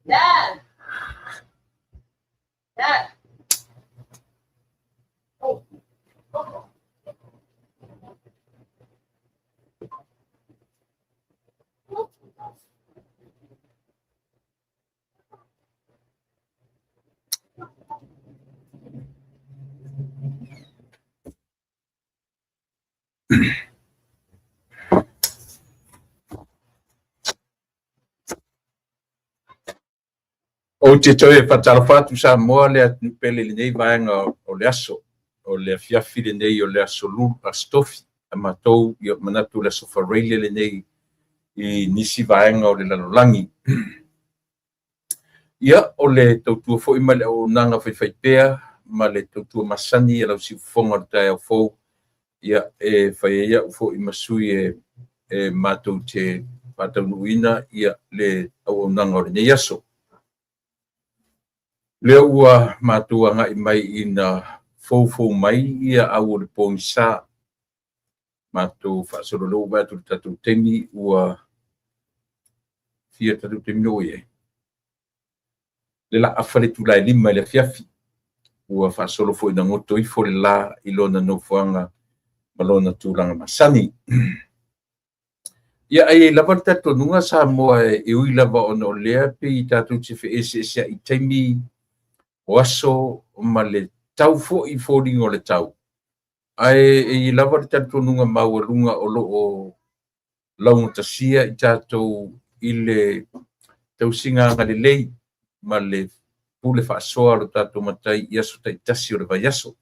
Dad! Dad! Oh. Oh. Ou te toe faatalofa atu Samoa le atunuu pele i lenei vaega o le aso, o le afiafi lenei o le aso aso Tofi. A matou ia manatu o le aso Faraile lenei i nisi vaega o le lalolagi. Ia, o le tautua foi ma le auaunaga faifaipea ma le tautua masani a lau siufofoga o le taeao fou, ia e fai ai au foi ma sui e matou te faataunuuina ia le auaunaga o lenei aso. Lea ua matou agai mai ina foufou mai ia au o le pogisa. Matou faasolo lea ua vaai atu i le tatou taimi ua fia le tatou taimi lea ua i ai? Le la afa le itula e 5 i le afiafi. Ua faasolo foi ina goto ifo le la i lona nofoaga ma lona tulaga masani. Ia, ae i ai lava le talitonuga Samoa e ui lava ona o lea pei tatou te feeseeseai i taimi o aso ma le tau foi i foliga o le tau, ae e i ai lava le talitonuga maualuga o lo o laugatasia i tatou i le tausiga agalelei ma le pule faasoa o le tatou Matai i aso taitasi o le vaiaso.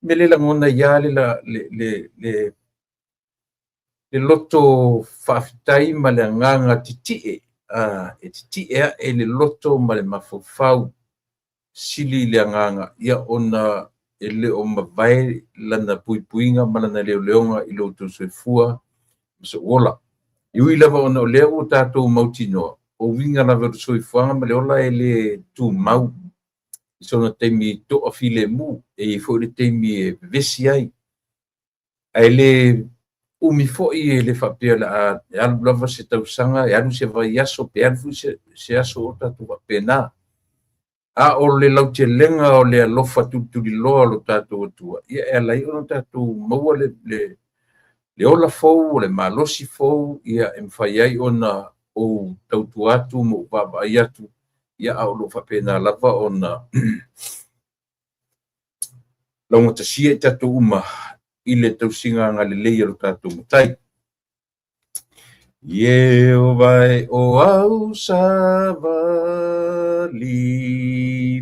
Me le lagona ai lava le loto faafetai ma le agaga titie, e titie ae le loto ma le mafaufau sili le agaga ia ona e le o mavae lana puipuiga ma lana leoleoga i lo outou soifua ma sou ola. E ui lava ona o lea ua tatou mautinoa, o uiga lava o le soifuaga ma le ola e le tumau i sona taimi toafilemu, e i ai foi le taimi e vevesi ai. Ae le umi foi e le faapea o le a alu lava se tausaga, e alu se vaiaso, pe alu foi se aso o tatou faapena. A o le lautelega o le alofa tulituliloa o lo tatou Atua, ia e ala ai ona tatou maua le ola fou, o le malosi fou, ia e mafai ai ona ou tautua atu ma ou vaavaai atu, ia a o lo o faapena lava ona laugatasia i tatou uma i le tausiga agalelei a lo tatou Matai. Ieova e o au savali,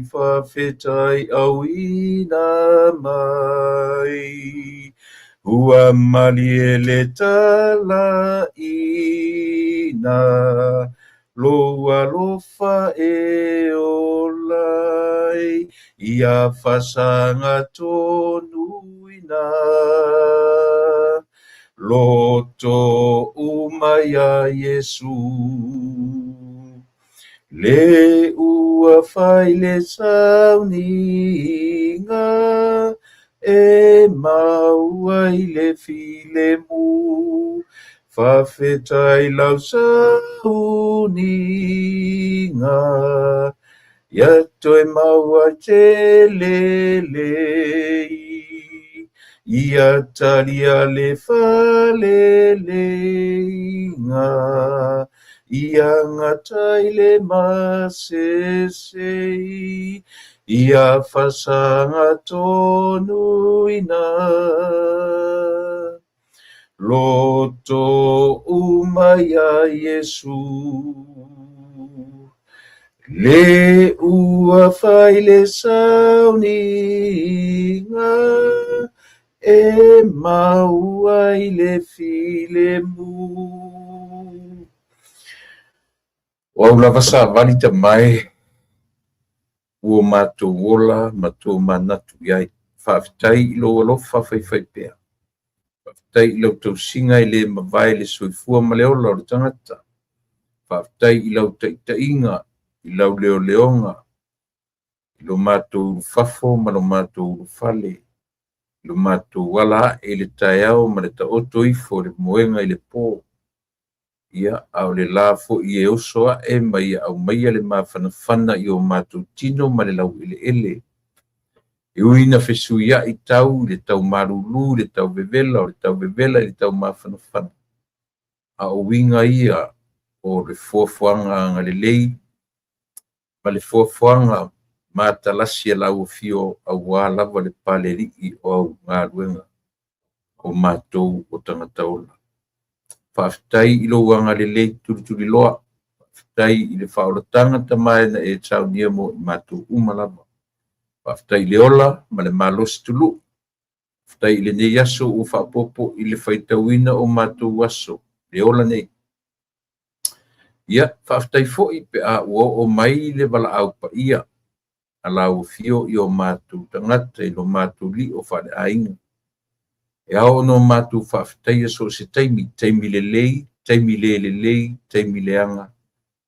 faafetai auina mai, ua malie le talaina, lou alofa e ola ai, ia fasaga tonuina. Loto uma ia Iesu. Le ua fai le sauniga e maua ai le filemu. Faafetai lau sauniga, ia toe maua te lelei. Ia talia le faleleiga, ia gatai le masesei, ia fasaga tonuina. Loto uma ia Iesu. Le ua fai le sauniga e maua ai le filemu. O au lava savali tamae ua matou ola ma tou manatu i ai. Faafetai i lou alofa faifaipea. Faafetai i lau tausiga e le mavae le soifua ma le ola o le tagata. Faafetai i lau taitaiga, i lau leoleoga, i lo matou ulufafo ma lo matou ulufale, i lo matou ala ae i le taeao ma le taoto ifo i le moega i le po. Ia, a o le la foi e oso ae ma ia aumaia le mafanafana i o matou tino ma le laueleele. E ui ina fesuiai tau i le tau malulu i le tau vevela, o le tau vevela i le tau mafanafana, a o uiga ia o le fuafuaga agalelei ma le fuafuaga matalasi a lau Afio aua lava le Palealii o au galuega o matou o tagata ola. Faafetai i lou agalelei tulituliloa, faafetai i le faaolataga tama e na e saunia mo i matou uma lava. Faafetai i le ola ma le malosi tului, faafetai i lenei aso ua faaopoopo i le faitauina o matou aso, le ola nei. Ia, faafetai foi pe a ua oo mai le valaau paia a lau Afio i o matou tagata i lo matou lio faaleaiga. E ao ona matou faafetaia so o se taimi, taimi lelei, taimi le lelei, taimi leaga,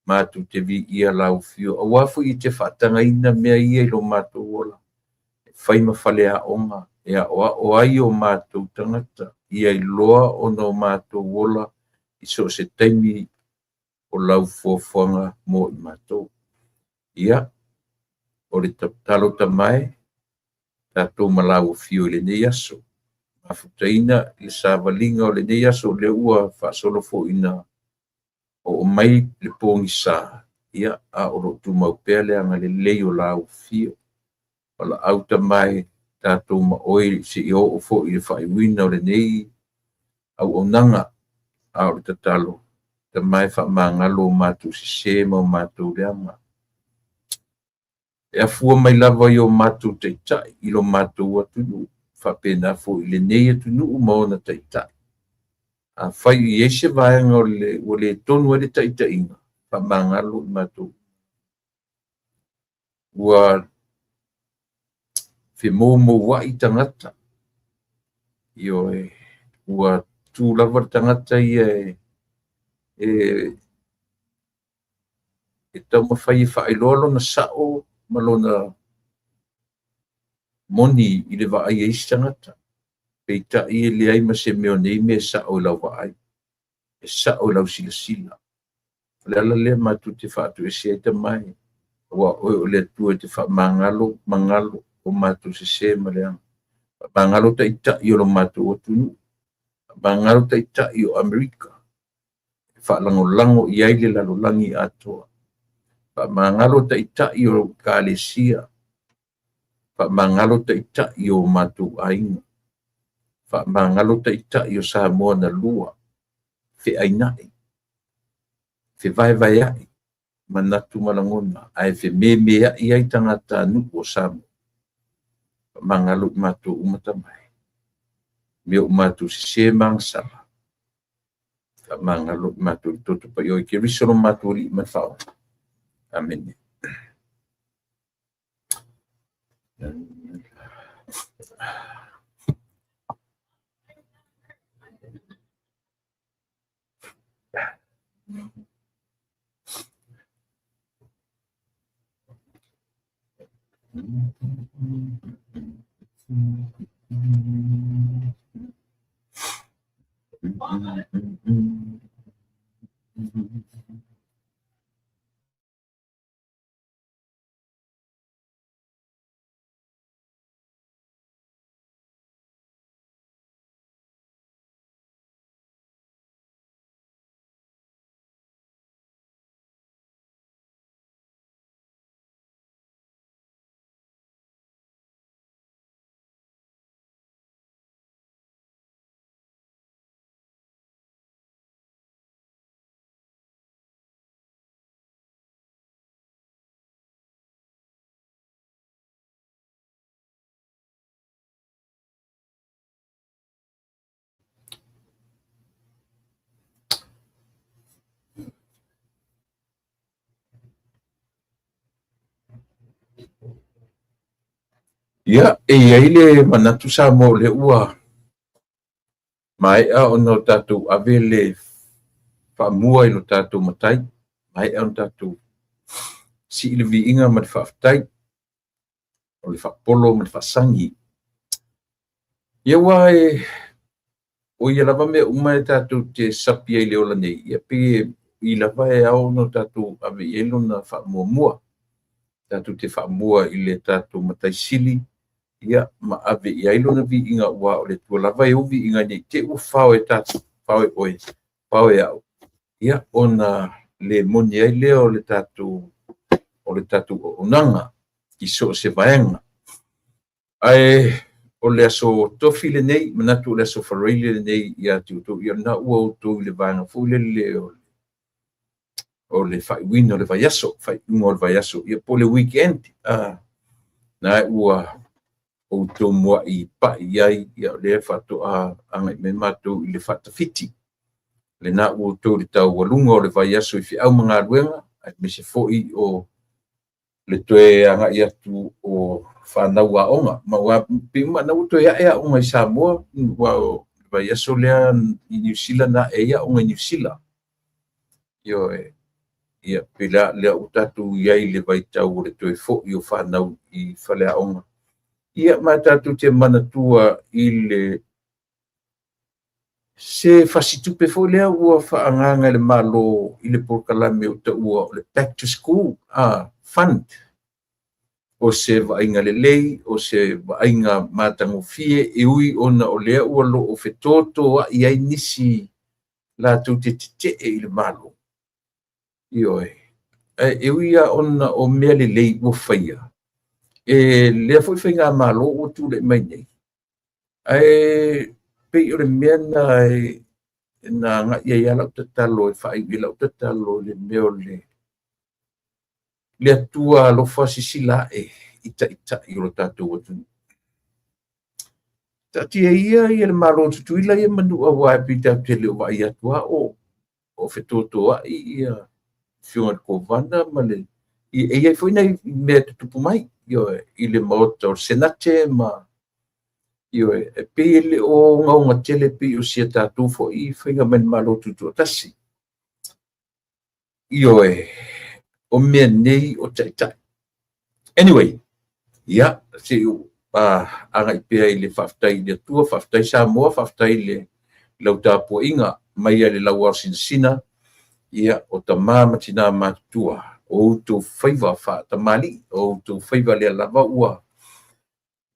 matou te viia lau Afio, aua foi e te faatagaina mea ia i lo matou ola, e fai ma faleaoga e aoao ai o matou tagata ia iloa ona o matou ola i so o se taimi o lau fuafuaga mo i matou. Ia, o le tatalo tama e, tatou ma lau Afio i lenei aso, mafutaina le savaliga o lenei aso, o lea ua faasolo foi ina oo mai le pogisa, ia, a o lo o tumau pea le agalelei o lau Afio. Valaau tama e, tatou ma oe seia oo foi i le faaiuina o lenei auaunaga. A o le tatalo, tama e, faamagalo o matou sese ma o matou leaga. E afua mai lava i o matou taitai i lo matou atunuu, faapena foi i lenei atunuu ma ona taitai. Afai o i ai se vaega o le, ua le tonu ai le taitaiga, faamagalo i matou. Ua femoumouai tagata, ioe, ua tu lava le tagata ia e taumafai e faailoa lona sao ma lona moni i le vaai a isi tagata. Peitai e leai ma se mea o nei mea e sao i lau vaai, e sao i lau silasila. O le ala lea matou te faatoese ai tama e, aua o oe o le Atua e te faamagalo magalo o matou sese ma leaga. Faamagalo taitai o lo matou atunuu, faamagalo taitai o Amerika, e faalagolago i ai le lalolagi atoa. Faamagalo taitai o Ekalesia, faamagalo taitai o matou aiga, faamagalo taitai o Samoa na lua, feainai, fevaevaeai manatu ma lagona, ae fememeai ai tagatanuu o Samoa. Faamagalo i matou uma tama e, mea o matou sese ma agasala, faamagalo i matou i le toto paia o Keriso lo matou Alii ma le Faaola. Amene. Ia, e i ai le manatu Samoa o lea ua maea ona o tatou ave le faamua i lo tatou Matai, maea ona tatou sii le viiga ma le faafetai, o le faapolo ma le faasagi. Ia, aua e O ia lava mea uma e tatou te sapi ai i le ola nei, ia pei i lava e ao ona tatou ave i ai lona faamuamua. Tatou te faamua i le tatou Matai Sili, ia, ma ave i ai lona viiga, aua o le Atua lava e ou viiga ne i te i ua fao e tatou, fao e oe, fao e au, ia, ona le moni ai lea o le tatou auaunaga i so o se vaega. Ae o le aso Tofi lenei, manatu o le aso Faraile lenei ia te outou, ia lena ua outou i le vaega foi lele o le faaiuina o le vaiaso, faaiuga o le vaiaso, ia po o le weekend, na ua outou muai pai i ai, ia o lea faatoa agai mai matou i le faatafiti. Lena ua outou i le taualuga o le vaiaso i feau ma galuega, aemaise foi o le toe agai atu o fanau aoga. Ma ua pei uma na ua toe ae aoga i Samoa, aua o le vaiaso lea i Niu Sila na ae ai aoga i Niu Sila. Ioe. Ia, pei lea ua tatou i ai i le vaitau o le toe foi o fanau i faleaoga. Ia, ma tatou te manatua i le se fasitupe foi lea ua faaagaaga e le Malo i le polokalame ua taua o le Back to School Fund. O se vaaiga lelei, o se vaaiga matagofie, e ui ona o lea ua loo fetotoai ai nisi latou te tetee i le Malo. Ioe. Ae e ui lava ona o mea lelei ua faia, e lea foi faigamalo ua tulai mai nei, ae pei o le mea na na agai ai lau tatalo e faaiu i lau tatalo i le mea o le Atua alofa sisila ae i taitai o le tatou atunuu. Taatia ia ia le Malo o Tutuila ia Manua, aua e pei tatou te le o vaai atu lava o fetotoai ia afioga i le Kovana ma le e i ai foi nai mea tutupu mai, ioe, i le maota o le Senate ma ioe, e pei e le o ogaoga tele pei o si a tatou foi faiga mai le Malo Tutoatasi. Ioe, o mea nei o taitai. Anyway, ia, se i agai pea i le faafetai i le Atua, faafetai Samoa, faafetai i le lau tapuaiga mai le lauao sinasina, ia, o tama ma tina matutua, o outou faiva faatamalii, o outou faiva lea lava ua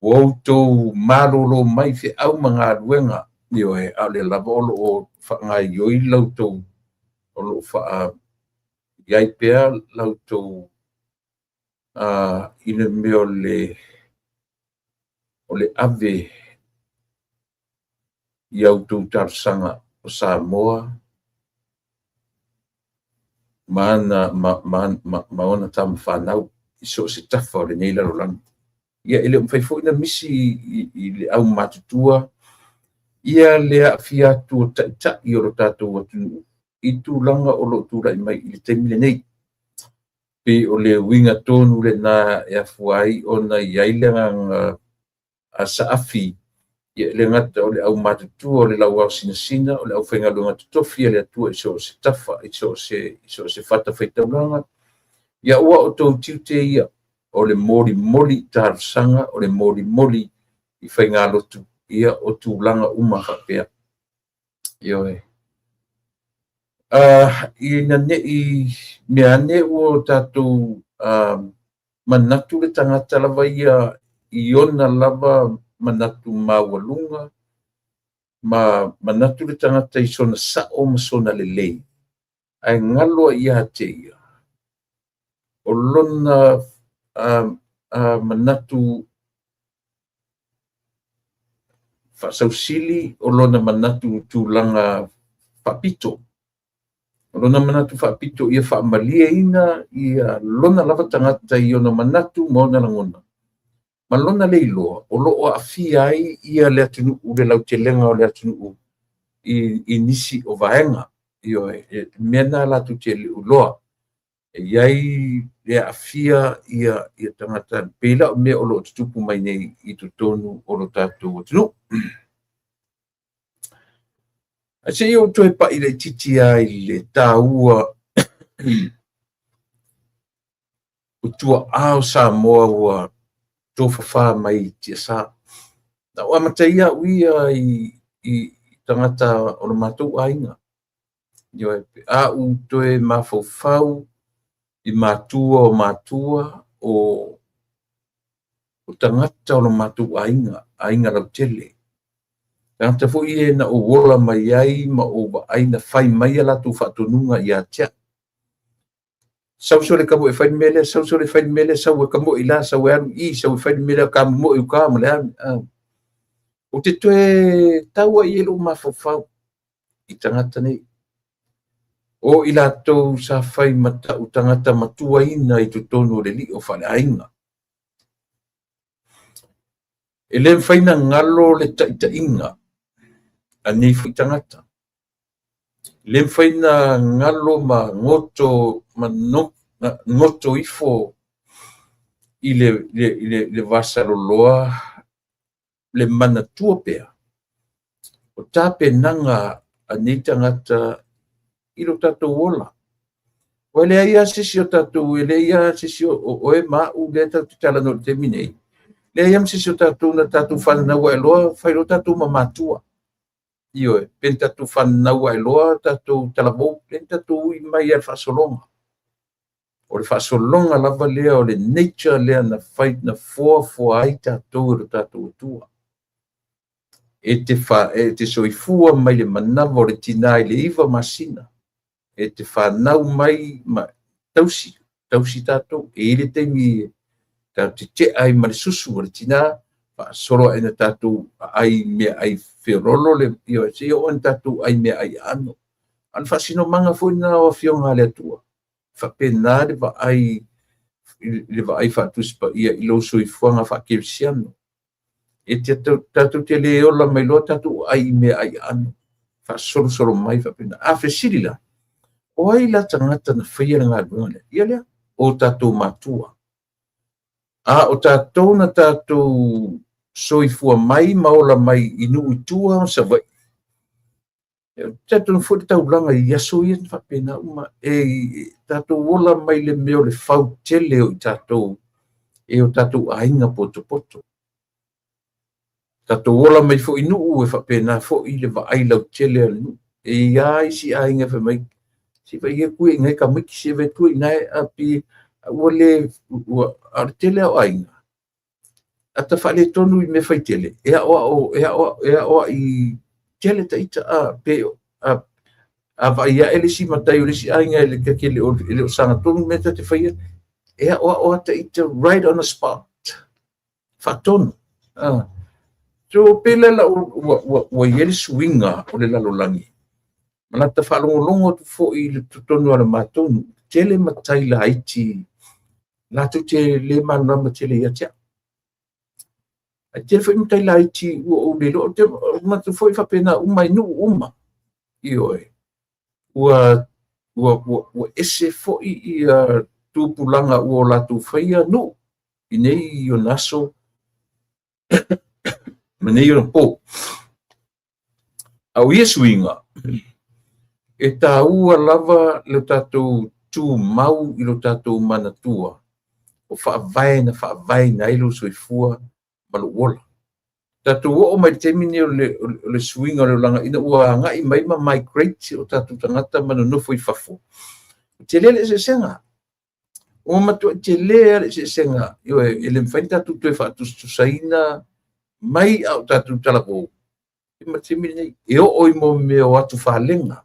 outou malolo mai feau ma galuega, ioe, a o lea lava o lo o faagaioi lau tou, o lo o i ai pea lau tou i le mea o le ave i a outou talosaga o Samoa ma ona tama fanau i so o se tafa o lenei lalolagi. Ia, e le o mafai foi ona misi i le aumatutua ia le aafia atu o taitai o lo tatou atunuu i tulaga o lo o tulai mai i le taimi lenei. Pei o le uiga tonu lena e afua ai ona i ai le agaga saafi, ia le gata o le aumatutua o le lauao sinasina, o le aufaigaluega totofi a le Atua i so o se tafa, i so o se fatafaitaulaga. Ia, ua outou tiute ia o le molimoli i talosaga, o le molimoli i faigalotu, ia o tulaga uma faapea. Ioe. Ina ne i mea ane ua tatou manatu le tagata lava ia i ona lava manatu maualuga, ma manatu le tagata i sona sao ma sona lelei, ae galo ai ia te ia o lona manatu faasausili, o lona manatu tulaga faapito. O lona manatu faapito ia faamalieina ia lona lava tagata i ona manatu ma ona lagona, ma lona leiloa o lo o aafia ai ia le atunuu, le lautelega o le atunuu i nisi o vaega. Ioe, e mea na latou te le o iloa. E i ai le aafia ia tagata, pei la o mea o lo o tutupu mai nei i totonu o lo tatou atunuu. Ae se i ou toe pai laitiiti lava i le taua o tuaa o Samoa ua tofafa mai i tiasa. Na ou amataia au ia i tagata o lo matou aiga. Ioe, pe a ou toe mafaufau i matua o matua o tagata o lo matou aiga, aiga lautele. Tagata foi e na ou ola mai ai ma ou vaai na fai mai a latou faatonuga ia te au. Sau sole kamoe e fai le mea lea, sau sole e fai le mea lea, sau e kamoe i la, sau e alu i i, sau e fai le mea lea, kamomoe i uka ma le a. Ou te toe tau ai i ai lou mafaufau i tagata nei. O i latou sa fai ma ta'u tagata matuaina i totonu o le lio faaleaiga. E le mafai ona galo le taitaiga a nei foi tagata. E le mafai ona galo ma goto ma no, goto ifo i le vasaloloa le manatua pea o tapenaga a nei tagata i lo tatou ola. Ua leai lava se isi o tatou, e leai lava se isi o oe ma au lea tatou te talanoa i le taimi nei, leai lava ma se isi o tatou na tatou fananau ae loa fai loa tatou ma matua. Ioe, pe na tatou fananau ae loa tatou talavou, lea na tatou ui mai lava i le faasologa. O le faasologa lava lea o le nature lea na fai na foafoa ai tatou e lo tatou Atua. E te soifua mai le manava o le tinā i le 9 masina, e te fanau mai ma tausi, tausi tatou. E i ai le taimi tatou te tea ai ma le susu o le tinā, faasolo ae na tatou aai meaai feoloolo le, ioe, seia oo ina tatou ai meaai aano. A o le faasinomaga foi lena o Afioga a le Atua. E faapena le vaai, le vaai faatusi paia i lou soifuaga faakerisiano. E te tatou te le ola mai loa tatou ai i meaai aano, faasolosolo mai faapena. A fesili la, o ai la tagata na faia le galuega lea? Ia lea, o tatou matua. A o tatou na tatou soifua mai ma ola mai i nuu i tua ma Savaii, e talitonu foi le taulaga i aso ia na faapena uma, e tatou ola mai le mea o le fau tele o i tatou e o tatou aiga potopoto. Tatou ola mai foi i nuu e faapena foi le vaai lautele a le nuu. E i ai isi aiga e fai mai, se vai e tui i nai tamaiti, se vai tui i nai api, ua le, ua, a o le tele o aiga, a ta faaletonu i mea faitele, e aoai tele ta ita, a, pe, a vaai ae le isi matai o le isi aiga e le o sagatonu mea ta te faia, e aoao a ta ita right on the spot, faatonu. So, pe le la ua i ai le suiga o le lalolagi, ma lata faalogologo atu foi i le totonu o le matou nuu, tele matai laiti latou te le malamalama tele ia te au. Ae tele foi matai laiti ua ou le iloa, ou te manatu foi faapena uma i nuu uma. Ioe, ua ese foi ia tupulaga ua o latou faia nuu i nei ona aso ma nei ona po. A o ia suiga, e taua lava le tatou tumau i lo tatou manatua o faavae na faavaeina ai lou soifua ma lou ola. Tatou oo mai le taimi nei o le suiga o le olaga ina ua agai mai ma migrate o tatou tagata ma nonofo i fafo, tele le eseesega. Ua matuai tele le eseesega, ioe, e le mafai ona tatou toe faatusatusaina mai a o tatou talavou ma le taimi lenei. E oo i mea o atufalega,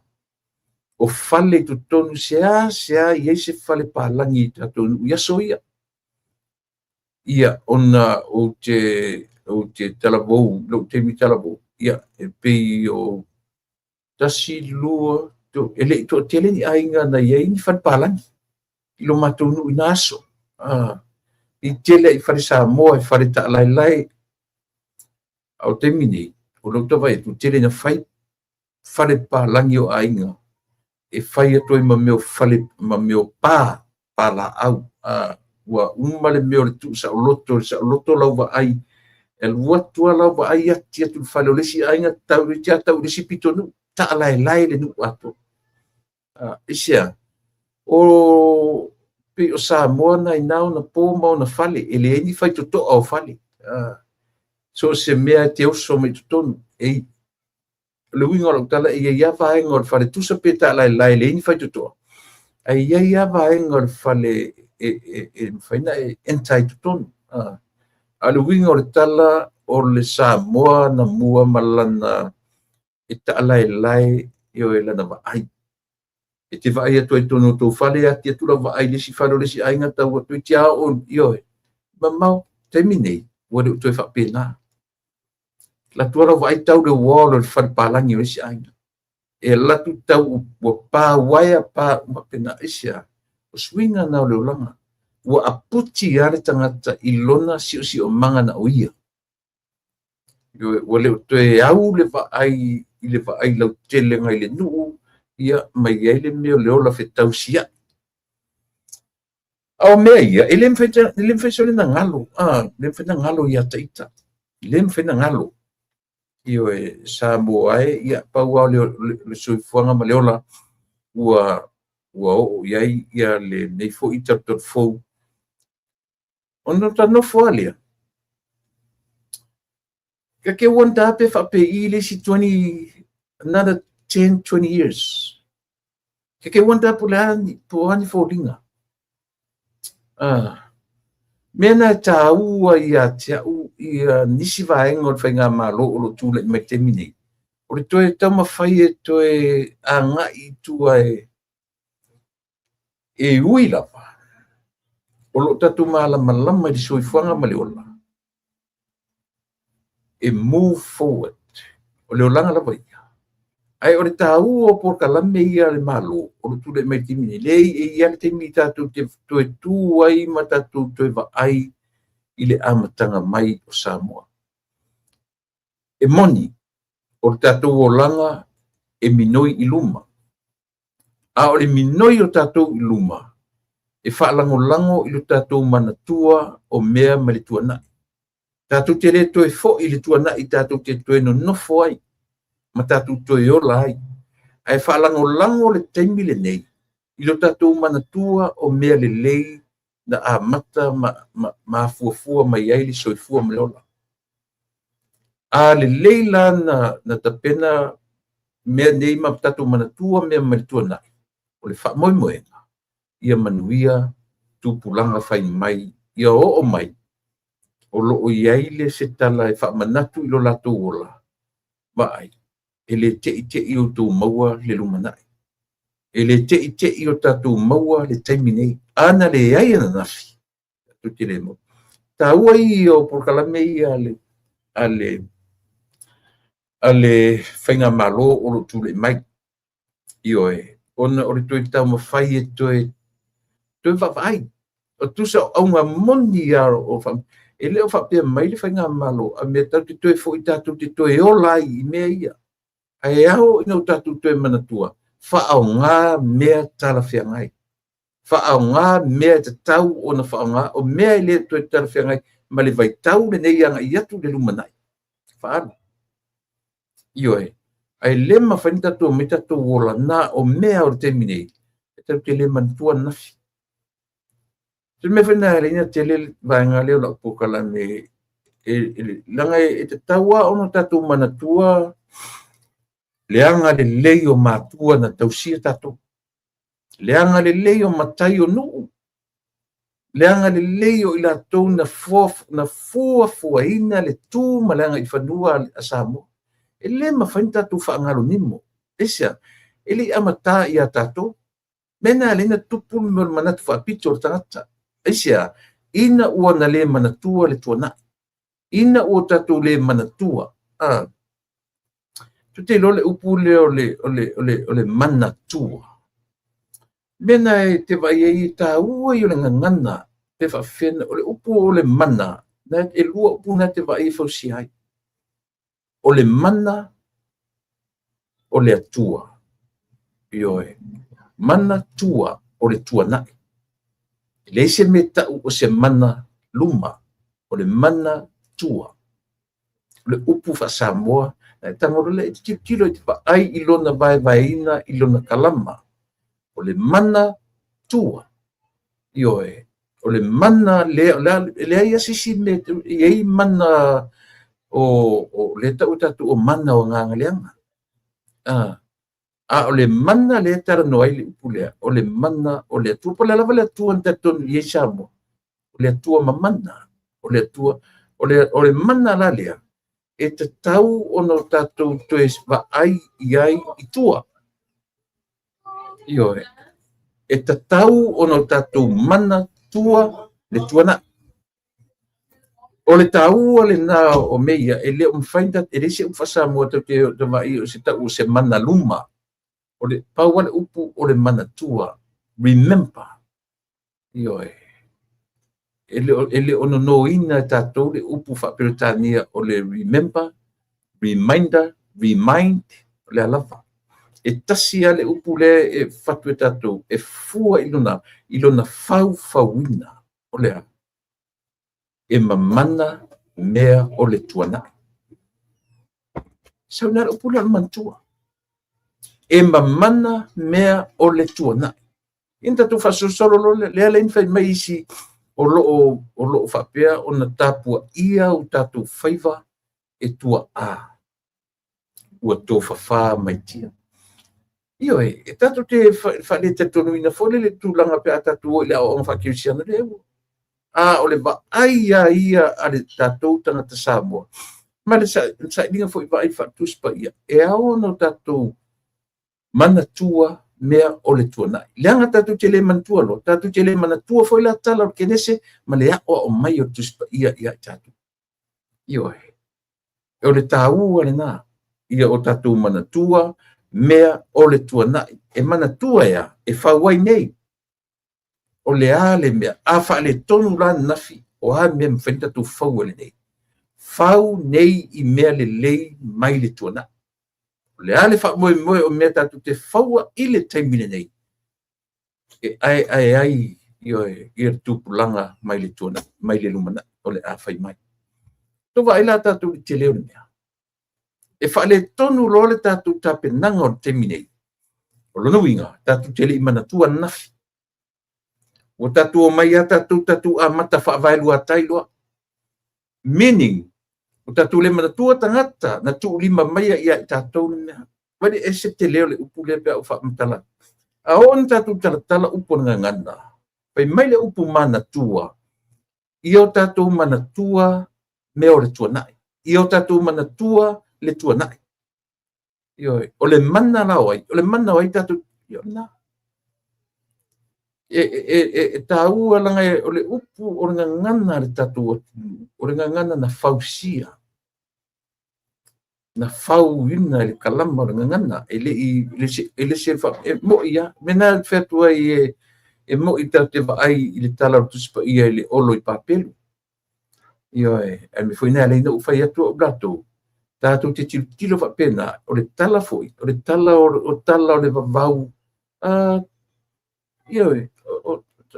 o fale i totonu, sea i ai se fale palagi i tatou nuu i aso ia. Ia, ona ou te talavou, lou taimi talavou, ia, e pei o 1, 2, 3, e le i toatele ni aiga na i ai ni fale palagi i lo matou nuu i na aso. I tele i fale Samoa, i fale taalaelae. A o taimi nei, o lou tavai atu, tele na fai fale palagi o aiga, e fai atu ai ma mea o fale, ma mea o pa, palaau. Ua uma le mea o le tuu saoloto, le saoloto lau vaai, e alu atu lava lau vaai ati atu le fale o le isi aiga, tau i le isi pitonuu, taalaelae le nuu atoa. Aisea, o pei o Samoa na ina ona po ma ona fale, e leai ni faitotoa o fale. So o se mea e te oso mai totonu. O le uiga o lau tala, e i ai lava vaega o le fale, tusa pe taalaelae e leai ni faitotoa, ae i ai lava vaega o le fale e mafai ona e enter ai i totonu. A o le uiga o le tala, o le Samoa na mua ma lana e taalaelae, ioe, lana vaai. E te vaai atu ai i totonu o tou fale, ati atu lau vaai i le isi fale o le isi aiga, tau atu toeitiiti lava oo, ioe, mamao. Taimi nei, ua le o toe faapena. Alu atu lava lau vaai tau le wall o le fale palagi o le isi aiga. E alu atu tau ua pa uaea, pa uma faapena. Aisea? O suiga na o le olaga. Ua aputi lava le tagata i lona siosiomaga na o ia. Ua le o toe au le vaai i le vaai lautelega i le nuu, ia ma i ai le mea o le ola fetausiai. A o mea ia, e le mafai sole ona galo, e le mafai ona galo ia te ita. E le mafai ona galo. Ioe, Samoa e, ia, pau lava o le soifuaga ma le ola ua oo i ai ia lenei foi talutalufou. Ona ta nofo lava lea, e te wonder pe faapei le isi 20, another 10, 20 years. E te wonder po o a ni foliga. Mea na e taua ia te au ia nisi vaega o le faigamalo o lo o tulai mai i le taimi nei, o le toe taumafai e toe agai i tua e ui lava o lo o tatou malamalama i le soifuaga ma le ola, e move forward, o le olaga lava ia. Ae o le taua o polokalame ia a le Malo o lo o tulai mai i le taimi nei, leai, e i ai lava le taimi tatou te toe tu ai ma tatou toe vaai i le amataga mai o Samoa. E moni, o le tatou olaga e minoi i luma, a o le minoi o tatou i luma e faalagolago i lo tatou manatua o mea mai le tuanai. Tatou te le toe foi i le tuanai, tatou te toe nonofo ai ma tatou toe ola ai. Ae faalagolago le taimi lenei i lo tatou manatua o mea lelei na amata ma afuafua mai ai le soifua ma le ola. A lelei la na tapena mea nei ma tatou manatua mea mai le tuanai, o le faamoemoega ia manuia tupulaga fai mai, ia oo mai o lo o i ai le se tala e faamanatu i lo latou ola, vaai, e le teitei outou maua le lumanai. E le teitei o tatou maua le taimi nei. A na leai ananafi, tatou te le maua. Taua ia o polokalame ia a le faigamalo o lo o tulai mai. Ioe, ona o le toe taumafai e toe vaavaai. O tusa o auga moni lava o e le o faapea mai le faigamalo a mea tatou te toe foi tatou te toe ola ai i mea ia. Ae ao ina o tatou toe manatua, faaaoga mea talafeagai. Faaaoga mea e tatau ona faaaoga, o mea e le toe talafeagai ma le vaitau lenei agai atu i le lumanai. Faaalu. Ioe, ae le mafai ona tatou omai tatou ola na o mea o le taimi nei, e tatou te le manatua ananafi. Se mea foi lena e ala ai ona tele le vaega lea o lau polokalame, leaga e tatau lava ona tatou manatua le agalelei o matua na tausia tatou, le agalelei o matai o nuu, le agalelei o i latou na fuafuaina le tu ma le agaifanua a Samoa. E le mafai ona tatou faagalonimo. Aisea? E le i amata ia tatou. Mea na e ala ai ona tupu le mea o le manatu faapito o le tagata. Aisea? Ina ua na le manatua le tuanai. Ina ua tatou le manatua. Tou te iloa le upu lea o le manatua. Mea na e te vaai ai e taua ia o le gagana pe faafefea. O le upu o le mana, e lua upu na te vaai e fausia ai. O le mana o le Atua. Ioe. Mana tua o le tuanai. E leai se mea tau o se mana luma, o le mana tua. O le upu faa-Samoa, e tago loa lea e te tilotilo e te vaai i lona vaevaeina i lona kalama. O le mana tua. Ioe. O le mana lea, e leai lava se isi mea e i ai mana o lea e tau e tatou o mana o agaga leaga. A o le mana lea e talanoa ai le upu lea, o le mana o le Atua. Po o le a lava le Atua na talitonu i ai Samoa, o le Atua mamana, o le Atua, o le mana la lea, e tatau ona o tatou toe vaai i ai i tua. Ioe. E tatau ona o tatou manatua le tuanai. O le taua lena o mea ia, e le o mafai, e leai se upu faa-Samoa tatou te vaai o se tau o se mana luma. O le pau lava le upu o le manatua, remember. Ioe. E le o nonoina e tatou le upu faa-Peretania o le remember, reminder, remind, o le a lava. E tasi lava le upu lea e fatu e tatou, e fua i lona faufauina. O le a? E mamana mea o le tuanai. Sau le upu lea o le manatua. E mamana mea o le tuanai. Ina tatou faasolosolo loa lea lea na fai mai isi o loo faapea ona tapuaia o tatou faiva e tuaa ua tofafa mai tia. Ioe, e tatou te faaletatonuina foi le tulaga pe a tatou o i le aoaoga faakerisiano lea ua. A o le vaai a ia a le tatou tagata Samoa, ma le sailiga foi vaai faaletuse paia, e ao ona tatou manatua mea o le tuanai. Leaga tatou te le manatua loa, tatou te le manatua foi la tala o le Kenese ma le aoao mai o le Tusi Paia ia i tatou. Ioe. O le taua lena, ia o tatou manatua mea o le tuanai. E manatua ea, e fau ai nei. O le a le mea, a faaletonu la ananafi, o a mea e mafai ona tatou faua lenei. Fau nei i mea lelei mai le tuanai. O le a le faamoemoe o mea tatou te faua i le taimi lenei, e aeae ai ioe, ia le tupulaga mai le tuanai, mai le lumanai o le a fai mai. Tou vaai la tatou i le tele o le mea. E faaletonu loa le tatou tapenaga o le taimi nei. O lona uiga, tatou te le i manatua ananafi. Ua tatou omai lava tatou amata faavaeluatai loa. Meaning, ua tatou le manatua tagata na tuulima maia ia i tatou le mea. Vaai le ese tele o le upu lea pe a ou faamatala. A oo ina tatou talatala upu o le gagana, fai mai le upu manatua, ia o tatou manatua mea o le tuanai. Ia o tatou manatua le tuanai. Ioe, o le mana la o ai, o le mana o ai tatou, ia o lena. E taua laga o le upu o le gagana a le tatou atunuu, o le gagana na fausia, na fauina i le kalama o le gagana, e le i e le se e moi lava. Mea na e fai atu ai e moi tatou te vaai i le tala o le Tusi Paia i le olo i Papelu. Ioe, ae mea foi na e ala ai ona ou fai atu au latou, tatou te tilotilo faapena, o le tala foi, o le tala o tala o le vavau, ioe,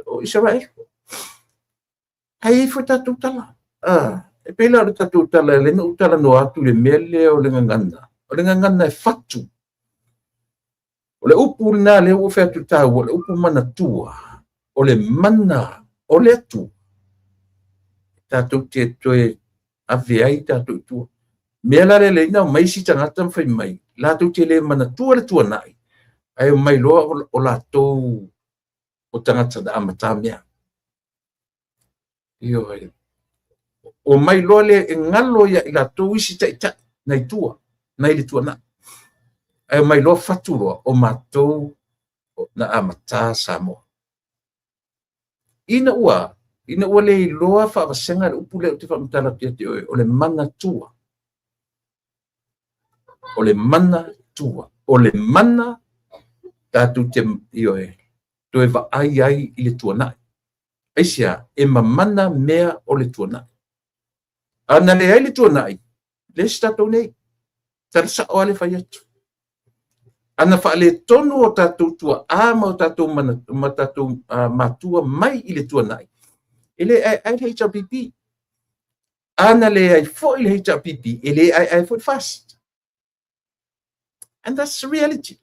o Isaraelu. Ae i ai foi tatou tala. E pei la o le tatou tala, lea na ou talanoa atu i le mea lea o le gagana. O le gagana e fatu. O le upu lena lea ua fai atu i taua, o le upu manatua, o le mana o le Atua. Tatou te toe ave ai tatou i tua. Mea la lea na omai isi tagata ma fai mai, latou te le manatua le tuanai, ae omai loa o latou o tagata na amata mea. Ioe. Omai loa le e galo ia i latou isi taitai nai tua, nai le tuanai. Ae omai loa fatu loa o matou na amata Samoa. Ina ua le iloa faavasega le upu lea ou te faamatala atu ia te oe, o le manatua. O le manatua. O le mana tatou te, ioe, toe vaai ai i le tuanai. Aisea, e mamana mea o le tuanai. A na leai le tuanai, leai se tatou nei. Tala sao lava le fai atu. A na faaletonu o tatou tuaa ma o tatou ma tatou matua mai i le tuanai, e le aeae le HRPP. A na leai foi le HRPP, e le aeae foi le FAST. And that's the reality.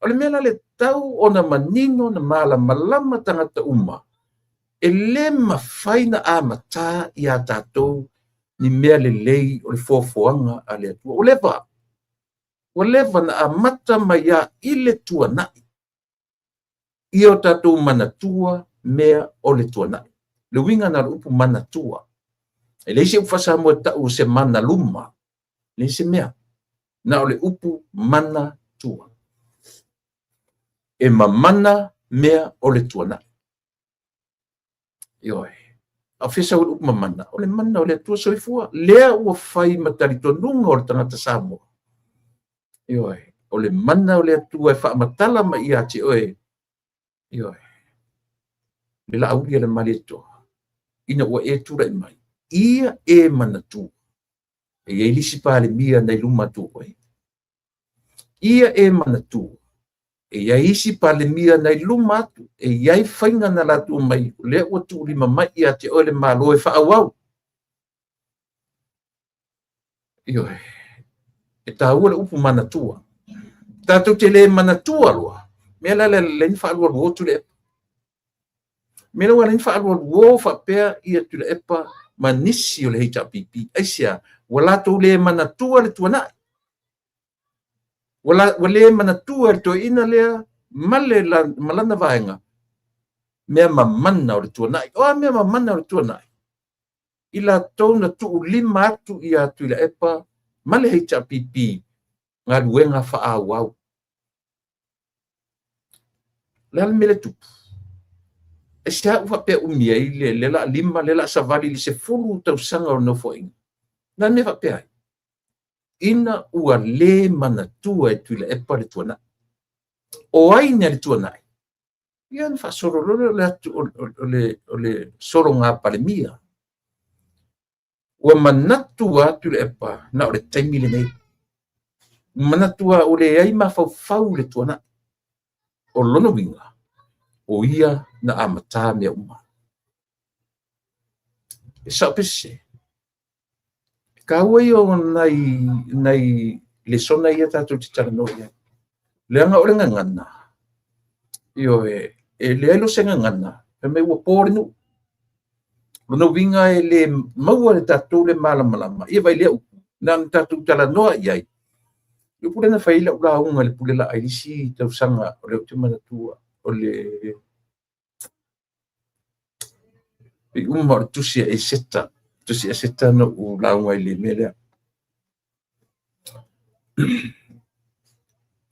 O le mea la le tau ona manino na malamalama tagata uma, e le mafai na amata ia tatou ni mea lelei o le foafoaga a le Atua. Ua leva. Ua leva na amata mai lava i le tuanai ia o tatou manatua mea o le tuanai. Le uiga na o le upu manatua. E leai se upu faa-Samoa e tau o se manaluma. E leai se mea. Na o le upu manatua. E mamana mea o le tuanai. Ioe. A o fea sau ai le upu mamana? O le mana o le Atua soifua. Lea ua fai ma talitonuga o le tagata Samoa. Ioe. O le mana o le Atua e faamatala mai ia te oe. Ioe. Le laauli a le Malietoa ina ua e tulai mai, ia e manatua e i ai le isi Palemia na i luma atu o oe. Ia e manatua e i ai isi Palemia na i luma atu, e i ai faiga na latou omai, o lea ua tuulima mai ia te oe le Malo e faaauau. Ioe. E taua le upu manatua. Tatou te le manatua loa, mea la lea lea na faalualuo Tuilaepa. Mea la ua ala ai ona faalualuo faapea ia Tuilaepa ma nisi o le HRPP. Aisea? Ua latou le manatua le tuanai. Ua le manatua e le toeaina lea ma le ma lana vaega mea mamana o le tuanai. O a mea mamana o le tuanai? I latou na tuulima atu ia Tuilaepa ma le HRPP galuega faaauau. O le a le mea lea e tupu? Aisea ua faapea umi ai le la 5, le la savali i le 10 tausaga o le Nofoaiga? O le a le mea e faapea ai? Ina ua le manatua e Tuilaepa le tuanai. O ai nai le tuanai? Ia na faasolo loa lea o le atu o le sologa Palemia. Ua manatu lava Tuilaepa na o le taimi lenei. Ua manatu lava ua leai mafaufau i le tuanai. O lona uiga, o ia na amata mea uma. E sao pe sese? E taua ia o nai lesona ia tatou te talanoa i ai. Leaga o le gagana, ioe, e leai loa se gagana, fai mai ua po le nuu. Lona uiga e le maua e tatou le malamalama. Ia vaai lea upu, na ona tatou talanoa i ai. Le upu lea na fai ai lau lauga i le pule laa i le isi tausaga, o lea ou te manatua, o le uma o le tusi a Eseta. Tusi a Eseta na ou lauga i le mea lea.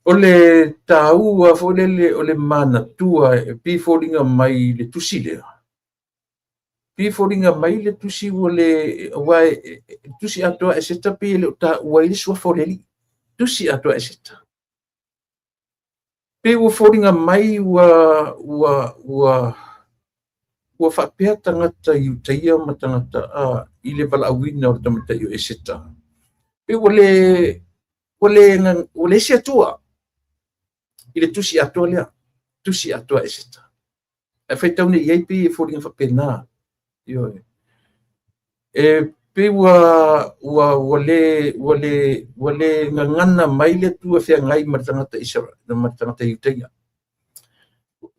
O le taua foi lele o le manatua e pei foliga mai le tusi lea. Pei foliga mai le tusi ua le, aua e tusi atoa Eseta pei e le o taua ai le suafa o le Alii. Tusi atoa Eseta. Pei ua foliga mai ua faapea tagata Iutaia ma tagata i le valaauina o le tamaitai o Eseta. Pei ua leai se Atua i le tusi atoa lea, tusi atoa Eseta. Ae faitau nei i ai pei e foliga faapena. Ioe. E pei ua le gagana mai le Atua e feagai ma le tagata Israel, ma le tagata Iutaia.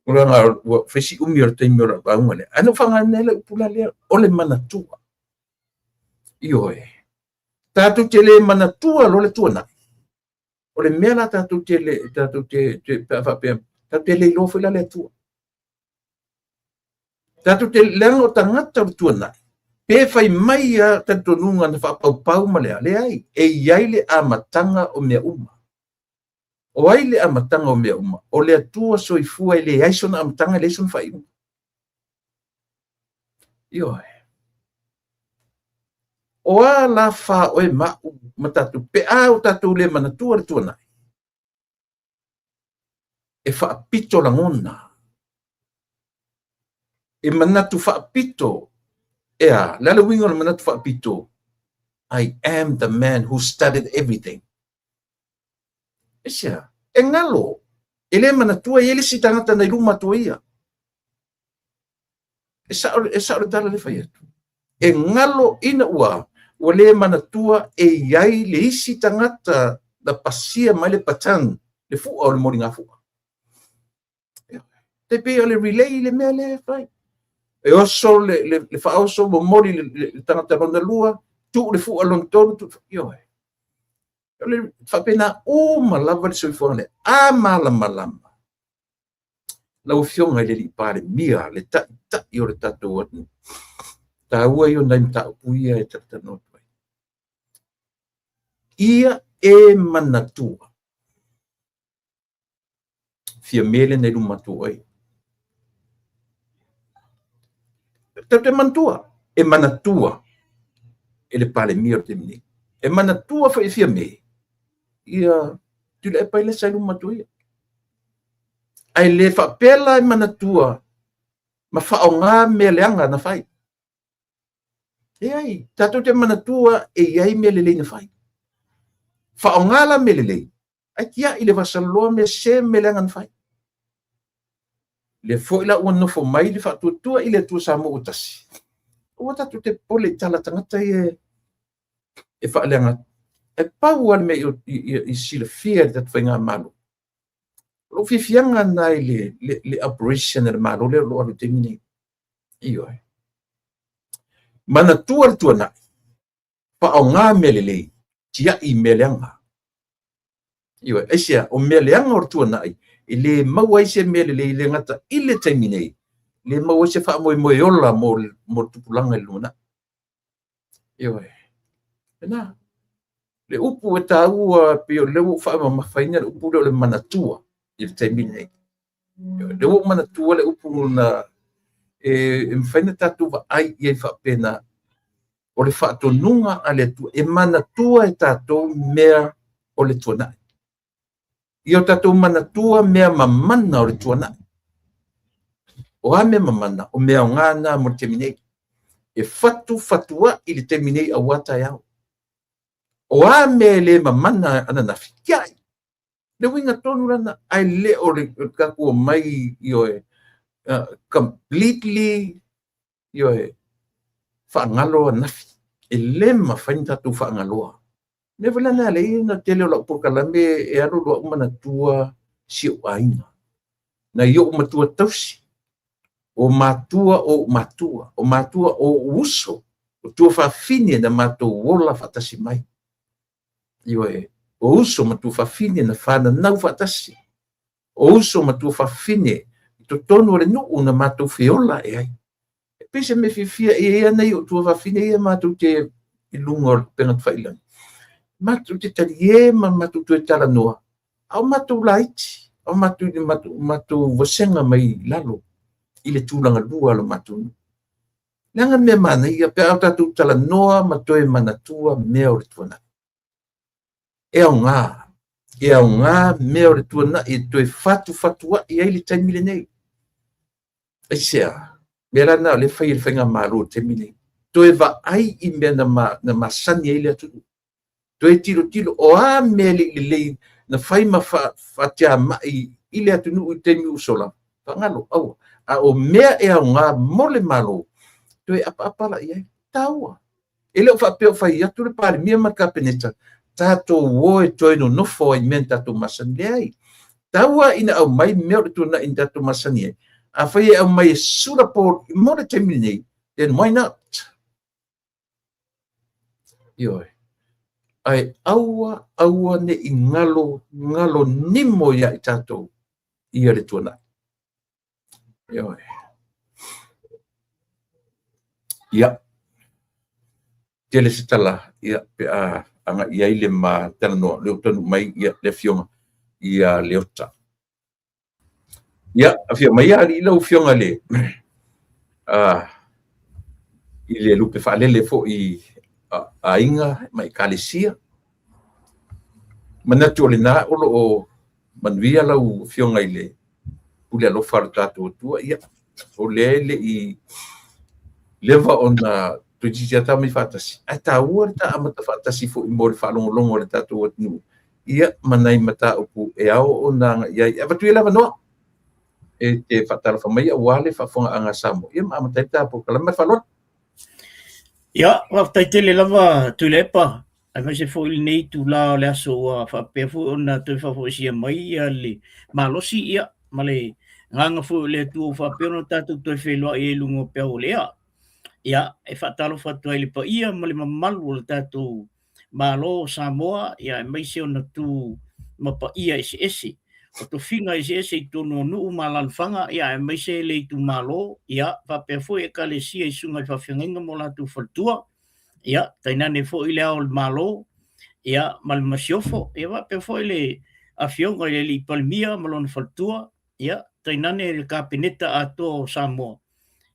Leaga ua fai si umi o le taimi o lau lauga lea. Ae na ou faaaogaina ai le upu la lea, o le manatua. Ioe. Tatou te le manatua loa le tuanai. O le mea la tatou te le, tatou te, pe a faapea, tatou te le iloa foi la le Atua. Tatou te leaga o tagata o le tuanai, pe fai mai a talitonuga na faapaupau ma le a, leai, e i ai le amataga o mea uma. O ai le amataga o mea uma? O le Atua soifua e leai sona amataga, e leai sona faaiuga. Ioe. O a la fa oe ma'u ma tatou, pe a o tatou le manatua le tuanai, e faapito lagona, e manatu faapito, e a, le a le uiga o le manatu faapito? I am the man who started everything. Aisea? E galo, e le manatua e i ai le isi tagata na i luma atu o ia. E sao le tala le fai atu. E galo ina ua le manatua e i ai le isi tagata na pasia mai le baton, le fua o le moligafua. Tai pei o le relay le mea lea e fai. E oso le faaoso, momoli le tagata lona lua, tuu le fua lona tolu, tuu, ioe. O le faapena uma lava le soifuaga lea. A malamalama lau Afioga i le Alii Palemia, le Taitai o le tatou atunuu, taua ia o nai mataupu ia e talatalanoa atu ai. Ia e manatua Fiame lea na i luma atu o oe. Tatou te manatua, e manatua e le Palemia o le taimi nei. E manatua foi e Fiame ia Tuilaepa lea sa i luma atu o ia. Ae le faapea la e manatua ma faaaoga mea leaga na fai. Leai, tatou te manatua e i ai mea lelei na fai. Faaaoga la mea lelei, ae tiai le vasaloa mea sese ma mea leaga na fai. Lea foi la ua nofo mai le Faatuatua i le Atua Samoa ua Tasi, aua tatou te popole i tala a tagata ia e faaleaga atu. Ae pau lava le mea i silafia e le tatou faigamalo, o lou fiafiaga lena i le operation a le Malo lea o lo o alu i le taimi lenei. Ioe. Manatua le tuanai, faaaoga mea lelei, tiai mea leaga. Ioe. Aisea? O mea leaga o le tuanai e le maua ai se mea lelei, le gata i le taimi nei, le maua ai se faamoemoe ola mo le tupulaga i le lumanai. Ioe. Lena. Le upu e taua, pei o lea ua ou faamamafaina le upu lea o le manatua i le taimi lenei. Ioe. Lea ua ou manatua le upu na e mafai ona tatou vaai i ai faapena, o le faatonuga a le Atua e manatua e tatou mea o le tuanai. Ia o tatou manatua mea mamana o le tuanai. O a mea mamana? O mea aoga na mo le taimi nei. E fatufatuai i le taimi nei aua taeao. O a mea e le mamana ananafi? Tiai. Le uiga tonu lana, ae le o le tatou omai, ioe, completely, ioe, faagalo ananafi. E le mafai ona tatou faagaloa. Mea foi la na ala ai ona tele o lau polokalame e alu alu au manatua si ou aiga. Nai ou matua tausi, o matua o ou matua, o matua o ou uso, o tuafafine na matou ola faatasi mai. Ioe, o uso ma tuafafine na fananau faatasi, o uso ma tuafafine i totonu o le nuu na matou feola ae ai. E pei se mea fiafia e i ai lava nai ou tuafafine ia matou te i luga o le upega tafailagi, matou te talie ma matou toe talanoa, a o matou laiti, a o matou vasega mai lalo i le tulaga lua o le matou nuu. Leaga mea manaia pe a o tatou talanoa ma toe manatua mea o le tuanai. E aoga, e aoga mea o le tuanai e toe fatufatuai ai le taimi lenei. Aisea? Mea la na o lea e fai e le faigamalo i le taimi lenei. Toe vaai i mea na masani ai le atunuu. Toe tilotilo, o a mea le i lelei na fai ma faatiamai i le atunuu i le taimi ua sola, faagalo, aua. A o mea e aoga mo le Malo, toe apaapa la i ai. Taua. E le o faapea o fai atu le Palemia ma le Kapeneta, tatou o e toe nonofo ai i mea na tatou masani. Leai. Taua ina aumai mea o le tuanai na tatou masani ai. Afai e aumai e sula po mo le taimi lenei, then why not? Ioe. Ae aua, aua ne i galo, galo nimo ia i tatou ia le tuanai. Ioe. Ia. Tele se tala, ia, pe a agai ai le ma talanoa, le taunuu mai ia le afioga ia Leota. Ia, afio mai ia alii lau afioga le i le lupe faalele foi aiga ma ekalesia. Manatu o lena o lo o manuia lau afioga i le pule alofa o le tatou Atua. Ia, o lea e le i leva ona toeitiiti lava ta omai faatasi, ae taua le ta amata faatasi foi mo le faalogologo a le tatou atunuu, ia, ma nai mataupu e ao ona agai i ai. E avatu ia le avanoa e te faatalofa mai aua le faafofogaaga a Samoa, ia ma amata ai le ta polokalame. Ma le faaaloalo. Ia, faafetai tele lava Tuilaepa, aemaise foi lenei itula o le aso ua faapea foi ona toe faafoisia mai ia le malosi, ia, ma le agaga foi o le Atua ua faapea ona tatou toe feiloai ai i luga o peau o le ea. Ia, e faatalofa atu ai i le paia ma le mamalu o le tatou Malo o Samoa, ia aemaise ona tu ma paia eseese. O tofiga eseese i totonu o nuu ma alaalafaga, ia aemaise le itumalo, ia faapea foi ekalesia i susuga i faafeagaiga ma o latou faletua, ia tainane foi le Ao o le Malo, ia ma le Masiofo, ia faapea foi le Afioga i le Alii Palemia ma lona faletua, ia tainane le Kapeneta atoa o Samoa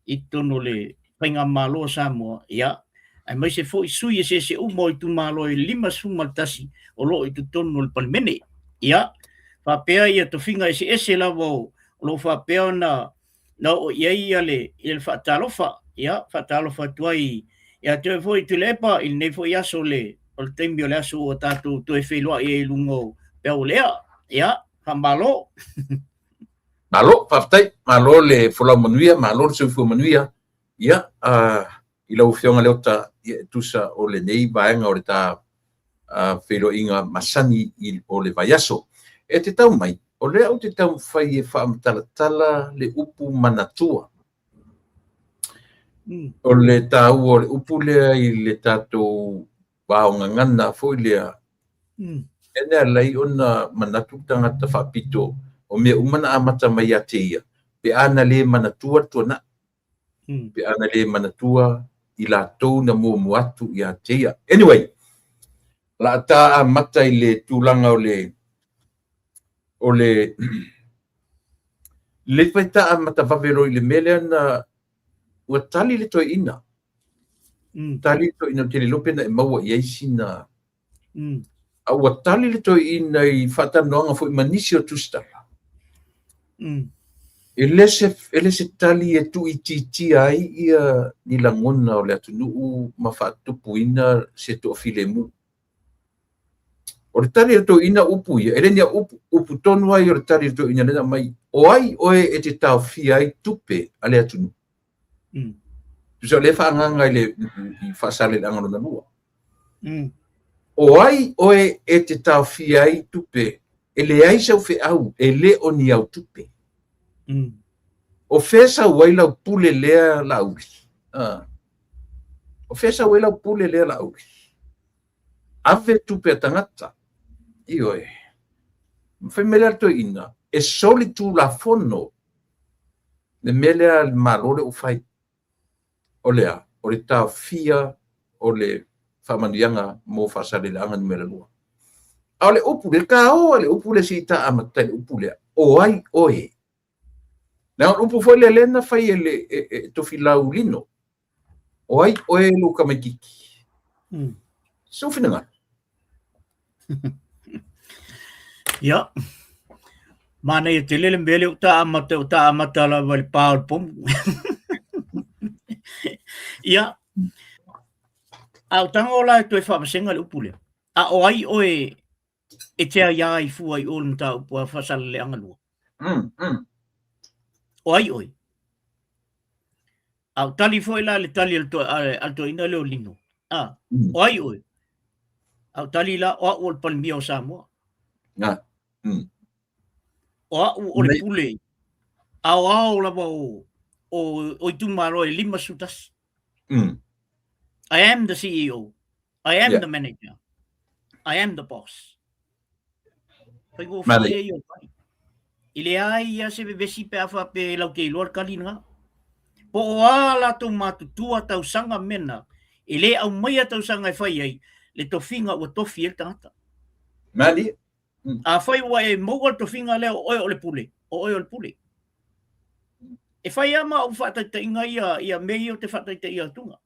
i totonu o le Faigamalo a Samoa, ia aemaise foi sui eseese uma o itumalo e 51 o lo o i totonu o le Palemene. Ia, faapea ia tofiga eseese lava o lo o faapea ona na oo i ai ia le, ia le faatalofa. Ia, faatalofa atu ai ia te oe foi Tuilaepa i lenei foi aso le, o le taimi o le aso ua tatou toe feiloai ai i luga o peau o le ea. Ia, faamalo. Malo, faafetai. Malo le folau manuia, malo le soifua manuia. Ia, uh, i lau Afioga Leota, ia, e tusa o lenei vaega o le ta uh, feiloaiga masani i, o le vaiaso. E te tau mai, o lea ou te taumafai e faamatalatala le upu manatua. O le taua o le upu lea i le tatou vaogagana foi lea, e ne alai ona manatu le tagata faapito o mea uma na amata mai ia te ia, pe a na le manatua le tuanai, pe a na le manatua i latou na muamua atu ia te ia. Anyway, la a ta amata i le tulaga o le o le le fai ta amata vave loa i le mea lea na ua tali le toeaina. Tali le toeaina, ou te le iloa pe na e maua i ai sina a ua tali le toeaina i faatalanoaga foi ma nisi o tusitala. E le se, e le se tali e tuuitiitia ai ia ni lagona o le atunuu ma faatupuina se toafilemu. O le tali a le toeaina upu ia, e le ni au upu, upu tonu lava ia o le tali a le toeaina lea na aumai, o ai oe e te taofia ai tupe a le atunuu? Tusa o lea e faaagaga i le i Faasaleleaga lona lua. O ai oe e te taofia ai tupe? E leai sau feau, e le o ni au tupe. O fea sau ai lau pule lea Laauli? Ah. O fea sau ai lau pule lea Laauli? Ave tupe a tagata. Ioe. Fai mai lea le toeaina, e solitulafono le mea lea a le Malo lea ua fai. O le a? O le taofia o le faamanuiaga mo Faasaleleaga numera 2. A o le upu lea, taoa le upu lea se i ta amata i le upu lea, o ai oe? Leaga o le upu foi lea lea na fai e le e, e Tofilau Lino. O ai oe lou tamaitiiti? Sou finagalo. Ia, manaia tele le mea lea ua ta amata, ua ta amata lava i le pa o le pomu. Ia, a o tago la e toe faavasega le upu lea, a o ai oe e te aiā ai fua i o le mataupu a Faasaleleaga 2? O ai oe? A o tali foi la le tali a le toeaina lea o Lino, a, o ai oe? A o tali la, o au o le Palemia o Samoa. O au o le pule aoao lava o, o, o itumalo e 51. I am the CEO. I am the manager. I am the boss. Faigofie ia o tali. E leai ia se vevesi pe a faapea e lau te iloa le tali lena. Po o a latou matutua tausaga mena, e le aumaia tausaga e fai ai le tofiga ua tofi ai le tagata. Malie. Afai ua e maua le tofiga lea o oe o le pule, o oe o le pule. E fai lava ma ou faataitaiga ia, ia mea ia ou te faataitaia atuga.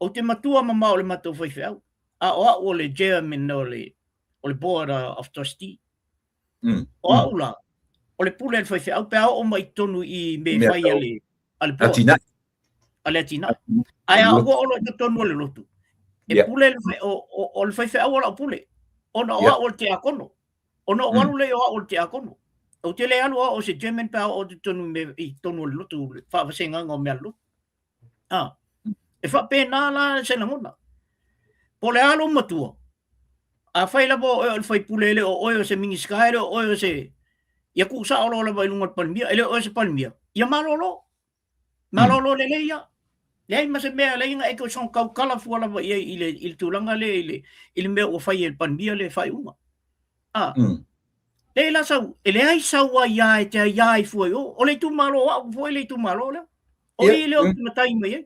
Ou te matua mamao i le matou faifeau, a o au o le chairman o le, o le board of trustee. O au la, o le pule a le faifeau pe a oo mai i totonu i mea e fai a le, a le board. Atinae. A le atinae. Ae a ua oo loa i totonu o le lotu, e pule le, o, o, o le faifeau o lau pule, ona o au o le tiakono. Ona ou alu lea o au o le tiakono. Ou te le alu o au o se chairman pe a oo i totonu i totonu o le lotu, le faavasegaga o mea a le lotu. A, e faapena la se lagona. Po o le a lou matua, afai lava o oe o le faipule, e le o oe o se Minisita, e le o oe o se... Ia tuusao loa lava i luga o le Palemia, e le o oe o se Palemia, ia malolo. Malolo lelei ia. Leai ma se mea e ala ai ona e toe soona tautala fua lava i ai i le, i le tulaga lea i le, i le mea ua fai e le Palemia le faaiuga. A, leai la sau, e leai sau aia e te aia ai fua i o. O le itumalo o au foi le itumalo lea. O i lea ou te matai mai ai.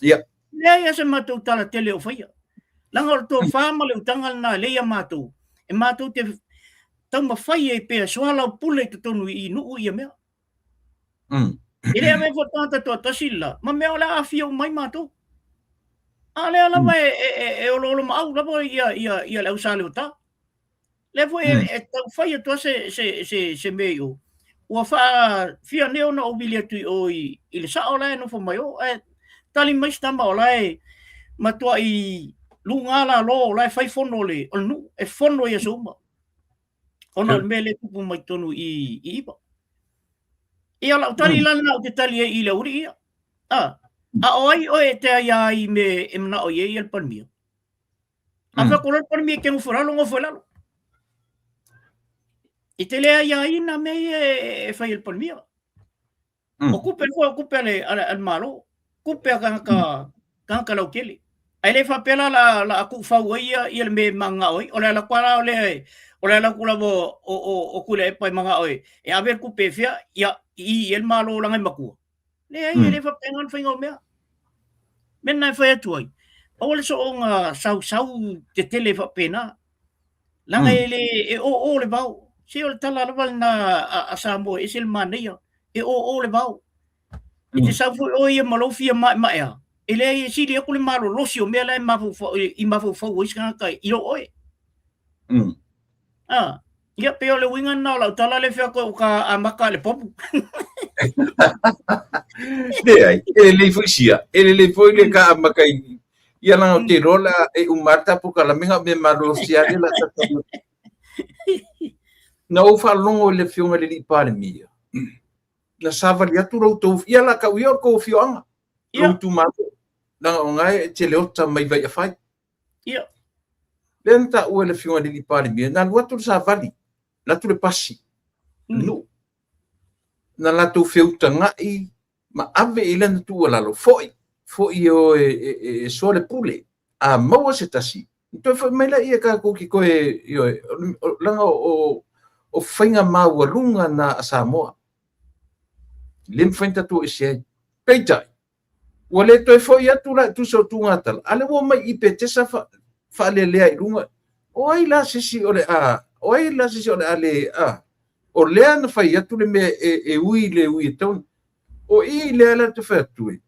Leai lava se matou tala tele o faia. Leaga o le tofa ma le utaga lena e lea ia matou, e matou te taumafai ai pea e soalaupule i totonu i nuu ia mea. E le avea foi le tagata toatasi le la, ma mea o le a aafia uma ai matou. A o lea lava e, e, e, e oloolomaau lava ia, ia, ia le au Saleota. Lea foi e, e taufai atu lava se, se, se, se mea i o. Ua faafia nei ona ou vili atu i o i, i le sao la e nofo mai o, ae tali mai se tama o la e matuai luga lalo o la e fai fono o le, o le nuu, e fono i aso uma. Ona o le mea lea e tupu mai totonu i, i Iva. Ia o lau tali la lena ou te tali ai i le aualii ia. A, a o ai oe e te aia ai i mea e manao i ai le Palemia? A fai atu loa le Palemia e te nofo i lalo, nofo i lalo. E te le aiaina mea ia e fai e le Palemia. O tupe foi o tupe a le, a le, a le Malo, tupe a tagata, tagata lautele. Ae le faapea la la, la a tuufau ai ia, ia le mea e mananao ai. O le ala atu la o lea, o le ala atu lava o, o, o, o Tuilaepa e mananao e, e ave le tupe e fea, ia, i i e le Malo leaga e matua. Leai, e le faapena le faiga o mea. Mea lena e fai atu ai, aua le soona sausau tetele faapena. Leaga e le, e oo le vao. Se o le tala lava lena a, a Samoa, e ese le manaia. E oo le vao. E te sau foi oe ia ma lou fia maemaea, e leai e sili atu le malolosi o mea la e mafaufau, i mafaufau ai se tagata i lo oe. Ah, ia pei o le uiga lena o lau tala lea e fai atu ai ua ta amata i le pomu. Leai, e lelei foi sia, e lelei foi le ka amata i ia leaga ou te iloa la e uma lava le ta polokalame na o mea malolosi lava lea o le a tatou Na ou faalogo i le Afioga i le Alii Palemia, na savali atu lo outou, ia la tau ia o le tou afioaga, lou itumalo, leaga o lena e te le ota mai Vaiafai. Lea na taua e le Afioga i le Alii Palemia, na alu atu le savali, alu atu le pasi, le nuu, na latou feutagai ma ave i lana tuualalo, foi, foi e o e, e, e, e soa le pule, a maua se tasi, toe foi mai laia tatou te toe, ioe, leaga o, o faiga maualuga na a Samoa. Le mafai ona tatou ese ai. Peitai, ua le toe foi atu la e tusa o tuugatala, a lea ua omai i Petesa fa, faalelea i luga. O ai la se isi o le a, o ai la se isi o le a le, a, o lea na fai atu le mea e, e ui le ui e tau. O i lea la te fai atu e.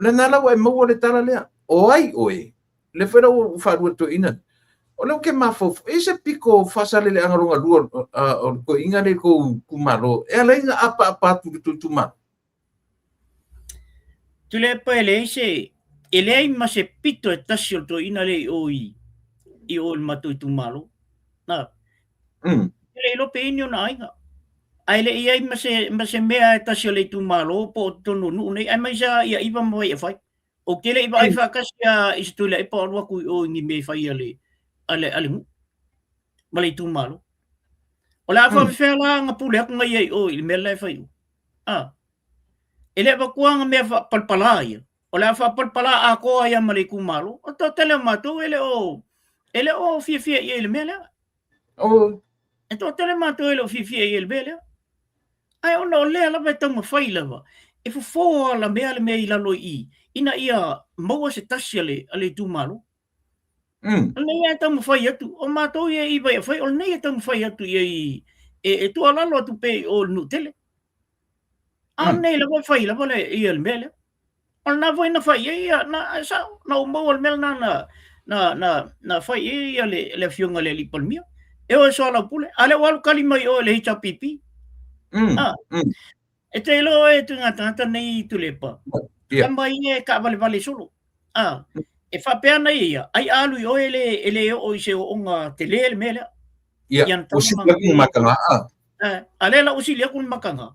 Lena la ua e maua le tala lea. O ai oe? Le foi la ua faalua le toeaina. O lea ou te mafaufau, e i ai se pito faasaleleaga lona lua o le toeaina lea i le tou itumalo e ala ai ona apaapa atu i le tou itumalo? Tuilaepa e leai se, e leai ma se pito e tasi o le toeaina lea i o i, i o i le matou itumalo. Na, e le iloa pe i ai ni ona aiga. Ae le i ai ma se, ma se mea e tasi o le itumalo po o totonu o nuu nei, aemaise lava ia Iva ma Vaiafai. Ou te le i vaai faatasi lava i se Tuilaepa o alu atu i o i ni mea e fai a le, a le, a le nuu ma le itumalo. O le a faapefea la ona pule atu na ia i o i le mea la e fai i o? A, e le avatua na mea faapalapala ia. O le a faapalapala atoa ai lava ma le itumalo. O le toatele o matou e le o, e le o fiafia i ai i le mea lea. E toatele matou e le o fiafia i ai i le mea lea. Ae ona o lea lava e taumafai lava, e fofo alamea le mea i lalo i i, ina ia maua se tasi a le, a le itumalo. O lenei e taumafai atu, o matou ia i Vaiafai, o lenei e taumafai atu i ai, e, e tuualalo atu pea i o i le nuu tele. A o lenei lava e fai lava le, ia le mea lea. O lena foi na fai ai ia, na, e sao, na ou maua le mea lena na, na, na, na fai ai ia le, le afioga i le alii Palemia. E o e soalaupule, a lea ua alu kali mai o i le HRPP. E te iloa oe e ngā tagata nei Tuilaepa. Tama ia e taavalevale solo. E faapea ana ia, ai a alu i oe e le, e le oo i se ooga tele le mea lea. Ia, ua sili atu le mataga. A lea la ua sili atu le mataga.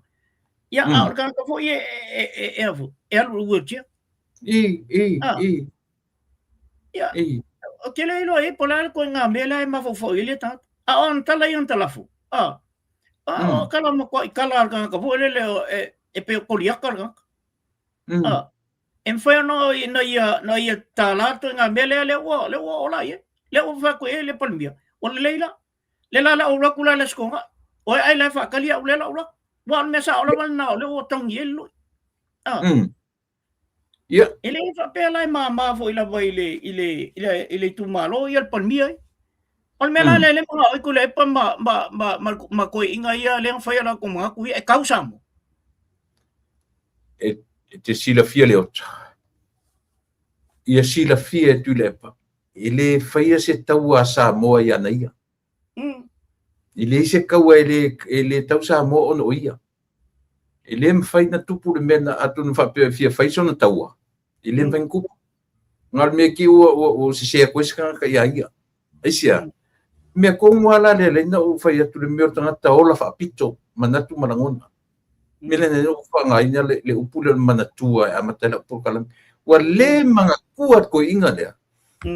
Ia, a o le tagata foi e, e, e, e, e, e alu i le wheelchair. I, i, i. Ia, ou te le iloa i ai po o le a le ituaiga mea lea e mafaufau i ai lea tagata. A o ana tala ia na talafo, a o tala matuai tala a le tagata foi lele e pei o Koliata le tagata. E mafai ona na ia na ia tālā le ituaiga mea lea lea ua lea ua oo la i ai. Lea ua fai atu i ai le Palemia, ua lelei la. Le la la ou alu atu la i le Aso Toonai. Oe ai la e faatali au lea la ou alu atu. Aua o le mea sao lava lena o lea ua tauni ai le lui. Ah. Ia. E le faapea la e mama foi lava i le i le i le i le itumalo ia le Palemia ai. O le mea la lea le manao ai Tuilaepa ma ma ma ma, ma toeaiina ia lea na fai a latou manatu ia e tau Samoa. E, e te silafia le ota. Ia silafia e Tuilaepa. E le faia se taua a Samoa i ana ia. E leai se kaua e le, e le tau Samoa ona o ia. E le mafai na tupu le mea na atonu faapea e fia fai sona taua. E le mafai na tupu. Na o le mea ki ua, ua, ua sese atu ai se tagata ia ia. Aisea? Mea tonu lava la lea lea na ou fai atu le mea o le tagata ola faapito, manatu ma lagona. Mea lea na ou faaaogaina le, le upu lea o le manatua e amata ai lau polokalame. Ua le manatua le toeaina lea.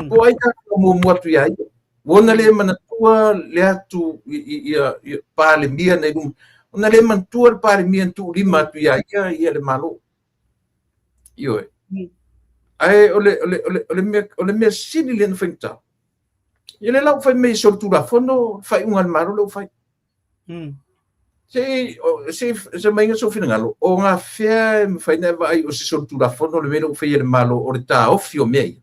Po o ai tagata muamua atu ia ia. Ua ona le manatua le atu ia, ia Palemia na i luma. Ona le manatua le Palemia na tuulima atu ia ia ia le Malo. Ioe. Ae o le, o le, o le, o le mea, o le mea sili lea na faigata. Ia lea la ua fai mai e solitulafono le faaiuga a le Malo lea ua fai. Se se se maiga sou finagalo, o ngā fea e mafai ona e vaai o se solitulafono le mea lea ua faia e le Malo o le taofi o mea ia.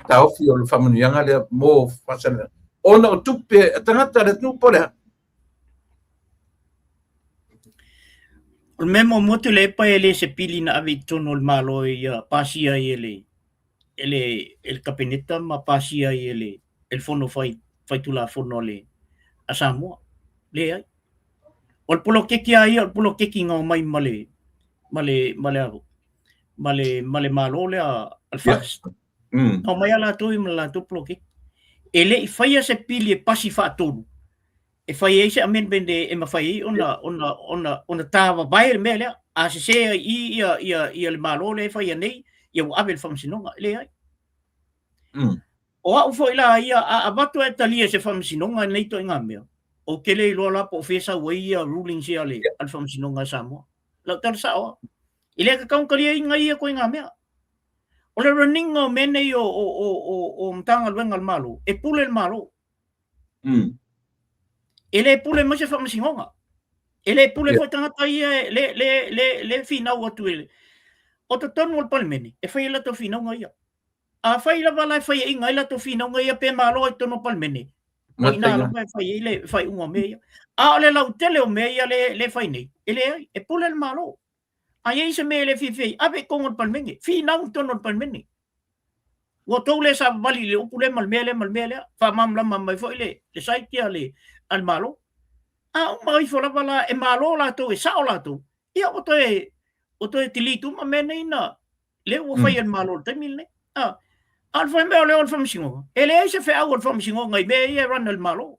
Taofi o le faamanuiaga lea mo faasalaga. Ona o tupe a tagata a le atunuu po o le a? O le mea muamua Tuilaepa e le se pili na ave i totonu o le Malo ia pasia ai e le e le e le Kapeneta ma pasia ai e le e le Fono Fai Faitulafono a le a Samoa. Leai. O le poloketi lava ia o le poloketi na omai ma le ma le ma le ma le ma le Malo lea a le FAST. Na omai lava latou ia ma le latou poloketi. E le i faia se pili e pasi faatolu e fai ai se amendment e, e mafai ai ona, ona, ona, ona tāvavae le mea lea. A sese ai i ia, ia, ia le Malo lea e faia nei, ia ua ave i le faamasinoga. E leai. O au foi la ia, a avatu e talia e se faamasinoga nei ituaiga mea, ou te le iloa la po o fea e sau ai ia rulings ia a le, a le faamasinoga a Samoa. Lau tala sao lava. E le tatau ona taliaina ia ituaiga mea. O le running o mea nei o, o, o, o, o Matagaluega a le Malo, e pule le Malo. E le pule mai se faamasinoga. E le pule foi tagata ia e le, le, le, le finau atu e O totonu o le Palemene, e fai ai latou finauga ia. A fai lava la e faiaina ai latou finauga ia pe malo ai totonu o le Palemene, o ina lava e fai ai le faaiuga o mea ia. A o le lautele o mea ia le, le fai nei, e leai, e pule le Malo. A i ai se mea e le fiafia ai, ave i totonu o le Palemene, finau i totonu o le Palemene. Ua outou le savavali i le upu lea ma le mea lea ma le mea lea, faamalamalama mai foi le, le site a le, a le Malo. A uma ifo lava la, e malo latou, e sao latou, ia ua toe, ua toe delete uma mea nei na, lea ua fai e le Malo i le taimi lenei. A, a o le fai mea o lea o le faamasinoga, e leai se feau a le faamasinoga i mea ia e run e le Malo.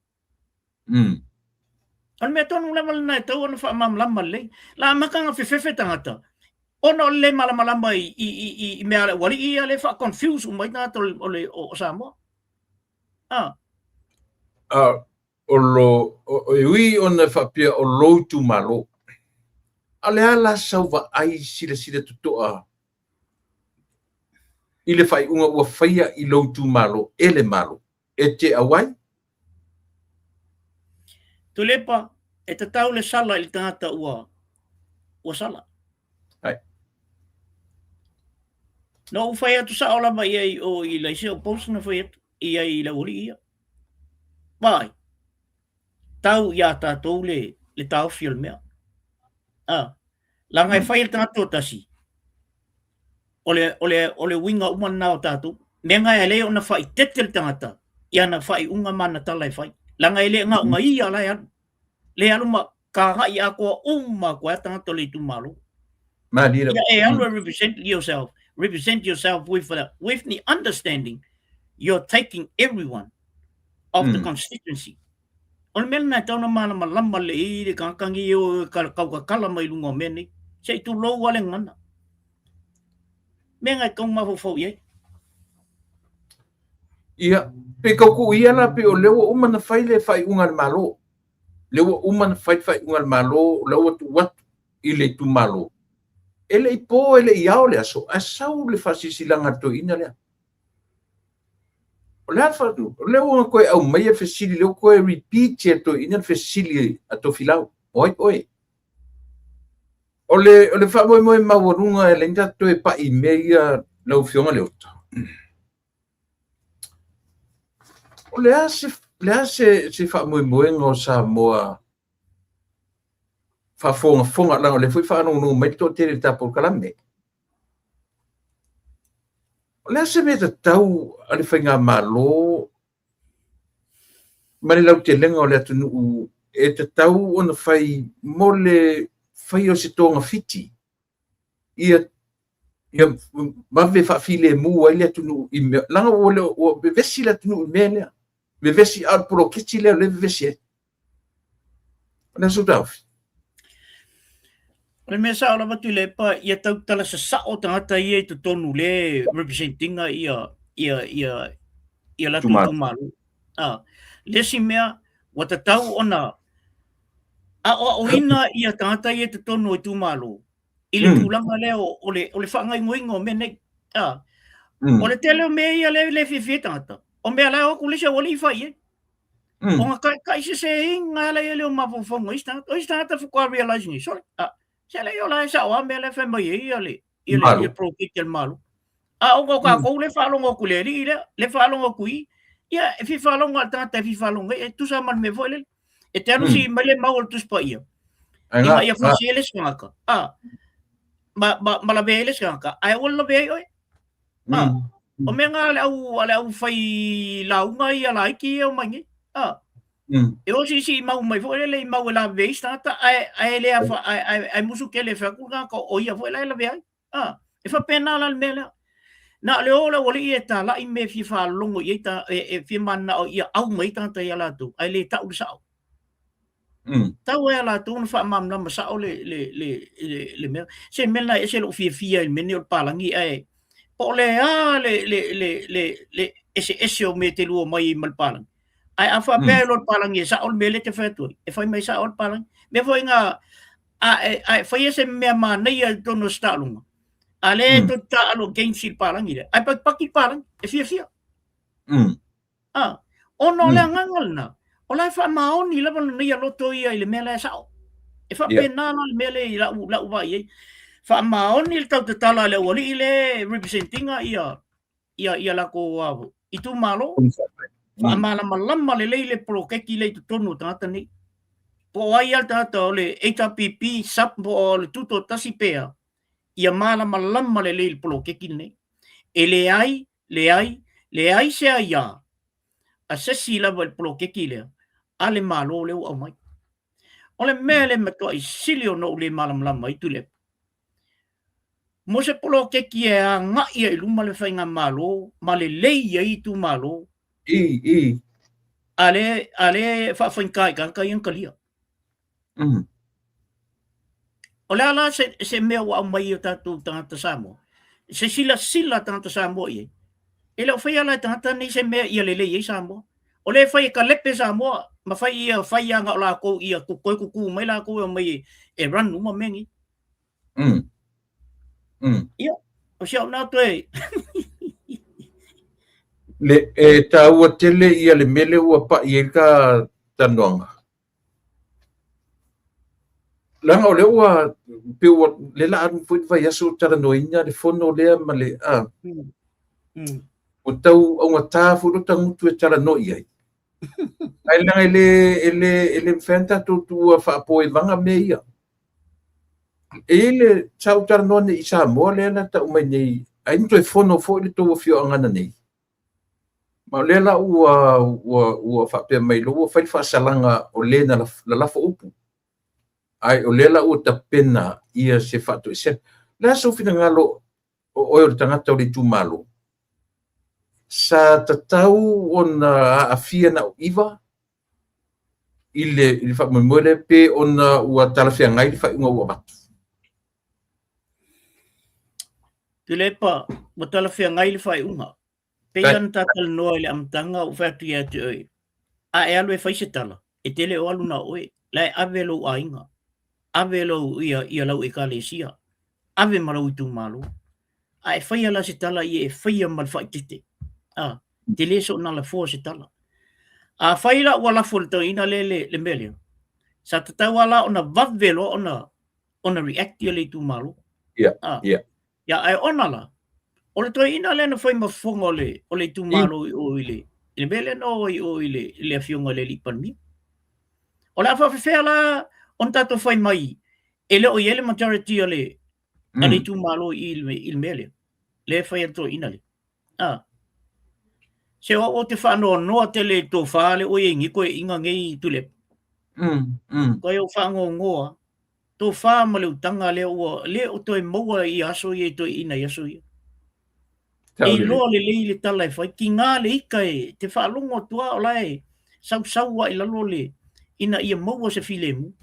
O le mea tonu lava lena e tatau ona faamalamalama lelei. La amata ona fefefe tagata ona o le le malamalama i, i, i, i, i mea a le aualii ia lea e faa-confuse uma ai tagata o, le, o, le, o Samoa. Ah. Ah, o lo, o, e ui ona faapea o lou itumalo, a o le a la sau vaai silasila totoa i le faaiuga ua faia i lou itumalo e le Malo? E te auai? Tuilaepa, e tatau le sala i le tagata ua, ua sala. Ai. Na ou fai atu sao lava i ai o i le isi o post na fai atu i ai i le aualii ia. Vaai, tau iā tātou le, le taofi o le mea. Ah, leaga e fai e le tagata toatasi, o le, o le, o le uiga uma lena o tatou. Mea na e ala ai ona faaeteete le tagata i ana faaiuga ma ana tala e fai. Leaga e le na o na ia la e alu. Le alu ma kāgaʻi atoa uma atu ai tagata o le itumalo. Malie Ia e alu e represent yourself, represent yourself with, with the understanding you're taking everyone of the constituency. O le mea lena e tatau ona malamalama lelei le tagata nei e o e kaukakala mai luga o mea nei. Se i tulou lava le gagana. Mea na e tatau ona mafaufau i ai. Ia, pe tau ia la pe o lea ua uma na fai le faaiuga a le Malo. Lea ua uma na fai le faaiuga a le Malo, o lea ua tuu atu i le itumalo. E le i po, e le i ao le aso, ae sau le faasilasilaga a le toeaina lea. O le a le o lea ua toe aumaia le fesili, lea ua toe repeat e le toeaina le fesili a Tofilau, o ai oe? O le, o le faamoemoe maualuga e leai ni tatou toe pai i mea ia lau Afioga Leota. O le a se, le a se, se faamoemoega o Samoa faafogafoga, leaga o lea foi faalogologo mai le toatele i le ta polokalame. O le a se mea tatau a le faigamalo ma le lautelega o le atunuu e tatau ona fai mo le faia o se togafiti ia ia vave faafilemu ai le atunuu i mea leaga ua le ua vevesi le atunuu i mea lea vevesi a o le poloketi lea o lea vevesi ai. O le a sou taofi? O le mea sao lava Tuilaepa, ia tautala sasao tagata ia i totonu le representinga ia ia ia ia latou itumalo. Ah, le isi mea ua tatau ona aoaoina ia tagata ia i totonu o itumalo i le tulaga lea o le o le faagaoioiga o mea nei. Ah, o le tele o mea ia lea le fiafia ai tagata, o mea la e o atu le isi aualii fai i ai. Ona taitaiseseina lea le o mafaufauga o isi tagata. O isi tagata faatoa realize nei, sorry, ah, se leai o la e sao lava mea la e fai mai ai ia le, ia le, ia poloketi a le Malo. A ona o tatou lea e faalogo atu i le alii lea, lea e faalogo atu i i, ia e fia faalogo lava le tagata e fia faalogo ai, e tusa ma le mea foi lele. E te alu sii mai le mau o le Tusi Paia, ina ia fasi ai le isi tagata, ah, ma, ma, ma lavea ai le isi tagata, ae aua le lavea ai oe. Ah, o mea ngā le au, a le au whai lauga ia laiti ia o mai nei. Ah, e o si si mau mai foi lele i mau e lawe ai se tagata, ae, ae le afa, ae, ae, ae musu tele e fai atu le tagata o ia foi la e lawe ai. Ah, e faapena la le mea lea. Na o le o le aualii e talai mea e fia faalogo i ai ta, e, e fia mananao ia au mai tagata ia latou, ae le tau le sao. Tau ai ia latou ona faamalamalama sao le, le, le, le, le mea. Se mea lena e ese lou fiafia i le mea lenei o le palagi, ae po o le a le, le, le, le, le eseese o mea e te lua mai ai ma le palagi. Ae a faapea e loa le palagi e sao le mea lea e te fai atu ai, e fai mai sao le palagi. Mea foi nga, a e, a e faia se mea manaia i totonu o se taaloga, a lea e tou te taaalo against i le palagi lea, ae patipati le palagi, e fiafia. Ah, ona o le agaga lena, o la e faamaoni lava lona ia loto ia i le mea la e sao. E faapena la le mea lea i lau, lau vaai ai. Faamaoni le tautatala a le aualii le representinga ia, ia, ia latou uh, itumalo. Faamalamalama lelei le poloketi lea i totonu o tagata nei. Po o ai lava le tagata o le HRPP, SUP, po o le Tutoatasi pe a, ia malamalama lelei le poloketi lenei. E leai Leai, leai se aiā a se isi lava i le poloketi lea a le Malo lea ua aumai. O le mea lea e matuai sili ona ou le malamalama ai Tuilaepa, mo se poloketi e agai ai i luma le faigamalo ma lelei ai itumalo, I, i. a lea, a lea e faafaigata i tagata ia ona talia. O le a la se, se mea ua aumai i o tatou tagata Samoa? Se silasila tagata Samoa i ai. E le o faia la e tagata nei se mea ia lelei ai Samoa. O lea e fai e kalepe Samoa ma fai ia fai ia na o lakou ia toe tutu mai lakou e omai e, e run uma mea nei. Ia, o si au nā toe. Le, e tāua tele ia le mele ua pa'i ai ka talanoaga. Leaga o lea ua pei ua le la alu foi le vaiaso o talanoaina le fono lea ma le a ua tau augata foi lota gutu e talanoa i ai. Ae leaga e le e le e le mafai ona tatou tuua faapoevaga mea ia. E i ai le sa ou talanoa nei i Samoa lea na tau mai nei ai na toe fono foi le tou afioaga ananei. Ma o lea la ua, ua, ua faapea mai loa ua fai le faasalaga o le na lalafo upu. Ae o lea la ua tapena ia se faatoesega. O le a sou finagalo o oe o le tagata o le itumalo? Sa tatau ona aafia na o 9 i le, i le faamoemoe lea pe ona ua talafeagai le faaiuga ua avatu? Tuilaepa, ua talafeagai le faaiuga. Pei ona ta talanoa i le amataga ua fai atu ia te oe, a e alu e fai se tala, e te le o alu na o oe, la e ave lou aiga, ave lou, ia, ia lau ekalesia, Ave ma lou itumalo. A e faia la se tala ia e faia ma le faaeteete. A, tele soona lafoa se tala. Afai la ua lafo i le toeaina lea le, le mea lea, sa tatau lava la ona vave loa ona, ona react ia le itumalo. Ia, ia. Ia, ae ona la, o le toeaina lea na fai ma fofoga o le, o le itumalo i o i le, i le mea lea na o ai i o i le, i le afioga i le alii Palemia. O le a faafefea la ona tatou fai mai e le o i ai le majority o le, a le itumalo i le, i le mea lea, lea e fai e le toeaina lea. Ah. Se o au ou te faanoanoa tele i le tofa lea ua i ai nei toeaiina nei Tuilaepa. Koe ou faanoanoa, tofa ma le utaga lea ua le o toe maua i aso ia i toeaiina i aso ia. E iloa lelei le tala e fai, tiga le ita e te faalogo atu lava o la e sausau lava i lalo le ina ia maua se filemu.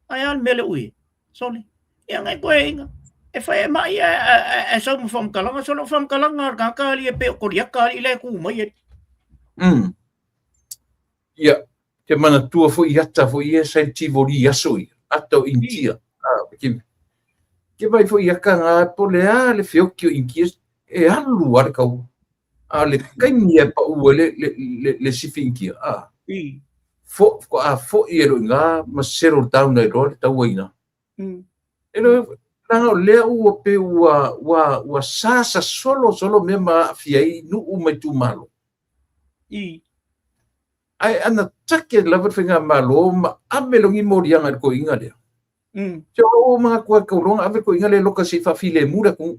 Ae a le mea lea ua i ai? Sole, ia ngai toeaiina, e fai e mai ae sau ma faamatalaga, sole o faamatalaga a le tagata alii e pei o Koliata alii la e tu mai alii. Ia, te manatua foi i ata foi ia sa i le Tivoli i aso ia, ata o Initia. Ke vaai foi i aka ngā, po o le a le feoki o Initia, e alu lava le kaua. A o le taimi e pau ai le sifi Initia, a, faatoa foi ai loa i ina ma settle down ai loa le taua i ina. E le, leaga o lea ua pei ua sasa solo solo mea ma aafia ai nuu ma itumalo. Ae ana take lava le faigamalo ma ave loa ni moliaga i le toeaina lea. Se o lou manatu e tau loa ona ave le toeaina lea e loka se i faafilemu le atunuu.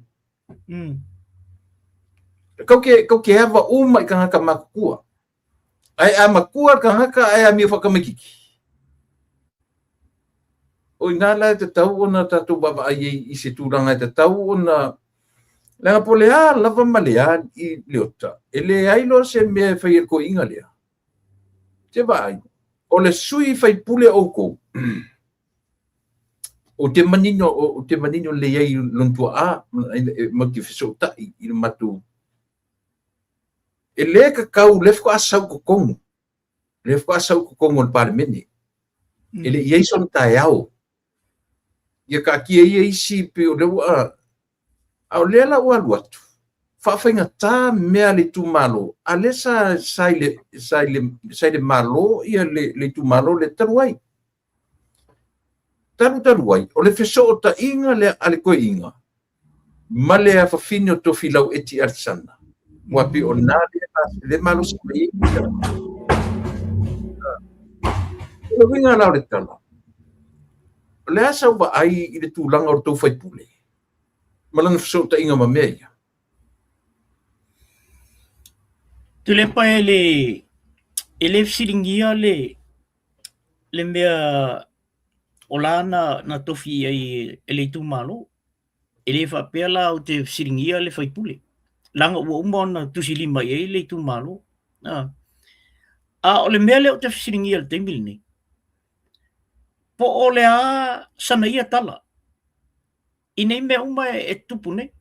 Kau ke ava uma i tagata matutua. Ae a matua le tagata ae amio faatamaitiiti. O i ina la e tatau ona tatou vaavaai ai i se tulaga e tatau ona leaga po o le a lava ma le a i Leota, e leai loa se mea e fai e le toeaina lea. Se vaai, o le sui faipule o outou, ou te manino, ou te manino lelei ai i lona tuaa, matou te fesootai i le matou, e le tatau, lea faatoa sau i totonu, lea faatoa sau i totonu o le Palemene, e le i i ai sona taeao. Ia taatia ia isi pei o lea ua, a o lea la ua alu atu, faafaigata mea a le itumalo, a lea sa, sa i le, sa i le, sa i le Malo ia le, le itumalo lea talu ai. Talu talu ai, o le fesootaiga lea a le toeaina ma le afafine o Tofilau Eti Alesana, ua pei o na lea, lea malosi mai ai. O le uiga la o le tala, o le a sau vaai i le tulaga o le tou faipule ma lana fesootaiga ma mea ia? Tuilaepa e le, e le fesiligia le, le mea o la na, na tofi i ai e le itumalo. E le faapea la ou te fesiligia le faipule, leaga ua uma ona tusilima i ai le itumalo. A, a o le mea lea ou te fesiligia i le taimi lenei, po o le a sana ia tala i nei mea uma e tutupu nei.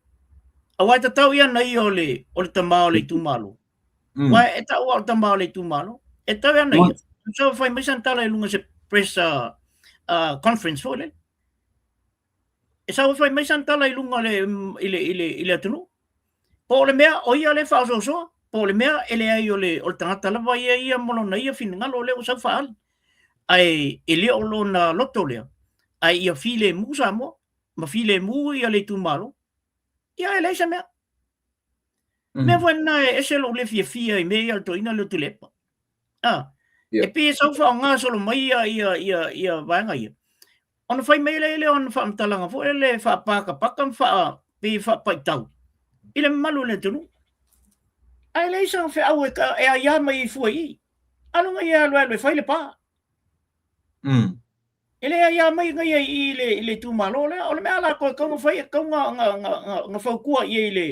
Aua e tatau ia na ia o le, o le tama o le itumalo. Aua e tau o le tama o le itumalo. E tatau ia na ia. So fai mai sana tala i luga se press conference foi lele. E sau e fai mai sana tala i luga le, i le, i le, i le atunuu. Po o le mea o ia lea e faaosoosoa, po o le mea e leai o le, o le tagata lava ia ia ma lona ia finagalo lea ua sau faaali. Ae e le o lona loto lea, ae ia filemu Samoa ma filemu ia le itumalo. Ia e leai se mea. Mea foi lena e ese lou le fiafia i mea ia o le toeaina lea o Tuilaepa. Ah, e pei e sau faaaoga solo mai ia, ia, ia, ia vaega ia. Ona fai mai lea lea o ana faamatalaga foi lele faapakapaka ma faa, pei e faapaitau i le mamalu o le atunuu. Ae leai sana feau e, e aiā mai ai fua i i. Alu ngai alu alu e fai le pa. E le aiā mai ngai ai i le, i le itumalo lea. O le mea la koe kau na fai, kau na, na, na, na, na fautua i ai i le,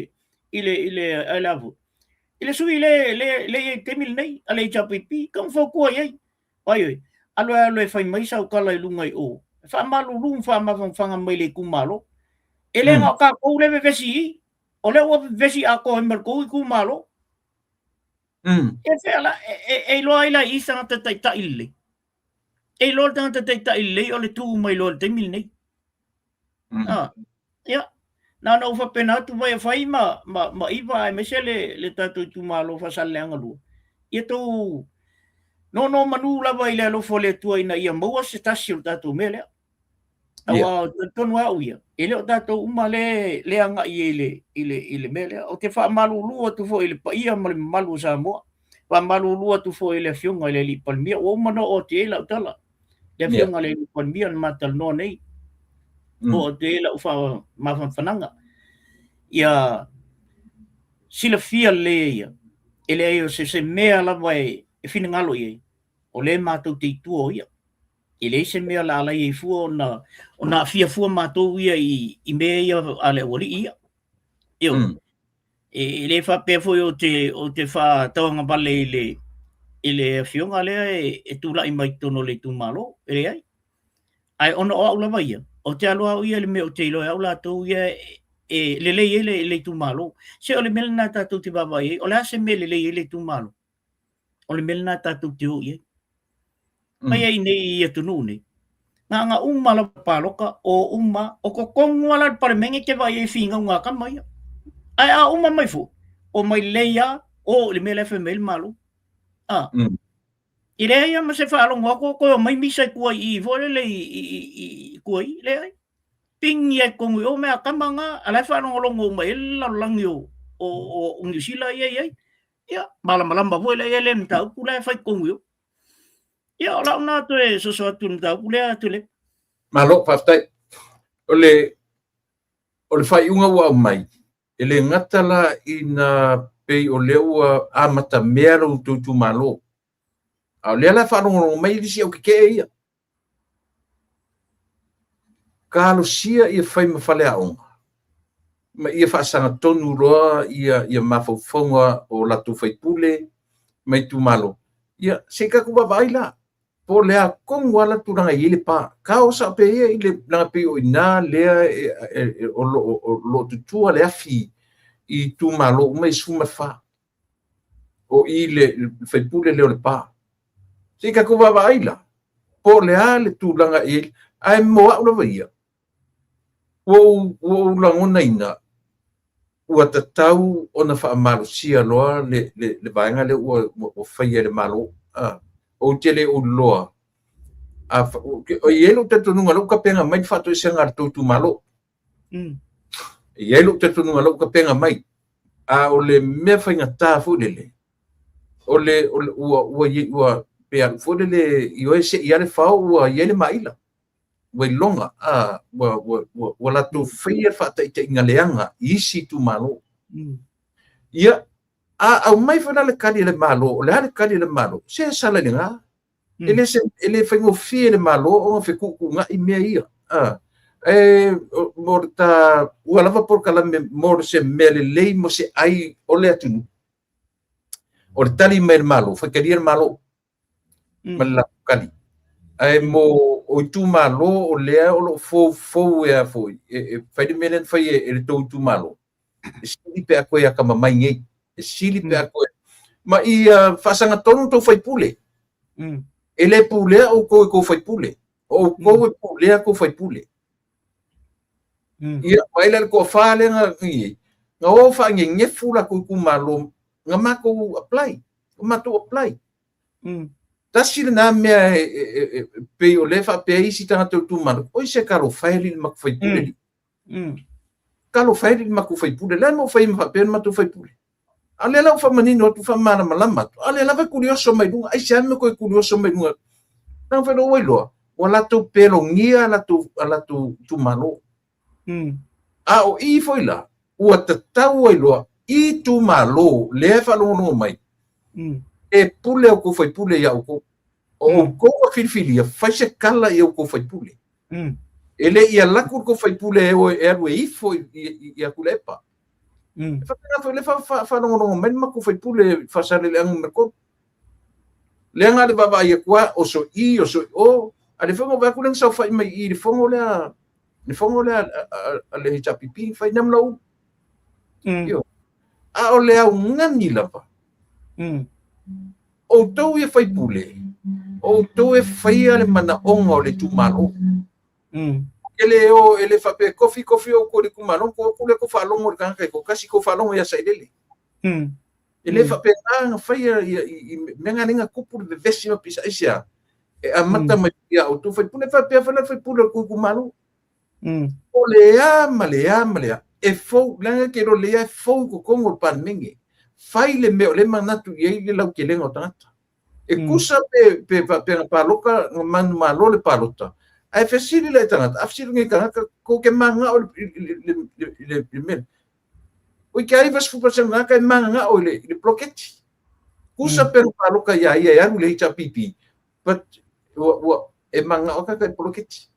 i le, i le, i le avu. I le sui le, le, le i ai i taimi lenei, a le HRPP, kau na fautua i ai. Ai oi, alu alu e fai mai sau tala i luga i o. E faamalulu ma faamafanafana mai le itumalo. E le na o tatou le vevesi i i. O lea ua vevesi atoa ai ma le tou itumalo. E fea la, e, e, e iloa ai la i i se tagata taitai lelei. E iloa le tagata taitai lelei o le tu mai loa i le taimi lenei. Ah. Ia, na ona ou faapena atu vai e fai ma, ma, ma iva aemaise le, le tatou itumalo Faasaleleaga 2. Ia tou nonomanu lava i le alofa o le Atua ina ia maua se tasi o le tatou mea lea. Aua yeah. Talitonu au ia, e le o tatou uma le, le agai i le, i le, i le mea lea. Ou te faamalulu atu foi i le paia ma le mamalu o Samoa. Faamalulu atu foi i le afioga i le Alii Palemia. Ua uma ona oo atu i ai lau tala. Le afioga i le Palemia na ma talanoa nei. Oo atu i ai lau faamafanafanaga. Ia silafia lelei e ia, e leai o se, se mea lava e, e finagalo i ai, o lea matou te i tua o ia. E leai se mea o le a alai ai fua ona, ona aafia fua matou ia i, i mea ia a le aualii ia. Ioe. E le faapea foi ou te, ou te faatauagavale i le, i le afioga lea e, e tulai mai totonu o le itumalo, e leai. Ae ona o au lava ia, ou te alu au ia i le mea ou te iloa ai au latou ia e, e lelei ai le, le itumalo. Se o le mea lena tatou te vaavaai ai, o le a se mea e lelei ai le itumalo? O le mea lena tatou te o i ai. Mai ai nei i atunuu nei, na ona uma lava paloka, o uma, o totonu lava la le Palemene e te vaai ai i finauga a tama ia. Ae a uma mai foi, o mai lelei lava, o i le mea la e fai mai ai le Malo. A. E leai lava ma se faalogo atu o toe omai misa i tua i i foi lele i, i, i, i tua i, leai. Pigi lava i totonu i o mea a tama na, a la e faalogologo uma i ai le lalolagi o, o, o Niu Sila ia e i ai. Ia, malamalama foi la i ai le mataupu la e fai totonu i o. Ia, o lau na toe soso atu i le mataupu lea, Tuilaepa. Malo, faafetai. O le, o le faaiuga ua aumai, e le gata la ina pei o lea ua amatamea lo outou itumalo, a o lea la e faalogologo mai isi au tetee ia. Talosia ia fai ma faleaoga ma ia faasagatonu loa ia, ia mafaufauga o latou faipule ma itumalo. Ia, se i tatou vaavaai la, po o le a tonu lava la tulaga e i ai Lepa. Kao sao pea ia i le leaga pei o i ina lea e, e, e, o lo o tutua le afi i itumalo uma e 14. O i le faipule lea o Lepa. Se i tatou vaavaai la, po o le a le tulaga e i ai. Ae mo au lava ia, ua ou, ua ou lagonaina, ua tatau ona faamalosia loa le, le, le vaega lea ua, ua, ua faia e le Malo. Ah, ou te le o iloa. A, o i ai lou talitonuga, lou tapena mai le faatoesega a le tou itumalo. E i ai lou talitonuga lou tapena mai. A o le mea faigata foi lele, o le, o le ua, ua, ua, pe alu foi lele i oe se'i lava le fao ua i ai le maila. Ua iloga, a, ua, ua, ua, ua latou faia le faataitaiga leaga i isi itumalo. Ia, a aumai foi la le tali a le Malo, o le a le tali a le Malo? Se sala i lena. E le, se, e le faigofie le Malo ona fetuutuunai mea ia. A, e, mo le ta, ua lava polokalame mo se mea lelei mo se ai o le atunuu. O le tali mai le Malo, faitalia le Malo ma le latou tali. Ae mo o itumalo o lea o lo o foufou e a foi, e, e fai le mea lea na fai e, e le tou itumalo. E sili pe a toe atamamai nei. E sili pe a toe... Ma ia faasagatonu tou faipule. E le pulea outou e tou faipule. O outou e pulea tou faipule. Ia, vaai la i le toafa lea na i ai, na o faanenefu latou itumalo, na matou apply, na matou apply. Tasi lena mea e, e, e, e pei o lea faapea isi tagata o itumalo, oi se talofa e alii le matou faipule alii. Talofa e alii le matou faipule, le a le mea ua fai ai ma faapea le matou faipule? A o lea la ua faamanino atu, faamalamalama atu, a o lea lava e tulioso mai luga, aisea le mea toe tulioso mai luga? Leaga foi ua iloa, ua latou pelogia a latou itumalo. A o i foi la, ua tatau ai loa i itumalo lea e faalogologo mai, e pule a outou faipule ia outou. O outou ua filifilia, fai se tala i outou faipule. E le i alu atu le tou faipule e o e alu e ifo i Tuilaepa. E faapena foi lea faalogologo mai le matou faipule Faasaleleaga Nu.3. Lea na le vaavaai atu lava, oso i, oso i o, a o lea foi na ou vaai atu lea na saofai mai i i le fono lea, le fono lea a le HRPP, fai na ma ulu. Ioe. A o le augani lava, outou ia faipule, o outou e faia le manaoga o le itumalo. Kele o e le faapea kofi kofi o ko le itumalo, ko atu lea kou faalogo i le tagata e toatasi kou faalogo ia Sailele. E le faapena ona faia ia i mea na lea na tupu le vevesi ma pisa aisea e amata mai ia outou faipule faapea foi la le faipule o le tou itumalo. O le a ma le a ma le a e fou leaga e te iloa lelei lava e fou i totonu o le Palemene. Fai le mea o lea e manatu i ai le lautelega o tagata. E tusa pe pe faapea na palota na manumalo le palota ae fesili la i tagata, a fesili nei tagata tou te mananao i le mea. Oi te 90% o tagata e mananao i le poloketi. Tusa pe na palota ia ia e alu i le HRPP, but ua e mananao tagata i le poloketi.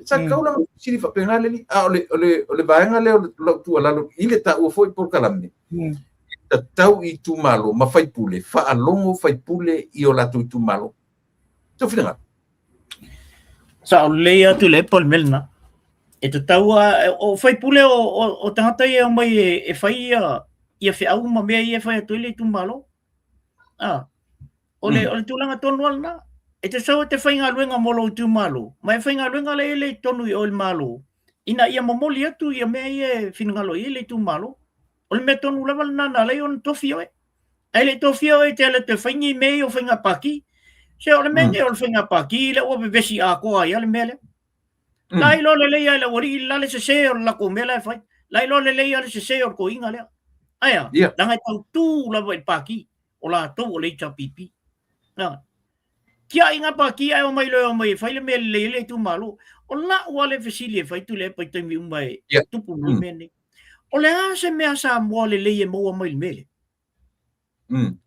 Sa tatau la ona fesili faapena le alii. A o le vaega lea o lau tuualalo i le taua foi polokalame, e tatau i itumalo ma faipule, faalogo faipule i o latou itumalo. Sou finagalo. Sao lelei lava Tuilaepa o le mea lena. E tatau lava, o faipule o tagata ia e omai e fai ia feau ma mea ia e fai atu ai le itumalo. O le, o le tulaga tonu lava lena. E te sau e te faigaluega mo lou itumalo, ma e faigaluega la e le i totonu i o i le Malo, ina ia momoli atu ia mea ia e finagalo i ai le itumalo. O le mea tonu lava lena na ala ai ona tofi oe. Ae le i tofia oe e te alu atu e fai ni mea ia o faiga pati. Se o le mea nei o le faiga pati lea ua vevesi atoa ai lava le mea lea. La iloa lelei lava e le aualii le la le sese o le latou mea la e fai. La iloa lelei lava le sese o le toeaina lea. Ae a? Leaga e tautu lava i le pati o latou o le HRPP. Na. Tiai ngā pati ae omai loa e omai e fai le mea lelei ai le itumalo. O lau lava le fesili e fai Tuilaepa i taimi uma e tupu mai mea nei. O le a se mea Samoa lelei e maua mai i le mea lea?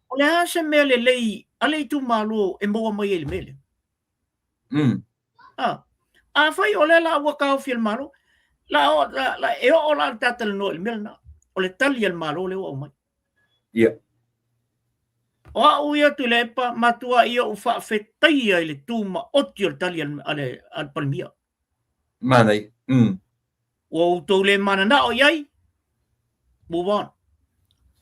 O le a se mea lelei a le itumalo e maua mai ai i le mea lea? Afai o lea la ua taofi e le Malo, la, la, la, e oo la le ta talanoa i le mea lena. O le tali a le Malo lea ua aumai. O au ia Tuilaepa, matuai ou faafetaia i le tumaoti o le tali a le Palemia. Manaia. Ua outou le mananao i ai, move on.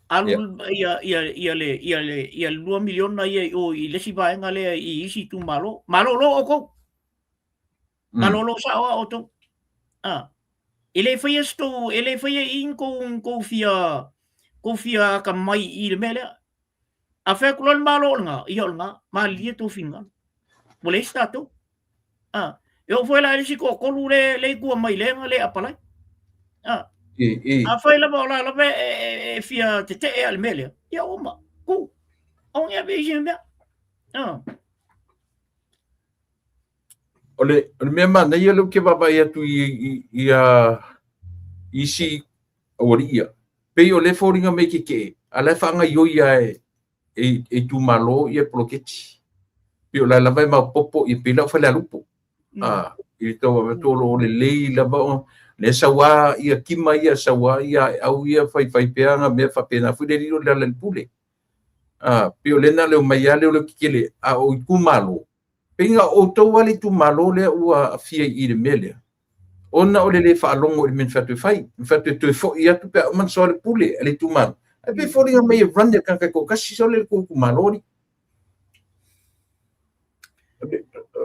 Alu ia, ia, ia, le, ia, le, ia le 2 miliona ia i o i le isi vaega lea i isi itumalo. Malolo outou. Malolo sao lava outou. E le faia se tou, e le faia i i ni tou fia, tou fia atamai i le mea lea. A fai atu loa le Malo o lena, ia o lena, malilie tou finagalo. Ua leai se tatou. E oo foi la i le isi toatolu le, le i tua mai lea na le apalai. Afai lava o la lava e fia tetee a le mea lea, ia uma, tu. Aua ne i ave i isi mea. O le mea manaia lea ou te vaavaai atu i isi aualii ia, pei o lea e foliga mai e tetee, a o la e faagaoioi lava e itumalo ia poloketi. Pei o la e lava e maopoopo ia pei la o Falealupo. I le tau vaavaai atu o lo o lelei lava ona lea e sau lava ia kima ia, sau lava ia aeau ia faifai pea ana mea faapena foi lea lilo i le ala i le pule. Pei o lea na o le omai lava lea o le tetele, a o itumalo, pei na o outou lava le itumalo lea ua aafia i le mea lea, ona o le le faalogo i le mea na fai atu e fai, na fai atu e toe foi atu pe a uma ona soalepule a le itumalo. Ae pei e foliga mai e run e le tagata e toatasi sole le tou itumalo alii.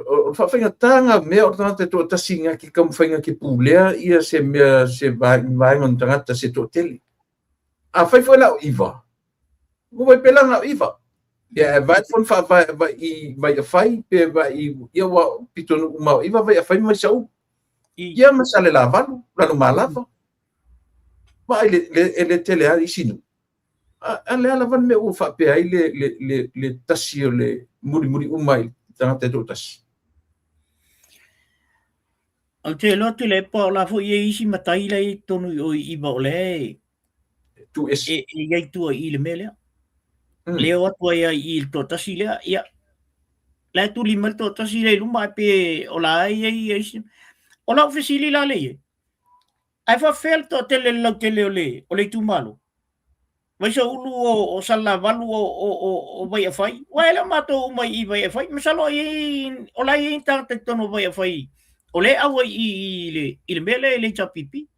O le faafaigata lena mea o le tagata e toatasi na te taumafai na te pulea ia se mea, se vaega o ni tagata se toatele. Afai foi la o 9, ua vai pe la na o 9. Ia e vai foi faavae vai i Vaiafai pe vai i ia ua pitonuu uma o 9 Vaiafai ma Vaisaulu. Ia ma Salelavalu, Lalomalava. Vaai le e le tele lava isi nuu. A o le a lava le mea ua faapea ai le tasi o le mulimuli uma i le tagata e toatasi. Ou te iloa Tuilaepa o la foi e i ai isi matai la e i totonu i o i 9 o lea e Tu ese. E i ai tua i i le mea lea. Le o atu ai ai i le toatasi lea, ia. La e tuli mai le toatasi lea i luma ae pe o la e i ai ia isi. O lau fesili la lea i ai, ae faapefea le toatele le lautele o le itumalo? Vaisoulu o Salelavalu o Vaiafai, aua e le o matou uma i Vaiafai. Masalo o la e i ai ni tagata i totonu o Vaiafai o lea e auai i le mea lea i le HRPP.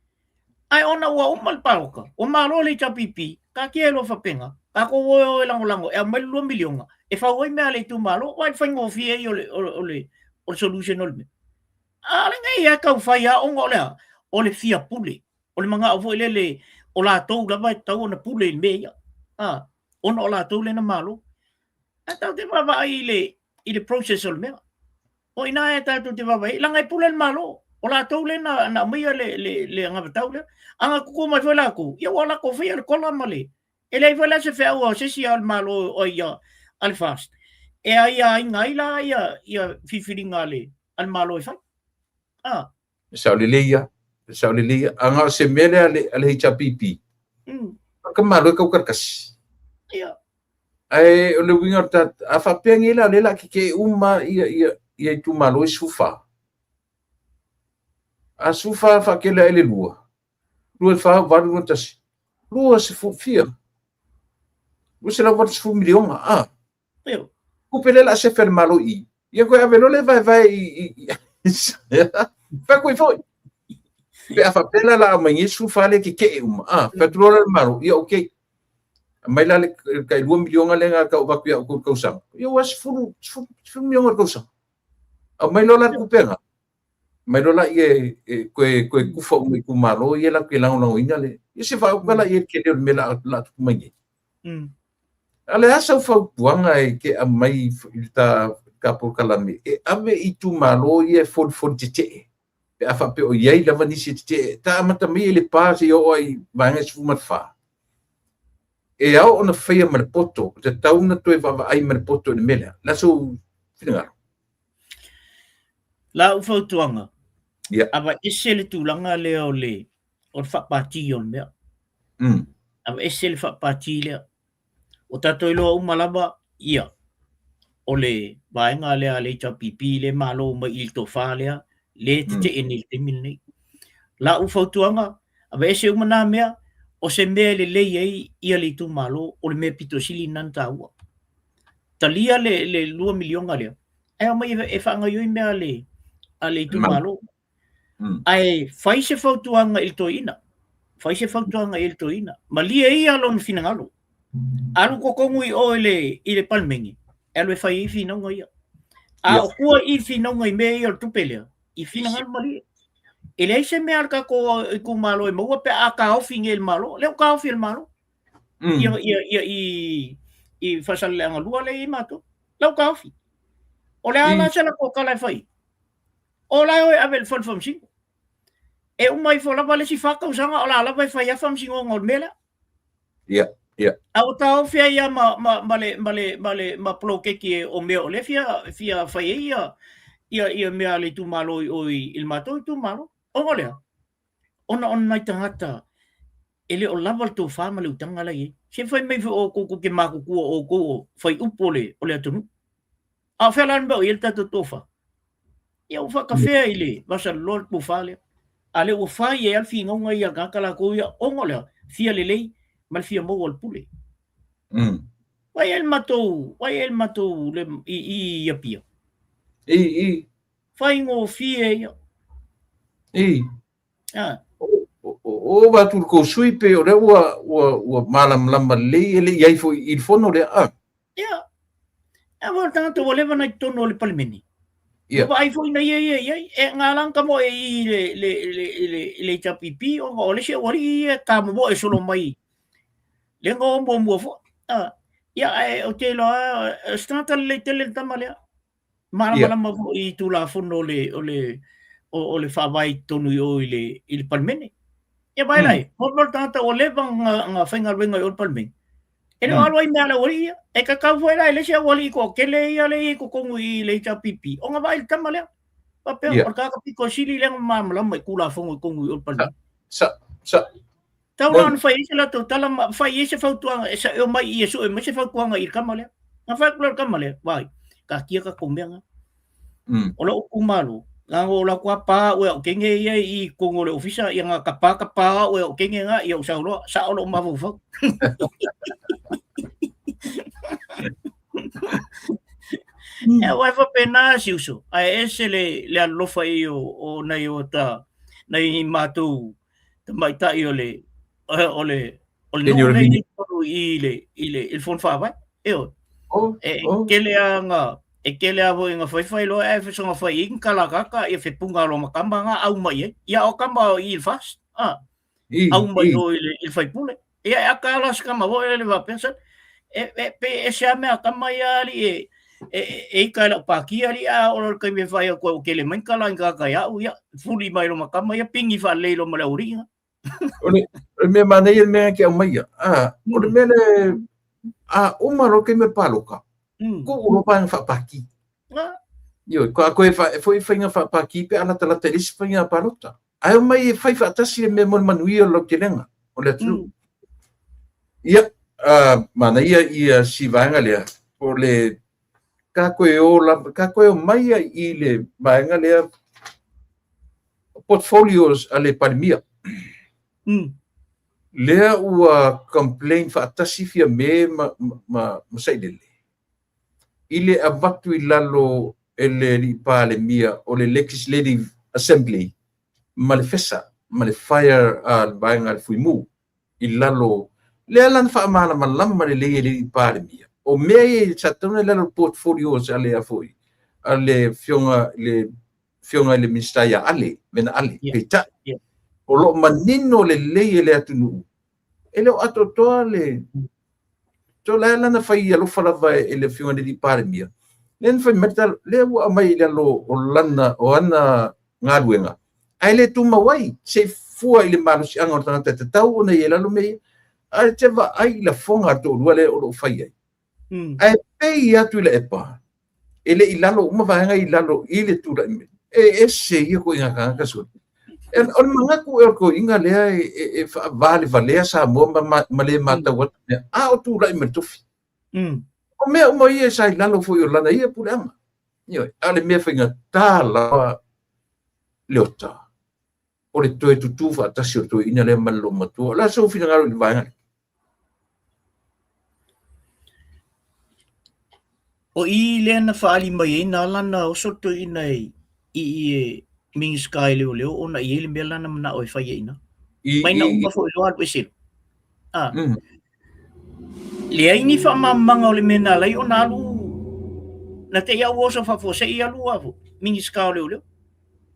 Ae ona ua uma le palota, ua malo le HRPP, taatia ai loa faapena, tatou o e o e lagolago e aumai le $2 miliona e fau ai mea a le itumalo, aua e faigofie ia o le solution o le mea. A o lenei e tau fai a ona o le a? O le fia pule. O le manao foi lele o latou lava e tatau ona pule i le mea ia. A, ona o latou lea na malo. Ae tatou te vaavaai i le process o le mea. O i ina e tatou te vaavaai, leaga e pule le Malo. O latou lea na aumaia le anavatau lea. A na tutu mai foi latou, ia ua latou faia le kola ma le... E leai foi la se feau a se isi a le Malo o ai a le FAST e aiaina ai la ia filifiliga a le Malo e fai. Ah. E sao lelei ia. E sao lelei ia. A na o se mea lea a le HRPP, ka Malo e kaukalakasi. Ia. Ae o le uiga o le ta, a faapea nei la o lea o le a tetee uma ia itumalo e 14. A 14 faatele ae le 2, 2, 4, 8, 2, 1, 20 fia, 280 miliona, a. Tupe lea o le a sefe a le Malo i i, ia toe ave loa lea vaevae i, fai atu ai foi. Pe a faapea la o le a aumai nei 14 lea tetee uma, a, fai atu loa la le Malo, ia okay. Aumai la le tai 2 miliona lea na tau avatu ia outou i le tausaga, ia ua 10 miliona i le tausaga. Aumai loa la le tupe lena, aumai loa laia e toe tufa uma i itumalo ia latou te lagolagoina le, ia se faaupuga la i ai le tele o le mea o le a tupu mai nei. A o le a sau fautuaga e te aumai i le ta polokalame e ave i itumalo ia e folifoli tetee pe a faapea o i ai lava nisi e tetee, ta amata mai i Lepa seia oo ai i Vaega 14. E ao ona faia ma le poto, e tatau ona toe vaavaai ma le poto i le mea lea. O le a sou finagalo? Lau fautuaga, aveese le tulaga lea o le faapati o le mea. Aveese le faapati lea. Ua tatou iloa uma lava, ia, o le vaega lea a le HRPP lea e malo mai i le tofa lea, lea e tetee nei i le taimi lenei. Lau fautuaga, aveese uma na mea, o se mea e lelei ai ia le itumalo, o le mea pito sili lena ona taua. Talia le 2 miliona lea, ae aumai e faagaoioi mea a le itumalo. Ae fai se fautuaga i le toeaina, fai se fautuaga i le toeaina, malie ia lona finagalo. Alu totonu i o i le Palemene, e alu e fai ai finauga ia. A o tua i finauga i mea ia o le tupe lea, i finagalo malie. E leai se mea a le tatou itumalo e maua pe a taofi nei e le Malo. Lea ua taofi e le Malo. Ia i Faasaleleaga 2 lea e i ai matou. Lea ua taofi. O le a la se latou tala e fai? O la e o e ave i le fale faamasino. E uma ifo lava le isi 4 tausaga o la lava e fai lava faamasinoga o le mea lea. Ia, ia. A ua taofi ai lava ma poloketi o mea o lea fia fai ai ia mea a le itumalo i o i le matou itumalo. Ona o le a? Ona o nai tagata e le o lava le tofa ma le utaga la e i ai. Se fai mai foi o outou tou te matutua o outou o faiupu o le atunuu. A o fea la le mea o i ai le tatou tofa? Ia ua faatafea i le vasaloloa le tofa lea. A lea ua fai ai lava le finauga ia a le tagata latou ia, ona o le a? Fia lelei ma le fia maua o le pule. Vai ai le matou, vai ai le matou le, i Apia. I. Faigofie ia. I. Ah. O ova atu i le tou sui pe o lea ua malamalama lelei e le i ai foi i le fono lea. Ah. Ia. E ua tagata ua leva na i totonu o le Palemene. Ia. Ua vaai foi na ia ia i ai. E ngā langa mo e i le HRPP ona o le isi aualii ia ta momoe solo mai. Le ngā o muamua foi. Ah. Ia, ae o te iloa, o se tagata lelei tele le tama lea. Malamalama foi i Tulafono o le Faavae i totonu i o i le Palemene. Ia vaai la, mo le tagata ua leva ona faigaluega i o i le Palemene, e le o alu ai mea a le aualii ia. E tatau foi la i le isi aualii toatele ia lea e i ai i totonu i le HRPP ona vaai i le tama lea. Faapea, o le tagata pito sili lea ona malamalama i Tulafono i totonu i o i le Palemene. Sa, sa. Tau la ona fai ai se latou tala ma fai ai se fautuaga e sa, e omai i e sue mai se fautuaga i le tama lea. Na fai atu lea i le tama lea, vaai, taatia tatou mea na. O lou itumalo, na o lau toa pa au e au kenge ia i totonu o le ofisa, ia na tapa tapa au e au kenge na, ia ou sau loa, sao lou mafaufau. E aua e faapena si uso, ae ese le alolofa i o nai o ta, nai matou tamaitai o le o le o le nuu nei i totonu i le i le i le Fono Faavae. Ioe. Oh, E oh. tele lava E tele lava foi ina faifai loa ae soona fai i ai ni tala ataata ia fepuga loa ma tama na au mai i ai. Ia o tama o i i le FAST, a, au mai o i le faipule. Ia e ata la se tama foi lele faapea, sole, e pei e ese lava mea a tama ia alii e ita i lau pāti alii, a oo loa i le taimi e fai atu ai ua tele mai ni tala a ni tagata ia au, ia fuli mai loa ma tama ia, pigi faalelei loa ma le aualii na. O le mea manaia le mea e te aumaia, o le mea le a uma loa le taimi o le palota, tuu loa vaega faapāti. Ioe, a koe foi faiga faapāti pe a latalata i le isi faiga palota. Ae omai e fai faatasi le mea mo le manuia o le lautelega o le atunuu. Ia, manaia ia si vaega lea, o le ka koe o lava, ka koe omai ai i le vaega lea portfolios a le Palemia. Lea ua complain faatasi Fiame ma Sailele i le avatu i lalo e le alii Palemia o le Legislative Assembly ma le FESA ma le Fire a le vaega a le Fuimu i lalo. Lea la na faamalamalama lelei e le alii Palemia o mea ia sa tatau ona i lalo o le portfolios a le foi a le afioga le afioga i le Minisita ia Ale, Vena Ale, peitai, o lo o manino lelei e le atunuu, e le o atoatoa le... So la lana fai alofa lava e le afioga i le alii Palemia, lea na fai mai le tala, lea ua aumai i lalo o lana, o ana galuega, ae le tumau ai, se i fua i le malosiaga o le tagata e tatau ona i ai lalo mea ia. Ae te vaai i lafoga a le toalua lea o lo o fai ai. Ae pei atu i Laepa, e le i lalo uma vaega i lalo i le tulai mai. E ese ia koiga tagata sole. O le manatu e o le toeaina lea e faavalevalea Samoa ma le matau atu mea, a o tulai mai le tofi. O mea uma ia sa i lalo foi o lana ia puleaga. Ioe, a o le mea faigata lava Leota, o le toe tutū faatasi o le toeaina lea ma le loomatua. O le a sou finagalo i le vaega lea? O i lea na faaali mai ai na ala ona oso le toeaina i i e Minisita i leoleo ona e i ai le mea la na manao e fai ai i ina. Mai na uma foi loa alu ese loa. A. Leai ni faamalamalamaga o le mea na ala ai ona alu na te i a ua oso faafuasei alu a Minisita o leoleo.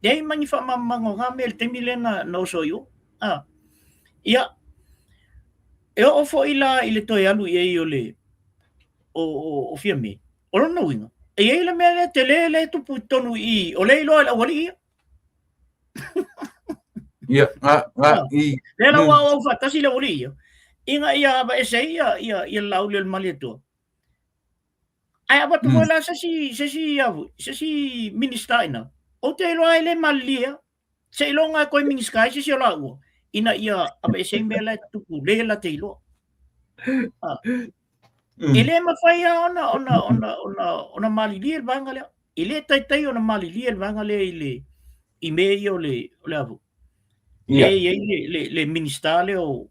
Leai ma ni faamalamalamaga o na mea i le taimi lea na oso ai o. A. Ia, e oo foi la i le toe alu i ai o le o Fiame, o lona uiga, e i ai le mea lea tele lea e tupu i totonu i i, o lea e iloa e le aualii ia. Ia, nga, nga, i. Lea la ua auau faatasi le aualii ia, ina ia aveese ai ia, ia, ia le Laauli o le Malietoa. Ae avatu foi la se isi, se isi, se isi Minisita i ina, ou te iloa e le malilie lava. Seiloga e toe Minisita ai se isi o laua, ina ia aveese ai mea la e tutupu, lea la te iloa. E le mafai lava ona malilie le vaega lea. E le taitai ona malilie le vaega lea i le i mea ia o le o le a foi. Lea e i ai le Minisita lea o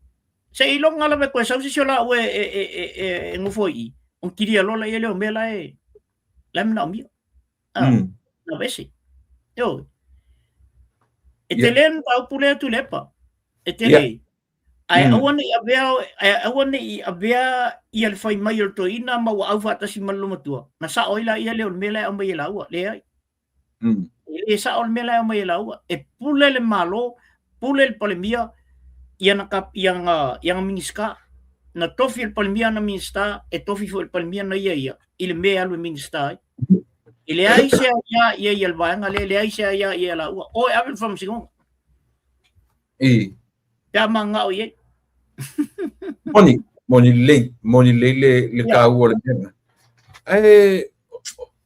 seiloga lava e toe sau se isi o laua e nofo i i, ona kilia loa lea o mea la e manaomia. Na aveese. Ioe. E tele le mataupu lea Tuilaepa. E tele. Ae aua ne i avea, ae aua ne i avea ia le fai mai o le toeaina ma ua au faatasi ma le loomatua, na sao ai laia lea o le mea la e aumai e laua. Leai. E le sao le mea la e aumai e laua. E pule le Malo, pule le Palemia i ana, i ana, i ana Minisita. Na tofi e le Palemia ana Minisita, e tofi foi e le Palemia na ia ia i le mea e alu e Minisita ai. E leai se aia i ai a le vaega lea, e leai se aia i ai a laua. O e ave i le faamasinoga. Pe a manao i ai. Moni, moni lelei, moni lelei le, le taua o le mea lena. Ae,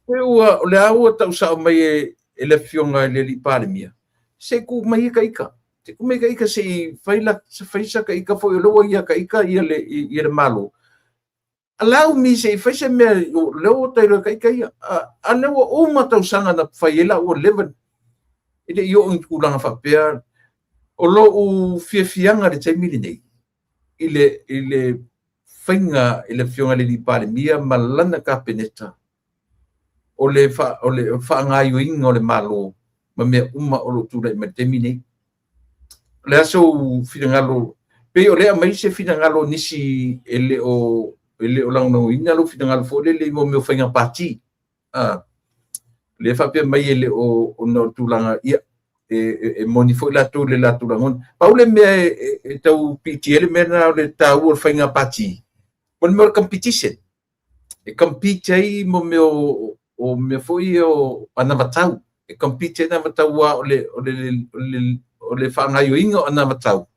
pe ua, o le a ua tau sao mai e, e le afioga i le alii Palemia, se i tuu mai ia ta ita. Se i tuu mai ta ita se i fai la, se fai sa ta ita foi o lea ua ia ta ita ia le, ia le Malo. Allow me se i fai se mea, o lea ua ta iloa e ta ita ia. A, a lea ua uma tausaga na fai ai la ua leva, e le i oo i ni tulaga faapea. O lou fiafiaga i le taimi lenei, i le, i le faiga i le Afioga i le alii Palemia ma lana Kapeneta, o le, fa, o le faagaoioiga o le Malo ma mea uma o lo o tulai mai i le taimi lenei. O le a sou finagalo, pei o lea aumai se finagalo o nisi e le o, e le o lagolagoina lou finagalo foi lele i mea o faiga pati. A lea faapea mai e le o ona o le tulaga, ia, e, e, e moni foi latou le latou lagona. Pau le mea e, e, e tau piitia le mea lena o le taua o le faiga pati, o le mea o le competition. E compete ai mo mea o, o mea foi ia o anavatau. E compete ai anavatau a o le, o le, o le, o le faagaoioiga o anavatau.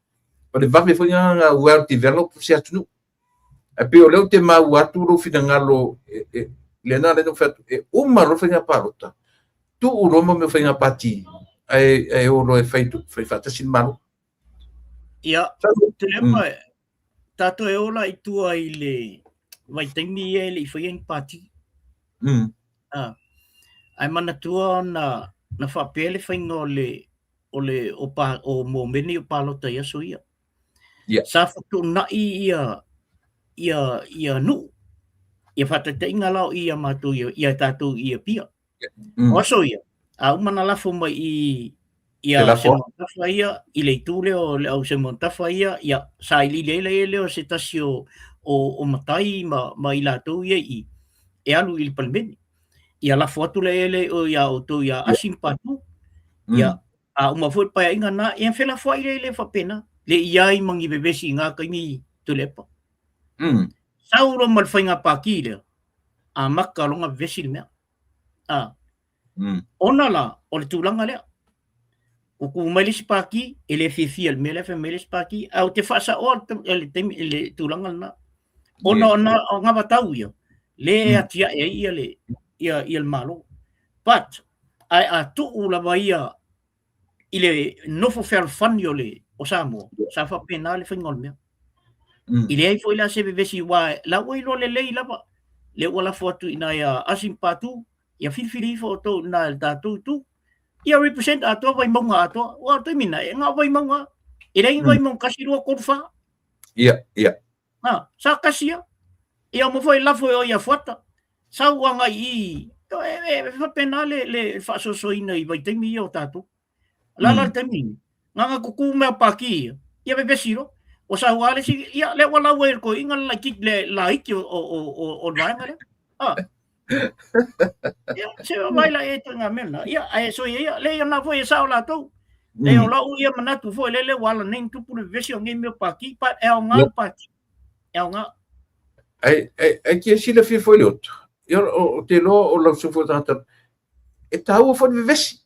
O le vave foi lena well developed se atunuu. Ae pei o lea ou te maua atu lou finagalo, e, e, lea na ala ai ona ou fai atu, e uma loa le faiga palota, tuu loa mo mea o faiga pati, ae, ae o loa e fai, fai faatasi le Malo. Ia, Tuilaepa, mm. tatou e ola i tua i le vaitaimi ia e le i faia ni pati. Mm. Ah, ae manatua na, na faapea le faiga o le, o le, o, pa, o mo mea nei o palota i aso ia. Yeah. Sa fetuunai ia ia ia nuu ia faataitaiga la o i ia matou ia ia tatou i Apia. Mm. O aso ia, a uma na lafo mai i ia Seumanutafa ia i le itu lea o le au Seumanutafa ia, ia sailiili ai la lea o se tasi o o, o matai ma ma i latou ia i e alu i le Palemene. Ia lafo atu la ele o ia outou ia Asi ma Patu. Ia A uma foi le paeaiga na, ia felafoai lea le faapena, le i ai ma ni vevesi i ngā taimi Tuilaepa. Sau loa ma le faiga pātī lea, amata loa ona vevesi le mea. A, ona la, o le tulaga lea, ua tu mai le isi pātī, e le fiafia i le mea lea fai mai le isi pātī, ae ou te faasaoa le taimi, le tulaga lena. Ona o na, o anavatau ia, le e atiae ai ia le, ia, ia le Malo. But, ae a tuu lava ia i le nofo fealofani o le o Samoa, sa faapena le faiga o le mea. I leai foi la se vevesi aua la ua iloa lelei lava lea ua lafo atu i ina ia Asi ma Patu, ia filifili ifo outou i ina i le tatou itu, ia represent atoa Vaimauga atoa. Aua o le taimi lena, e na o Vaimauga lava. E leai ni Vaimauga 1, 2, 3, 4. Ia, ia. Ha, sa kasi ia. Ia uma foi lafo e o ia Fuata. Sau agai i, e, e, e faapena le, le faasoasoaina i vaitaimi ia o tatou. La la le taimi ni, nganga kuku mea paki ia, ia vevesi loa. Ua sau lava le isi, ia lea ua lau ai e le toeaina le laitiiti, le laiti o, o, o, o, o le vaega lea. Ah. Ia, se vaai la e ituaiga mea lena. Ia, ae soia ia, leai o lena foi e sao latou. Leai o lau ia manatu foi lele ua ala nei ona tupu le vevesi o nei mea o pati, but e aoga le pati. E aoga. Ai, ai, ai tia silafia foi le oto. Ia, o, o te loa o lau sufu o tagata, e tāua foi le vevesi.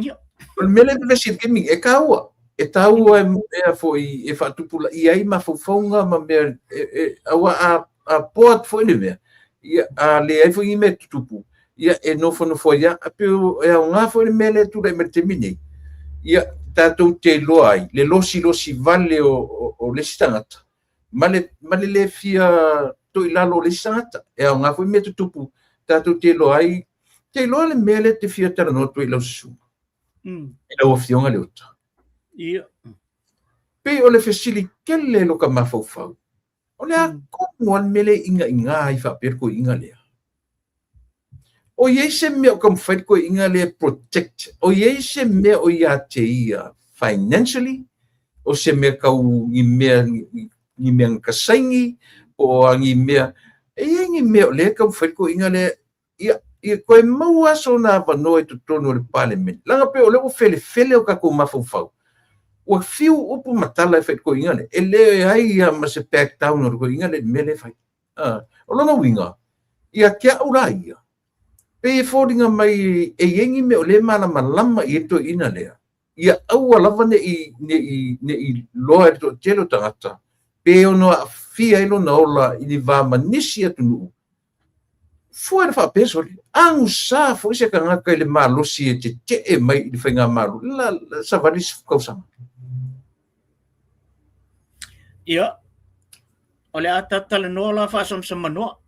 Ia. O le mea lea e vevesi i le taimi, e tāua. E tāua e mea foi e faatupulaia ai mafaufauga ma mea, e, e, aua a, a poa atu foi le mea, ia, a leai foi ni mea e tutupu, ia, e nofonofo ai lava. E pei e aoga foi le mea lea e tulai mai i le taimi nei, ia, tatou te iloa ai le losilosi vale o, o, o le isi tagata, ma le, ma le le fia toilalo o le isi tagata. E aoga foi mea tutupu, tatou te iloa ai, te iloa le mea lea te fia talanoa atu ai i lau susuga. I lau afioga Leota. Ia. Pei o le fesili tele lo ka mafaufau. O le a tonu lava le mea lea e inaiga ai faapea le toeaina lea? O i ai se mea o taumafai le toeaina lea e protect? O i ai se mea o ia te ia financially? O se mea tau ni mea, ni mea na kasaini? Po o a ni mea, e i ai ni mea o lea e taumafai le toeaina lea ia, ia toe maua sona avanoa i totonu o le Palemene. Leaga pei o lea ua felefele o tatou mafaufau. Ua fiu upu ma tala e fai i le toeaina lea, e leai lava ma se back down o le toeaina lea i le mea lea e fai. O lona uiga, ia te au la ia, pei e foliga mai e i ai ni mea o lea e malamalama i ai le toeaina lea, ia aua lava ne i, ne i, ne i loa e le toatele o tagata, pe ono aafia ai lona ola i ni va ma nisi atunuu Fua i le faapea sole, agusa foi se tagata i le malosi e tetee mai i le faigamalo, la, la savali se tausaga. Ia, o le a tatalanoa la faasamsamanoa.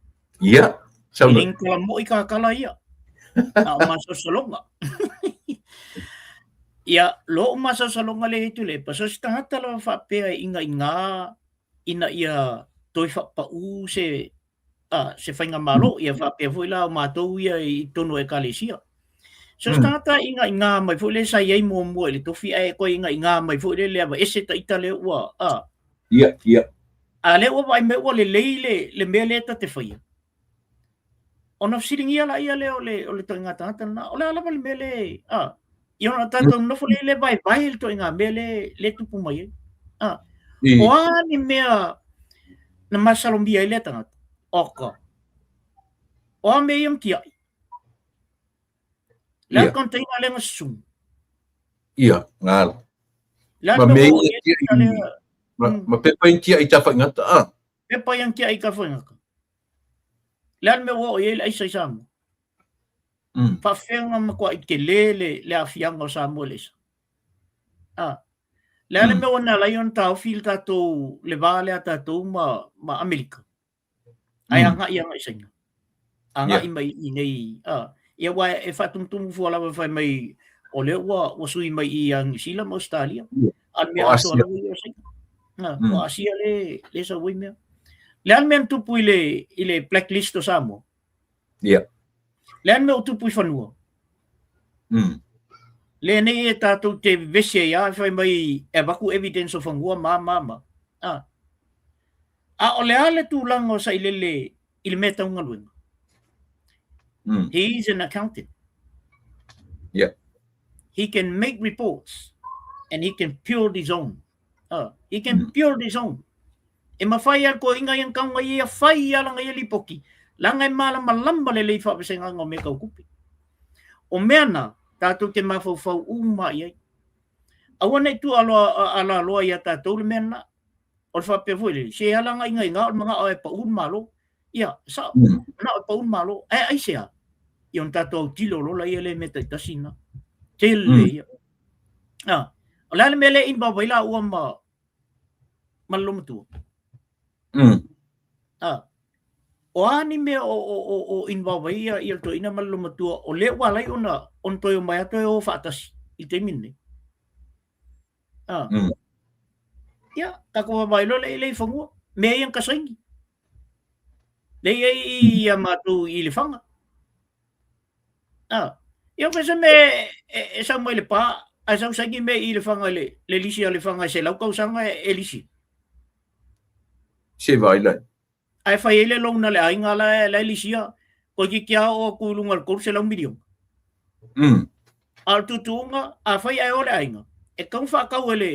Ia, sau. E le tala moi ka kala ia. A o masalosaloga. Ia, lo o masalosaloga le itu le, paso se tagata lava faapea e ingaiga ina ia toe faapaū se a, se faigamalo, ia faapea foi la o matou ia i totonu o Ekalesia. So se tagata ingaiga mai foi lea sa i ai muamua i le tofi ae toe ingaiga mai foi lea le aveese ta ita lea ua a. Ia, ia. A lea ua vaai mai ua lelei le, le mea lea ta te faia. Ona fesiligia laia lea o le o le ituaiga tagata lena, o le a lava le mea le, a, ia ona tatou nonofo lea le vaevae le ituaiga mea le le tupu mai ai. A, o a ni mea na masalomia ai lea tagata? Oka. O a mea ia na tiai? Le a le container lea na susunu? Ia, galo. Le a le Ma mea mea ua oo ia i ai tiai, lea? ma, ma pepa ia tiai i tafaigata, a. Pepa ia na tiai i tafaigata. Le a le mea ua oo i ai le aisa i Samoa? Faafefea ona matuai tele le, le aafiaga o Samoa i le aisa? A. Le a le mea ua na ala ai ona taofi le tatou, le va lea a tatou ma, ma Amerika? Ae agai agai i Saina. Agai mai i nei, a. Ia aua e faatumutumu fua lava fai mai o lea ua, ua sui mai i ia Niu Sila ma Ausetalia. A o le mea atoa lava ia o Saina. O Asia le, le sau ai mea. Le a le mea na tupu i le, i le blacklist o Samoa? Le a le mea ua tupu i fanua? Le nei e tatou te vevesi ai lava fai mai e avatu evidence o fanua ma ma ma. A, a o le a le tulaga o Sailele i le mea tau galuega? He is an accountant. He can make reports and he can build his own. He can build his own. E mawhai a ko inga ian kaunga ia whai ia langa ia lipoki. Langa e malamalama lelei whaavesenganga o mea kau kupe. O mea na, tātou te mafaufau uma i ai. Aua nei tu aloa, ala loa ia tātou le mea na. O le whaapea foi lele, se ala nga inga inga o le manga o e pa un malo. Ia, sa, na o e pa un malo. E ai se a. Ia on tātou au tilo lola ia le mea taitasi na. Tele ia. Ah, o le a le mea lea involve ai laua ma ma le lomatua? Ah, o a ni mea o o o o involve ai ia ia le toeaina ma le lomatua o lea ua ala ai ona ona toe omai lava toe o faatasi i le taimi lenei. Ah. Ia, tatou vaavaai loa lea i fanua, mea ia na kasaini. Lea i ai ia matou i Lefaga. Ah, ia fai se mea e, e sau mai le pa, ae sau saini mea i Lefaga i le, le lisi a Lefaga e 100 tausaga e, e lisi. Se vai lai. Ae fai ai le loan a le aiga la e, la e lisia, toeitiiti lava oo atu i luga i le 300 miliona. A o le tuutuuga, afai ae o le aiga, e tatau ona faatau e le,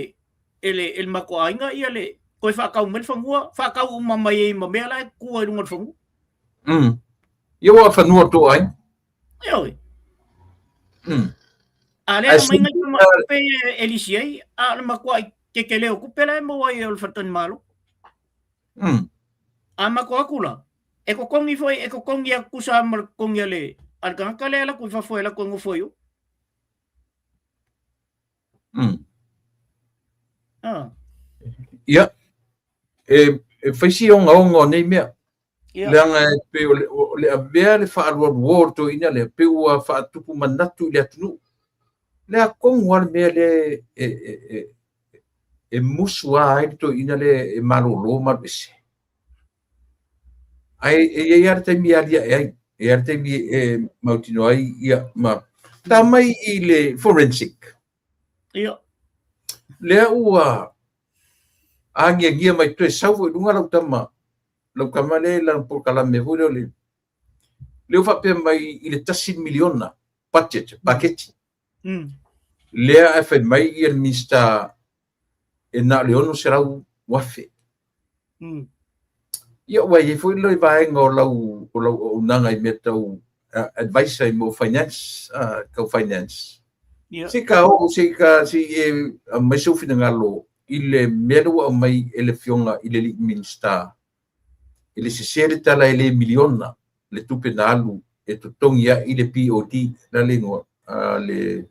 e le, e le matou aiga ia le, toe faatau mai le fanua, faatau uma mai ai ma mea la e tua i luga o le fanua. Ia ua fanua tō aiga. Ioe. A lea Ae na mai ngai sili tama tupe e lisi ai, a o le matuai tetele o tupe la e maua ai o le faletalimalo. A matou atu la, e totogi foi, e totogi atu tusa ma le totogi a le, a le tagata lea e alu atu i fafo e alu atu e nofo i o. Ia, e, e fai si ogaoga o nei mea. Leaga e pei o le, o le avea le faaalualuo o le toeaina lea, pei ua faatupu manatu i le atunuu. Le a tonu lava le mea lea e, e, e, e musu lava ai le toeaina lea e malolo ma alu ese. Ae e i ai lava le taimi e aliae ai, e i ai le taimi e mautinoa ai, ia, ma ta mai i le forensic. Ia. Lea ua agiagia mai toe sau foi i luga lau tama, lau tama lea i lana polokalame foi lea o le, lea ua faapea mai i le $1 miliona budget, paketi. Lea ae fai mai ia le Minisita e na o le $600,000. Ia ua i ai foi le vaega o lau o lau auaunaga i mea tau advisor i mo finance, tau finance. Ia. Se ka oo, se ka se i e aumai sou finagalo i le mea lea ua aumai e le Afioga i le alii Minisita, e le sese le tala e le miliona le tupe na alu e totogi ai i le POD, la le igoa, le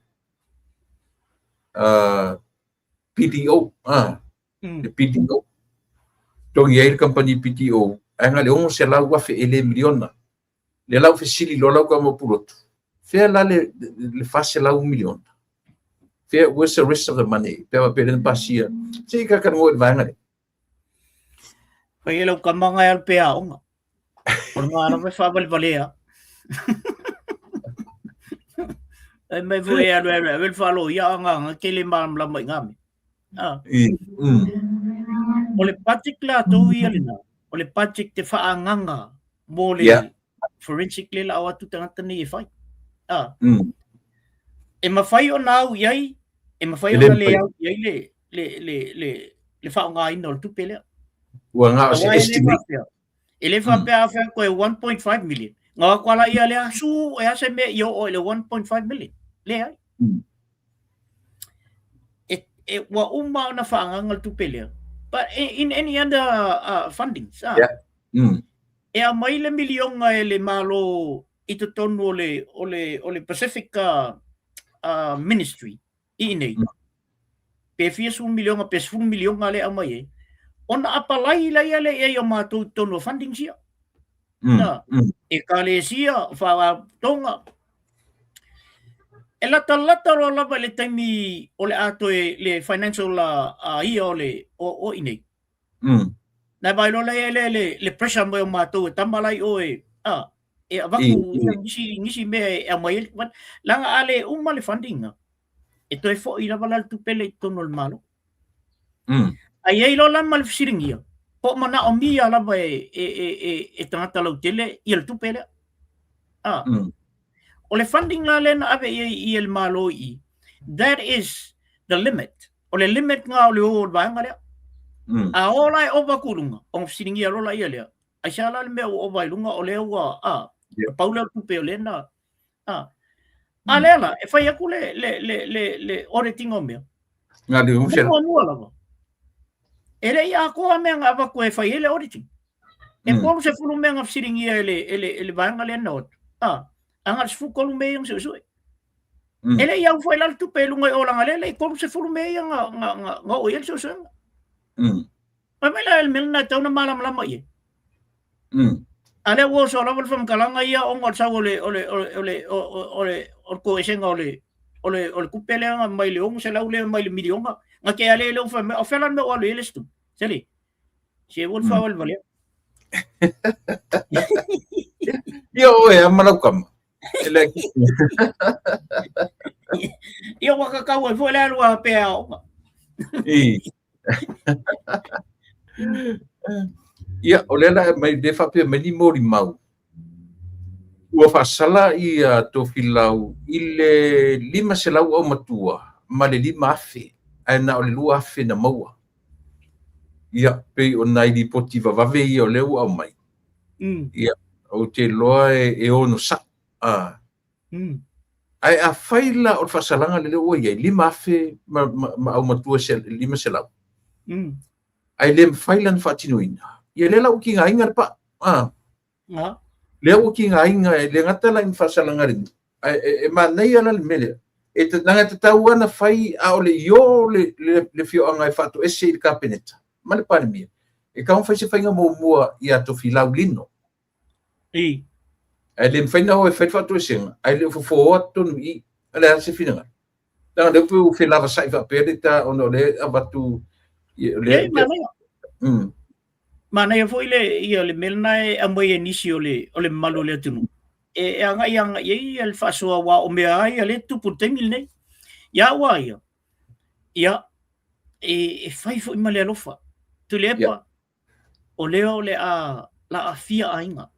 PTO, le PTO. Totogi ai le kamupani PTO, ae na o le $600,000 e le miliona. Lea la ua fesili loa lau tama o Pulotu, fea la le, le $400 miliona? Fea, where's the rest of the money? Pe a faapea lea na pasia. Se i talanoa i le vaega lea. Fai e lau tama na e alu pea aoga. O le ngā lava e whaawalevalea. Ai mai foi e alu alu ave le whaaloia a ngā ngā kele malamalama i ngā mea. Ah. O le budget latou ia lena, o le budget te whaanganga mō le Yeah. forensic lea la o atu tagata nei e fai. Ah. E mafai ona au i ai, e mafai ona le au i ai le le le le le faaaogaina o le tupe lea. Ua na o se estimate. E le faapea a fai atu e 1.5 million. Nga atu ala ia lea, su e a se mea i oo i le 1.5 million. Leai. E, e, ua uma ona faaagaga le tupe lea. But in any other fundings, ah, e aumai le miliona e le Malo i totonu o le, o le, o le Pacific Ministry i inei. Pe fia sefulu miliona, pe sefulu miliona lea e aumai ai, ona apalai laia lea i ai o matou i totonu o fundings ia. Na, ekalesia, faalapotopotoga. E latalata loa lava i le taimi o le a toe le financial year o le o i nei. Na vaai loa lea le le le pressure mai o matou e tama la i o e a e avatu ia nisi nisi mea e aumai ai. Leaga a le uma le funding e toe foi lava la le tupe lea i totonu o le Malo. Ae i ai loa la ma le fesiligia, po o manaomia lava e, e, e, e, e tagata lautele ia le tupe lea. Ah. O le funding la lea na ave i ai i le Malo i i, that is the limit. O le limit nga o le o o le vaega lea. A o la e ova atu i luga, ona fesiligia loa laia lea, aisea la le mea ua ova i luga o lea ua, ah, pau lea o le tupe o lea na, Ah. A lea la, e fai atu le, le, le, le, le auditing o mea. Ngā le uwhera. Muamua lava. E le i atoa mea nga avatu e fai ai le auditing. E 30 mea nga fesilingia e le, e le, e le vaega lea na o atu. Ah, a nga le 13 mea ia nga suesue. E le i au foi la le tupe i lunga i o leaga lea le i 30 mea ia nga, nga, nga, nga oo i ai le suesuega. Fai mai la e le mea lena e tatau ona malamalama i ai. A lea ua oso lava le faamatalaga ia ona o le sau o le o le o le o le o le o le toesega o le o le o le tupe lea mai le 600 lea mai le miliona. Na tea lea lea ua fai mai, o fea la le mea ua alu i ai le isi tupe? Seli, se ua le faavalevalea. Ia oe a ma lau tama. E le Ia ua tatau ai foi le alu a pe aoga. I. Ia, o lea la mai le faapea mai ni molimau. Ua faasala ia Tofilau i le 500 aumatua ma le 5,000, ae na o le 2,000 na maua. Ia, pei o nai lipoti vavave ia o lea ua aumai. Ia, ou te iloa e ono sao. Ah. Ae afai la o le faasalaga lea ua i ai, 5,000 ma, ma, ma aumatua 500. Ae le mafai la ona faatinoina. Ia lea la ua tigaina le paa. Ah. Lea ua tigaina e le gata la i faasalaga le nuu. Ae e, e manaia la le mea lea. E leaga e tatau lava ona fai a o le i o le, le, le afioaga e faatoese i le Kapeneta ma le Palemia. E tatau ona fai se faiga muamua ia Tofilau Lino. I. Ae le mafai ona o e fai le faatoesega, ae le o fofoa totonu i i. O le a se finagalo? Leaga o lea pei ua felavasai faapea le ta ona o lea e avatu o lea. Manaia. Manaia foi le ia le mea lena e aumai e nisi o le o le mamalu o le atunuu. E, e agai agai ai ia le faasoa aua o mea lava ia lea e tupu i le taimi lenei. Ia au lava ia, ia e, e fai foi ma le alofa. Tuilaepa, yeah. o lea o le a aafia aiga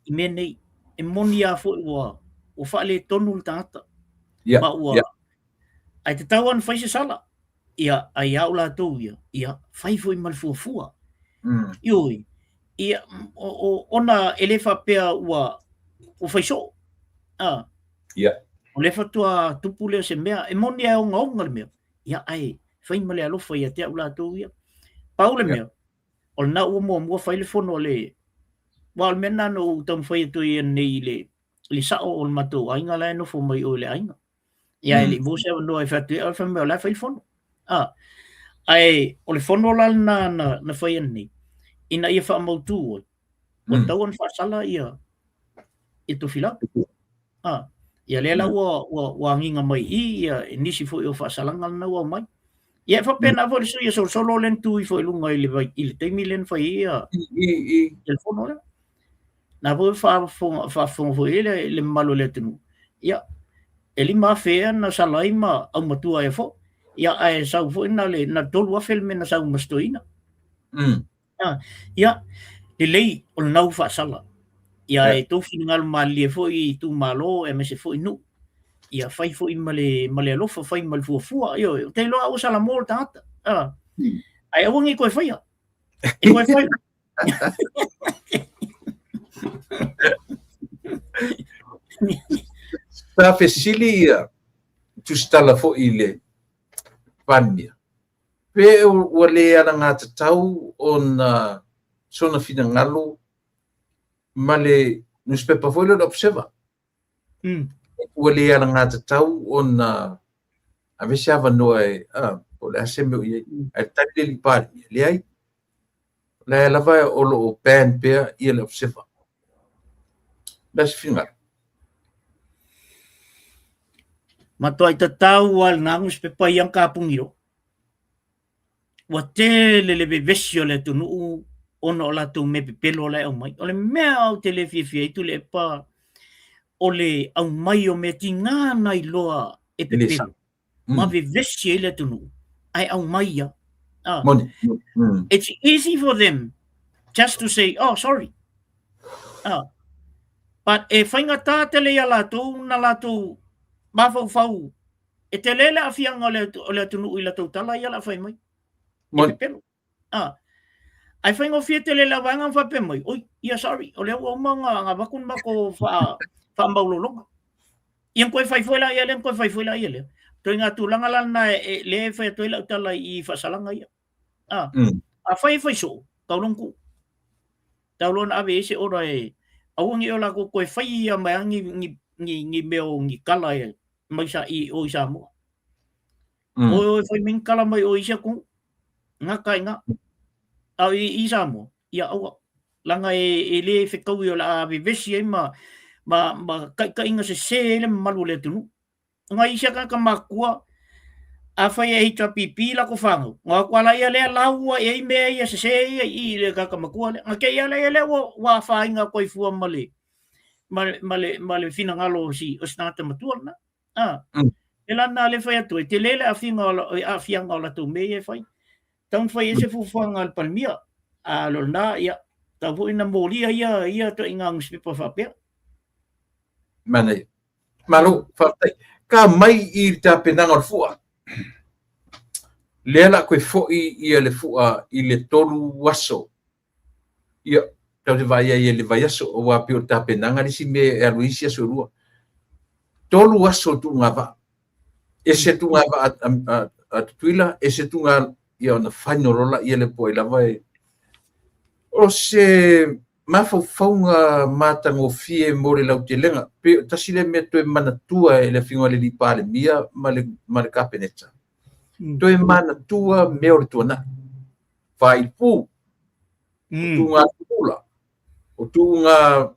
i mea nei. E moni lava foi ua ua faaletonu le tagata. Ma ua ae tatau lava ona fai se sala. Ia, ae ia au latou ia, ia fai foi ma le fuafua. Ioe, ia, o, ona e le faapea ua ua fai soo. O lea faatoa tupu lea o se mea, e moni lava e ogaoga le mea. Ia, ae fai ma le alofa ia te au latou ia. Pau le mea, o lena ua muamua fai le fono a le... Aua o le mea lena na ou taumafai atu ai nei i le, le sao o le matou aiga la e nofo mai o i le aiga. Ia, e le i maua se avanoa e fai atu ai, fai mai o la e fai le fono. Ah, ae o le fono la lena na, na fai nei, ina ia faamautu ai, ua tatau ona faasala ia, ia Tofilau. Ah, ia lea la ua, ua, ua agiga mai i ia nisi foi o faasalaga lena ua aumai. Ia e faapena foi le sui e solosolo lea na tu ifo i luga i le, i le taimi lea na fai ai ia, ia le fono lea. Na foi faafofoga, faafofoga foi ai le, le mamalu o le atunuu. Ia, e 5,000 ea na sala ai ma aumatua ea foi. Ia, ae sau foi na le, na 3,000 le mea na sau ma si toeaina. Ia, lelei o lena ua faasala. Ia e tou finagalo malilie foi i itumalo aemaise foi nuu. Ia fai foi ma le ma le alofa, fai ma le fuafua. Ioe, ou te iloa ua salamo le tagata. Ae aua ne i toe faia. E toe fai. Sa fesili ia Tusitala foi i le Palemia, pe ua le alagatatau ona sona finagalo ma le nusipepa foi lea o le Observer. Ua le alagatatau ona ave se avanoa e, po o le a se mea o i ai. Ae tali le alii Palemia, leai. O la e lava o lo o ban pea ia le Observer. O le a se finagalo? Matuai tatau lava i lena nusipepa ia ona tapuni loa. Ua tele le vevesi o le atunuu ona o latou mea pepelo la e aumai. O le mea ou te le fiafia ai Tuilaepa, o le aumai o mea tiga na iloa e pepelo ma vevesi ai le atunuu, ae aumai ia. Moni. It's easy for them just to say, oh, sorry. But e faigata tele ia latou na latou mafaufau e tele le aafiaga o le atunuu i latou tala ia o le a fai mai. E pepelo. Ae faigofie tele le vaega ma faapea mai, oi, ia sorry, o lea ua uma ona avatu le matou faamaulologa. Ia toe fai foi la ia lea, toe fai foi la ia lea. Ituaiga tulaga la lena e lea e fai atu ai lau tala i faasalaga ia. Afai e fai soo, tau loa ona tuu. Tau loa ona ave i ai se order e aua ne i o latou toe faia mai lava ni mea o ni tala mai sa i o i Samoa. Oi oi fai mai ni tala mai o isi atunuu. Gata i ina. A o i Samoa, ia aua. Leaga e le fetaui o le a vevesi ai ma taitaiga sese ai le mamalu o le atunuu. Ona isi a tagata matutua, afai e HRPP latou fanau, ona o atu lava laia lea lau i ai mea ia sese ia i le tagata matua lea. Ona te i lava laia lea ua afaina atu ai fua ma le finagalo o se tagata matua lena. E la lena lea e fai atu ai, tele le aafiaga o latou mea ia e fai. Tatau ona fai ai se fuafuaga a le Palemia. A o lena, ia, tatau foi ona molia ia ituaiga nusipepa faapea. Manaia. Malo, faafetai. Ka mai i le tapenaga o le fua. Lea la toe foi ia le fua i le 3 aso. Ia, tatou te vaai ai i le vaiaso, aua pei o le tapenaga le isi mea e alu ai isi aso e 2. 3 aso tuuga vaa. Ese tuuga vaa a Tutuila, ese tuuga, ia ona final loa laia lea po o ai lava e. O se mafaufauga matagofie mo le lautelega, pe o tasi lea mea toe manatua e le Afioga i le alii Palemia ma le Kapeneta. Toe manatua mea o le tuanai. Faaipu, o tuuga pula, o tuuga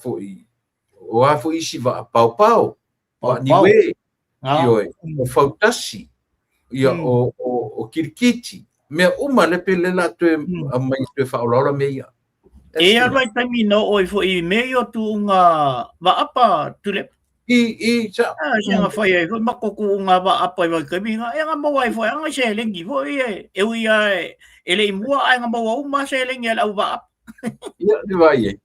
foi, o a foi isi vaa paopao, vaa niue, ioe, o fautasi, ia o kirikiti, mea uma le pe le la toe aumai toe faaolaola mea ia. E alu ai taimi na oo ai foi i mea ia o tuuga vaapa Tuilaepa. I sa. Se na fai ai foi matou tuuga vaapa i vaitaimi na, e na maua ai foi lava nai seleni foi e, e ui lava e le i mua ae na maua uma lava seleni a le au vaapa. Ia, le vaai ai.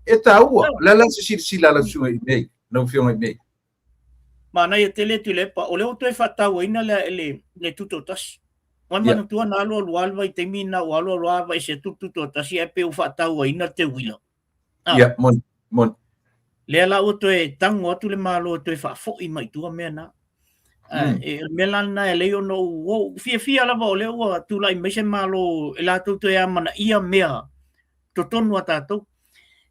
E taua, o le a la se silasila a lau susuga i mea ia, lau Afioga i mea ia? Manaia tele Tuilaepa, o lea ua toe faatauaina le tutoatasi. Ua manatua na alu alu lava le vaitaimi na ua alu alu lava aveese atu le tutoatasi ae pei ua faatauaina le teuila. Ia, moni, moni. Lea la ua toe tago atu le Malo e toe faafoi mai tua mea na. E, o le mea la lena e alai ona ou fiafia lava o lea ua tulai mai se Malo e latou toe amanaia mea totonu a tatou.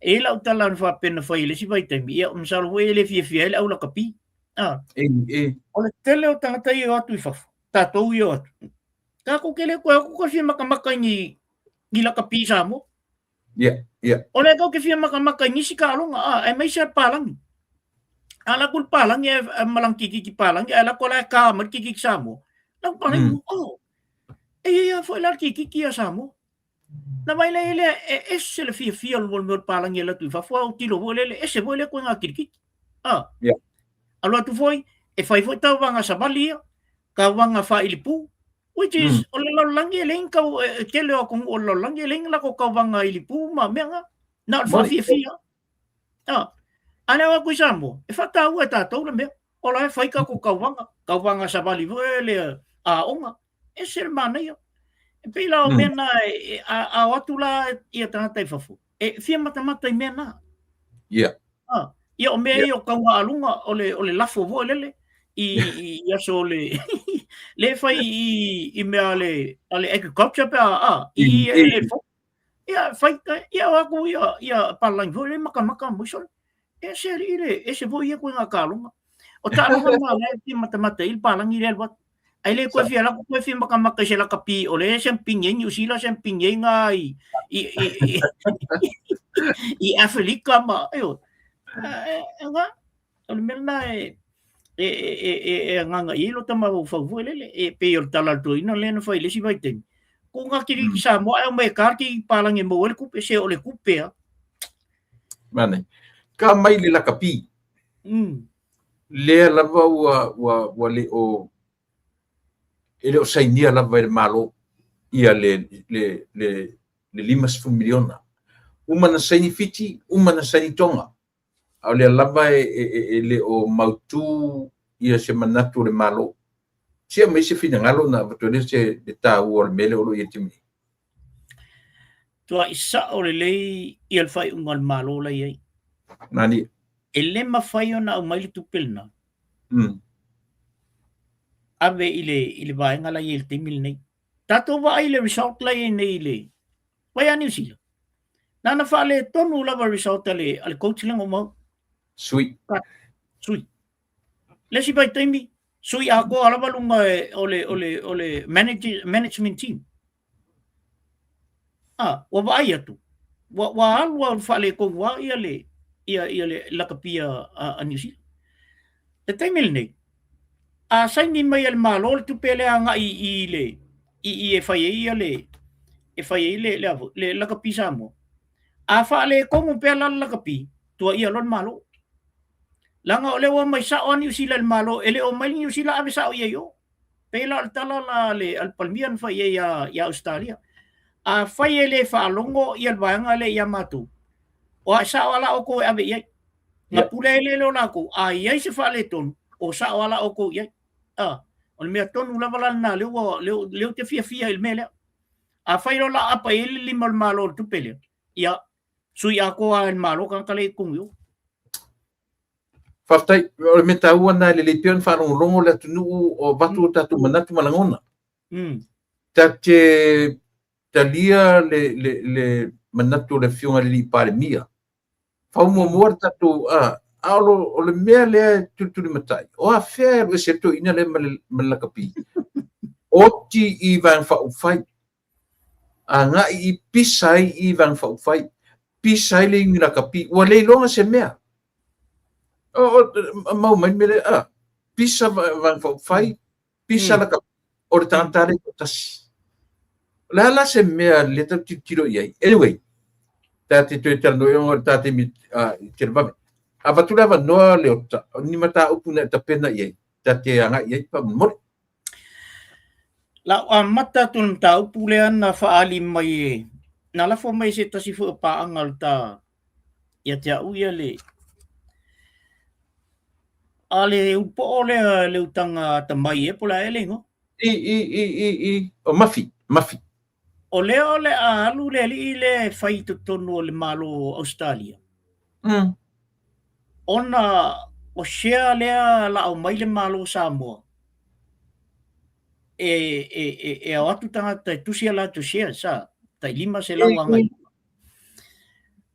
E i ai lau tala na faapea na fai i le isi vaitaimi, ia masalo foi e le fiafia ai le au lakapi. O le tele o tagata ia e o atu i fafo, tatou ia e o atu, tatou te le toe o atu toe fia matamata i ni lakapi i Samoa. O lea tatou te fia matamata i nisi taaloga, aemaise lava le palagi. A alu atu le palagi ma lana tikiti palagi, ae alu atu o la e ta mai le tikiti Samoa, lau palagi, oh, e i ai lava foi la le tikiti ia Samoa. Na vaai la i ai lea, e ese le fiafia o le mea o le palagi e alu atu i fafo, a autilo foi lea, ese foi lea ituaiga kirikiti. Alu atu foi, e fai foi tauvaga savali ia, tauvaga faailipu, which is, o le lalolagi e leai ni tau, e tele o atunuu o le lalolagi e leai ni latou tauvaga ilipu ma mea na, na o le faafiafia. A, a le o atu i Samoa, e faataua e tatou le mea. O la e fai tatou tauvaga, tauvaga savali foi le aoga. Ese le manaia. E pei la o mea na, a o atu la ia tagata i fafo, e fia matamata i mea na. Ah, ia o mea ia o tauga aluga, o le lafo foi lele, i aso o le, le fai i mea a le agriculture pe a, i le fo. Ia, fai, ia o atu ia palangi foi le matamata mo sole. Ese alii le, ese foi ia koe ngā taaloga. O taaloga na la e fia matamata i le palangi le alu atu. Ai le koe fia lako koe fia matamata i se lakapi o le siampini ai Niu Sila, siampini ai ngā i Afelika ma, ioe. Nga, o le mea lena e agaga i ai lo ta mafaufau foi lele. E pei o le tala a le toeaina lea na fai i le isi vaitaimi. Ko ngā kiriki Samoa e aumai e ka ki palangi e maua ai le tupe, se o le tupe a. Mane. Ka mai le lakapi. Lea lava ua le o e le o sainia lava e le Malo ia le 50 miliona. Uma na saini Fiti, uma na saini Tonga. A o lea lava e le o mautu ia se manatu o le Malo. Se aumai se finagalo na avatu ai lea se le taua o le mea lea o lo o i ai i le taimi nei. Tuai sao lelei ia le faaiuga o le Malo la i ai. Nani. E le mafai ona aumai le tupe lena. Ave i le vaega la i ai i le taimi lenei. Tatou vaai i le result la i ai nei i le vai a Niu Sila. Nana faaletonu lava result a le coach lea na uma. Sui. Sui. Le isi vaitaimi, sui atoa lava luga o le management team. Ah, ua vaai atu, ua alu lava faaletonu lava ia le lakapi a Niu Sila. Le taimi lenei, a saini mai e le Malo le tupe lea agai i le i e fai ai ia le e fai ai le lakapi Samoa. A faaletonu pea la le lakapi, tuuaia loa le Malo. Leaga o lea ua omai sao lava Niu Sila i le Malo, e le o omai le Niu Sila ave sao i ai o. Pei la o le tala la a le Palemia na fai i ai ia Ausetalia. Afai e le faalogo ia le vaega lea ia matou, o ae sao lava la outou e ave i ai. Na pule ai lea o latou, a i ai se faaletonu, o sao lava la outou i ai. Ah, o le mea tonu lava la lena lea ua lea ou te fiafia i le mea lea. Afai loa la aapa i ai le lima o le Malo i le tupe lea, ia, sui atoa lava e le Malo tagata lea i totonu i o. Faafetai. O le mea taua lena e lelei pea ona faalogologo le atunuu o avatu o tatou manatu ma lagona. Ta te talia le manatu o le Afioga i le Alii Palemia. Faamuamua le tatou, a o le mea lea e tulitulimatai, o afea e alu ese ai le toeaina lea ma le lakapi? Oti i Vaega Faaupufai. Agai i pisa ai i Vaega Faaupufai, pisa ai le iuni lakapi, ua le iloga se mea. O mau mai le mea lea, pisa Vaega Faaupufai, pisa lakapi, o le tagata lea e toatasi. O le a la se mea lea tatou tilotilo i ai? Anyway, ta te toe talanoa i ona o le ta taimi i televave. Avatu le avanoa Leota, o ni mataupu na e tapena i ai, ta te agai i ai faamolemole. La ou amata atu i le mataupu lea na faaali mai e, na lafo mai e se tasi foi o paaga o le ta ia te au ia le a le ulupoo lea le utaga atamai ea po o le a ea le igoa. I, o Mafi, Mafi. O lea o le a alu le alii lea e fai i totonu o le Malo o Ausetalia. Ona o share lea la aumai le Malo o Samoa e ao atu tagata e tusi a latou shares sa tai 500 agai.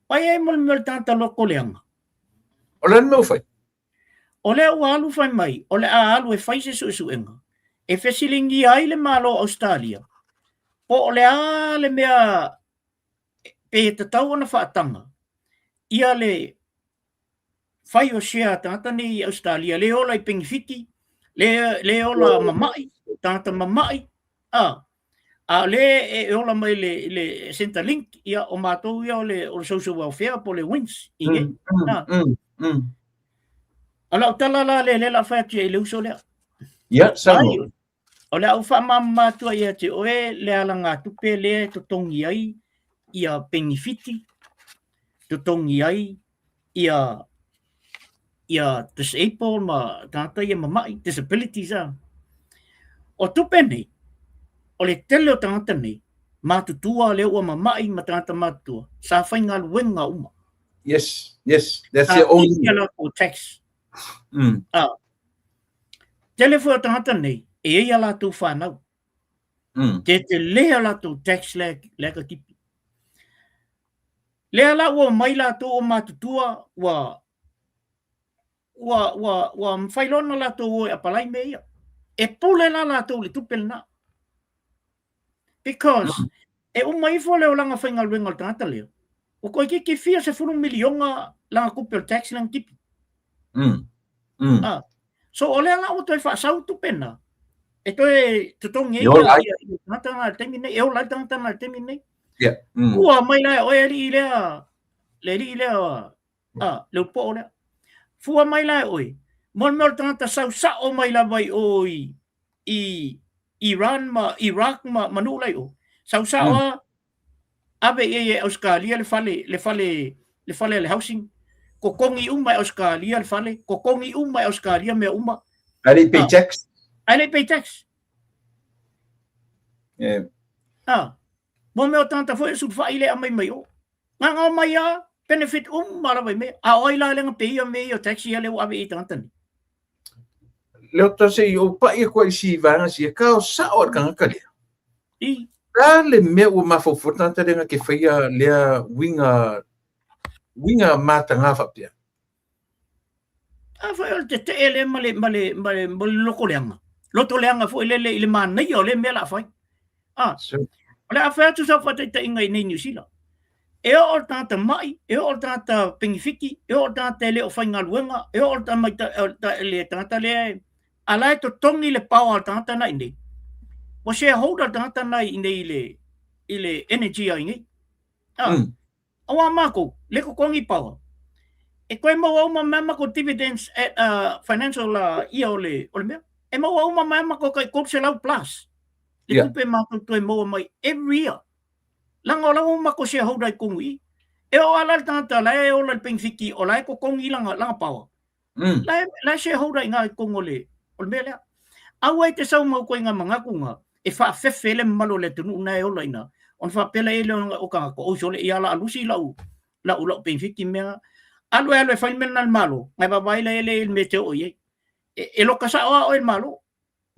Vai ai mo le mea o le tagata loto leaga. O le a le mea ua fai? O lea ua alu fai mai, o le a alu e fai se suesuega e fesiligia ai le Malo o Ausetalia po o le a le mea pe tatau ona faataga ia le fai o share a tagata nei i Ausetalia, le ola i penefiti, le ola mamai, tagata mamai, a o le e ola mai le Centrelink, ia o matou ia o le social welfare po o le WINZ i nei. O lau tala la lea, lea la fai atu i le uso lea. Ia, saunoa. O le a ou faamalamalama atu ai ia te oe le alagatupe lea e totogi ai ia penefiti, totogi ai Ia ia disabled ma tagata ia mama'i, disabilities a. O tupe nei, o le tele o tagata nei, matutua lea ua mama'i ma tagata matutua, sa faigaluega uma. Yes, yes, that's the only. Sa latou tax. Ah. Tele foi o tagata nei, e i ai a latou whanau. Te te le a latou tax le, le ka tipi. Lea la ua omai latou o matutua ua ua ua ua mafai loa ona latou o e apalai mea ia. E pule la latou i le tupe lena. Because e uma ifo le olaga faigaluega o le tagata lea, ua toeitiiti fia sefulu miliona lana tupe o le tax lea na tipi. Ah. So o lea la ua toe faasau tupe na e toe totogi ai ia ia tagata na i le taimi nei, e ola ai le tagata na i le taimi nei. Yeah. Fua mai la e oe alii lea, le alii lea, a, le upoo lea. Fua mai la e oe, mo le mea o le tagata sau sa'o mai lava i o i, i Iran ma Iraq ma, ma nuu la i o. Sau sa'o a, ave i ai e Ausetalia le fale, le fale, le fale a le housing. Totogi uma e Ausetalia le fale, totogi uma e Ausetalia mea uma. Ae le i pay tax. Ae le i pay tax. Yeah. Ah, mo mea o tagata foi e sulufai le aumai mai o. Ngangao mai a, benefit uma lava i mea. A o ai la le na peia mea ia o taxi ia le ua ave i tagata nei. Leota se i ou pa'i atu ai i si vaega sia, ka o sa'o a le tagata lea. I. Le a le mea ua mafaufau le tagata lea na te faia lea uiga, uiga mataga faapea? A foi o le tetee lea ma le, ma le, ma le, ma le loto leaga. Loto leaga foi lele i le manaia o lea mea o le a fai. A, o le a fai atu sau faataitaiga i nei Niu Sila. E oo le tagata ma'i, e oo le tagata penifiti, e oo le tagata e le o faigaluega, e oo le tagata lea e, a la e totogi le power a le tagata na i nei. Ua shareholder le tagata na i nei i le, i le energy a i nei. A, Auā mākou, le totogi power, e toe maua uma mai a matou dividends at financial year o le, o le mea. E maua uma mai a matou tai 300 plus le tupe matou toe maua mai every year. Leaga o la ua matou shareholder i totonu i i. E oo lava la le tagata la e ola i le penefiti o la e totogi lana, lana power. La e, la e shareholder i ina i totonu o le, o le mea lea. Aua e te sau ma tou manatu na e faafefe le mamalu o le atunuu na e ola i ina, ona faapea lea le o tagata, oi sole, ia o le a lusi lau, lau, lau penefiti mea. Alu e alu e fai le mea lena i le Malo, na e vaavaai la i ai le mea e te oo i ai. E, e loka sao lava oe i le Malo.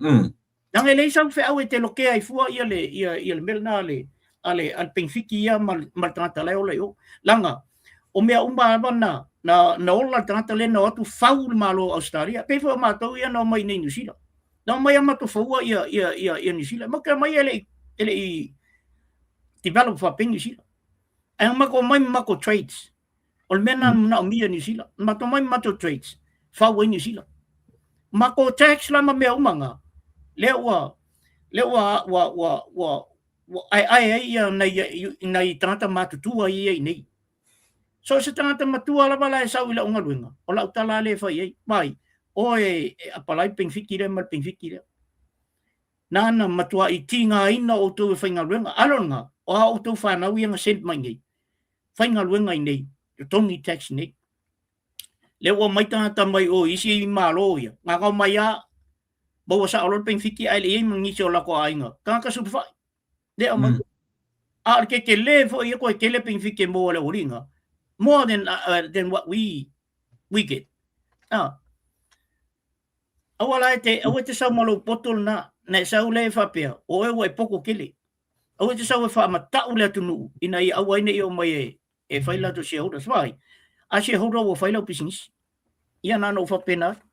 Leaga e leai sau feau e te lokea ai fua ia le, ia, ia le mea lena a le, a le, a le penefiti ia ma, ma le tagata la e ola i o. Leaga, o mea uma lava na, na, na ola le tagata lea na o atu fau le Malo o Ausetalia. Pei foi o matou ia na omai i nei Niu Sila. Na omai a matou faua ia, ia, ia, ia Niu Sila. Matou te omai e le i, e le i develop faapea Niu Sila. Ae na matou omai ma matou trades. O le mea lena na manaomia e Niu Sila. Na matou omai ma matou trades, fau ai Niu Sila. Matou tax la ma mea uma na, lea ua, lea ua, ua, ua, ua, ua aeae ai ia nai, nai tagata matutua ia i nei. So o se tagata matua lava la e sau i lau galuega, o lau tala lea e fai ai, mai, oe e apalai penefiti lea ma le penefiti lea. Nāna matuaʻi tigaina outou e faigaluega, alo lena, o a outou fanau ia na send mai nei, faigaluega i nei, totogi tax nei. Lea ua omai tagata mai o isi Malo ia, gagau mai a, maua sao loa le penefiti ae le i ai ma nisi o latou aiga, tagata sulufai, lea aumai. A o le tetele foi ia toe tele penefiti e maua e le aualii more than, than what we, we get. Ah. Aua la e te, aua e te sau ma lou poto lena, na e sau lea e faapea, o oe ua e poto tele. Aua e te sau e faamata'u le atunuu ina ia aua ai ne i omai e, e fai latou shareholders. Why? A shareholder ua fai lau pisinisi. Ia na ona ou faapena atu.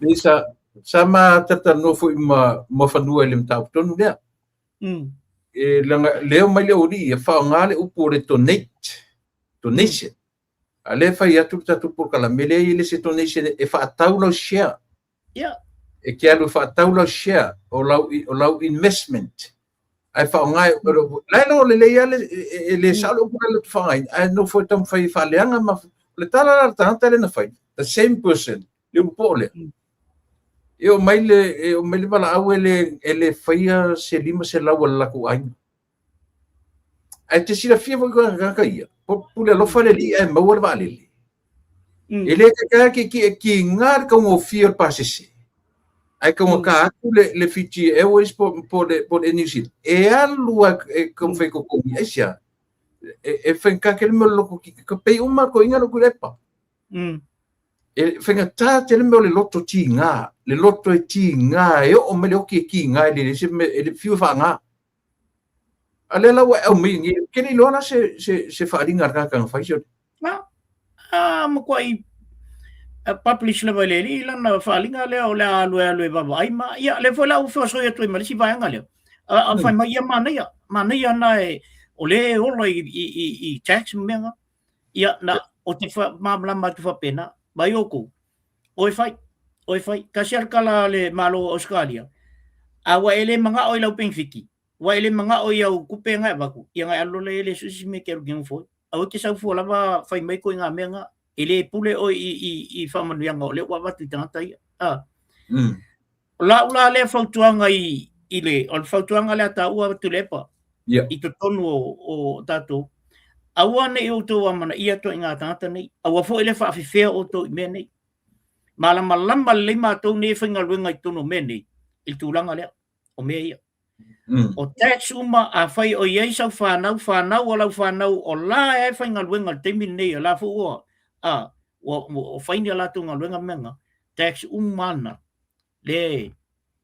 Nei sa, sa ma talatalanoa foi ma Muafanua i le mataupu tonu lea. E leaga, lea omai le aualii ia faaaoga le upu o le donate, donation. A lea e fai atu le tatou polokalame, leai e le se donation e faatau lau share. E te alu e faatau lau share o lau, o lau investment. Ae faaaoga e, la e lo lelei lava le, e le sao le upu lea e faaaogaina, ae nofo e taumafai e faaleaga ma, o le tala la a le tagata lea na fai, the same person, le ulu po'o lea. E oo mai le, e oo mai le valaau e le, e le faia se 500 a le latou aiga. Ae te silafia foi tagata ia, pule alofa le alii ae maua le vaalele. E le taitai lava e kiga le taugofie o le pasese, ae taugata atu le Fiji Airways po o le Air New Zealand, e alu lava e taumafai e totogi. Aisea? E faigata tele mea o le loto, pei uma lava toeaiina lea o Tuilaepa. E faigata tele mea o le loto tiga, le loto e tiga, e oo mai le oti e tiga, e leai se mea, e fiu e faana. A lea la ua e aumai nei, ou te le iloa la se faaaliga a le tagata na fai se. A matuai publish lava e le alii lana faaaliga lea o le a alu e alu e vaavaai ma ia lea foi la ua feosoi atu ai ma le isi vaega lea. A fai mai ia manaia, manaia na e o lea e ola i tax ma mea na. Ia na o te malamalama atu faapena, mai outou, o e fai, o e fai. Tasi lava le tala a le Malo o Ausetalia, a ua e le manao i lau penefiti, ua e le manao i au tupe na e avatu, ia na e alu loa lea e le sue se isi mea e te alu e te nofo ai. Aua e te sau fua lava fai mai ituaiga mea na, e le pule oe i faamanuiaga o lea ua avatu i tagata ia. O lau la lea fautuaga i le, o le fautuaga lea taua Tuilaepa, i totonu o tatou, aua ne i outou amanaia ituaiga tagata nei, aua foi le faafefea outou i mea nei. Malamalama lelei matou nei e faigaluega i totonu o mea nei, i le tulaga lea, o mea ia. O tax uma, afai o i ai sau fanau, fanau a lau fanau, o la e faigaluega i le taimi lenei, o la foi ua, a, ua fai ni a latou galuega mea na, tax uma na, le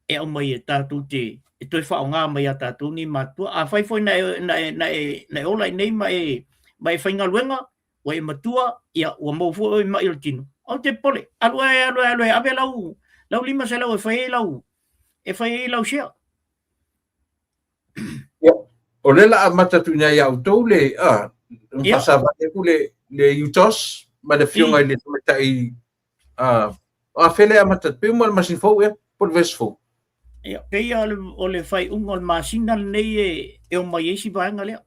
e aumai e tatou te e toe faaaoga mai ia tatou nei matua. Afai foi na e ola i nei ma e faigaluega, ua e matua, ia, ua maua foi oe mai o le tino, aua te popole, alu e, alu e, alu e ave lau 500 e fai ai lau share. Ia, o lea la amata atu ina ia outou le faasavali atu le UTOS ma le afioga i le tamaitai a fele amata atu, pei uma le masina fou ea, po o le vaiaso fou. Ia, pei o le faaiuga o le masina lenei e omai ai si vaega lea.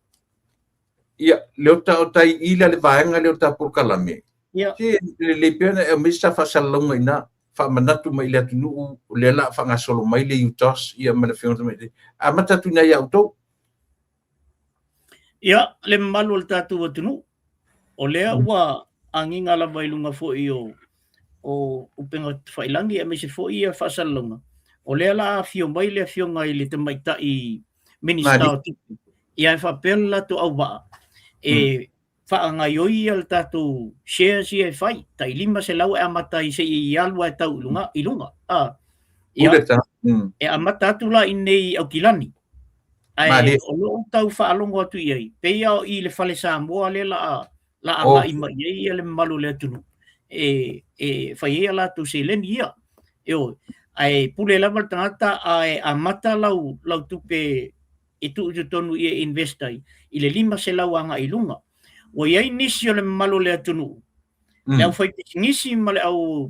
Ia, le o ta o tai ila le vaega lea o ta polokalame. Se lelei pea ona e aumai sa faasalalauga i ina, faamanatu mai i le atunuu, o lea la a faagasolo mai le UTOS ia ma le afioga tamaitai. Amata atu ina ia outou. Ia, le mamalu o le tatou atunuu, o lea ua agiga lava i luga foi o upega tafailagi aemaise foi ia faasalalauga, o lea la afio mai le afioga i le tamaitai Minista o Tupe, ia e faapea le latou auvaa e faagaioi ia le tatou shares ia e fai, tai 500 e amata ai seia alu ai tau i luga, i luga. Ia, e amata atu la i nei i Aukilani. Ae o lou tau faalogo atu i ai, pei lava o i le fale Samoa lea la agai mai ai ia le mamalu o le atunuu e fai ai a latou seleni ia. Ioe. Ae pule lava le tagata ae amata lau tupe e tuu i totonu i e invest ai i le 500 agai i luga. Ua i ai nisi o le mamalu o le atunuu, le aufaipisinisi ma le au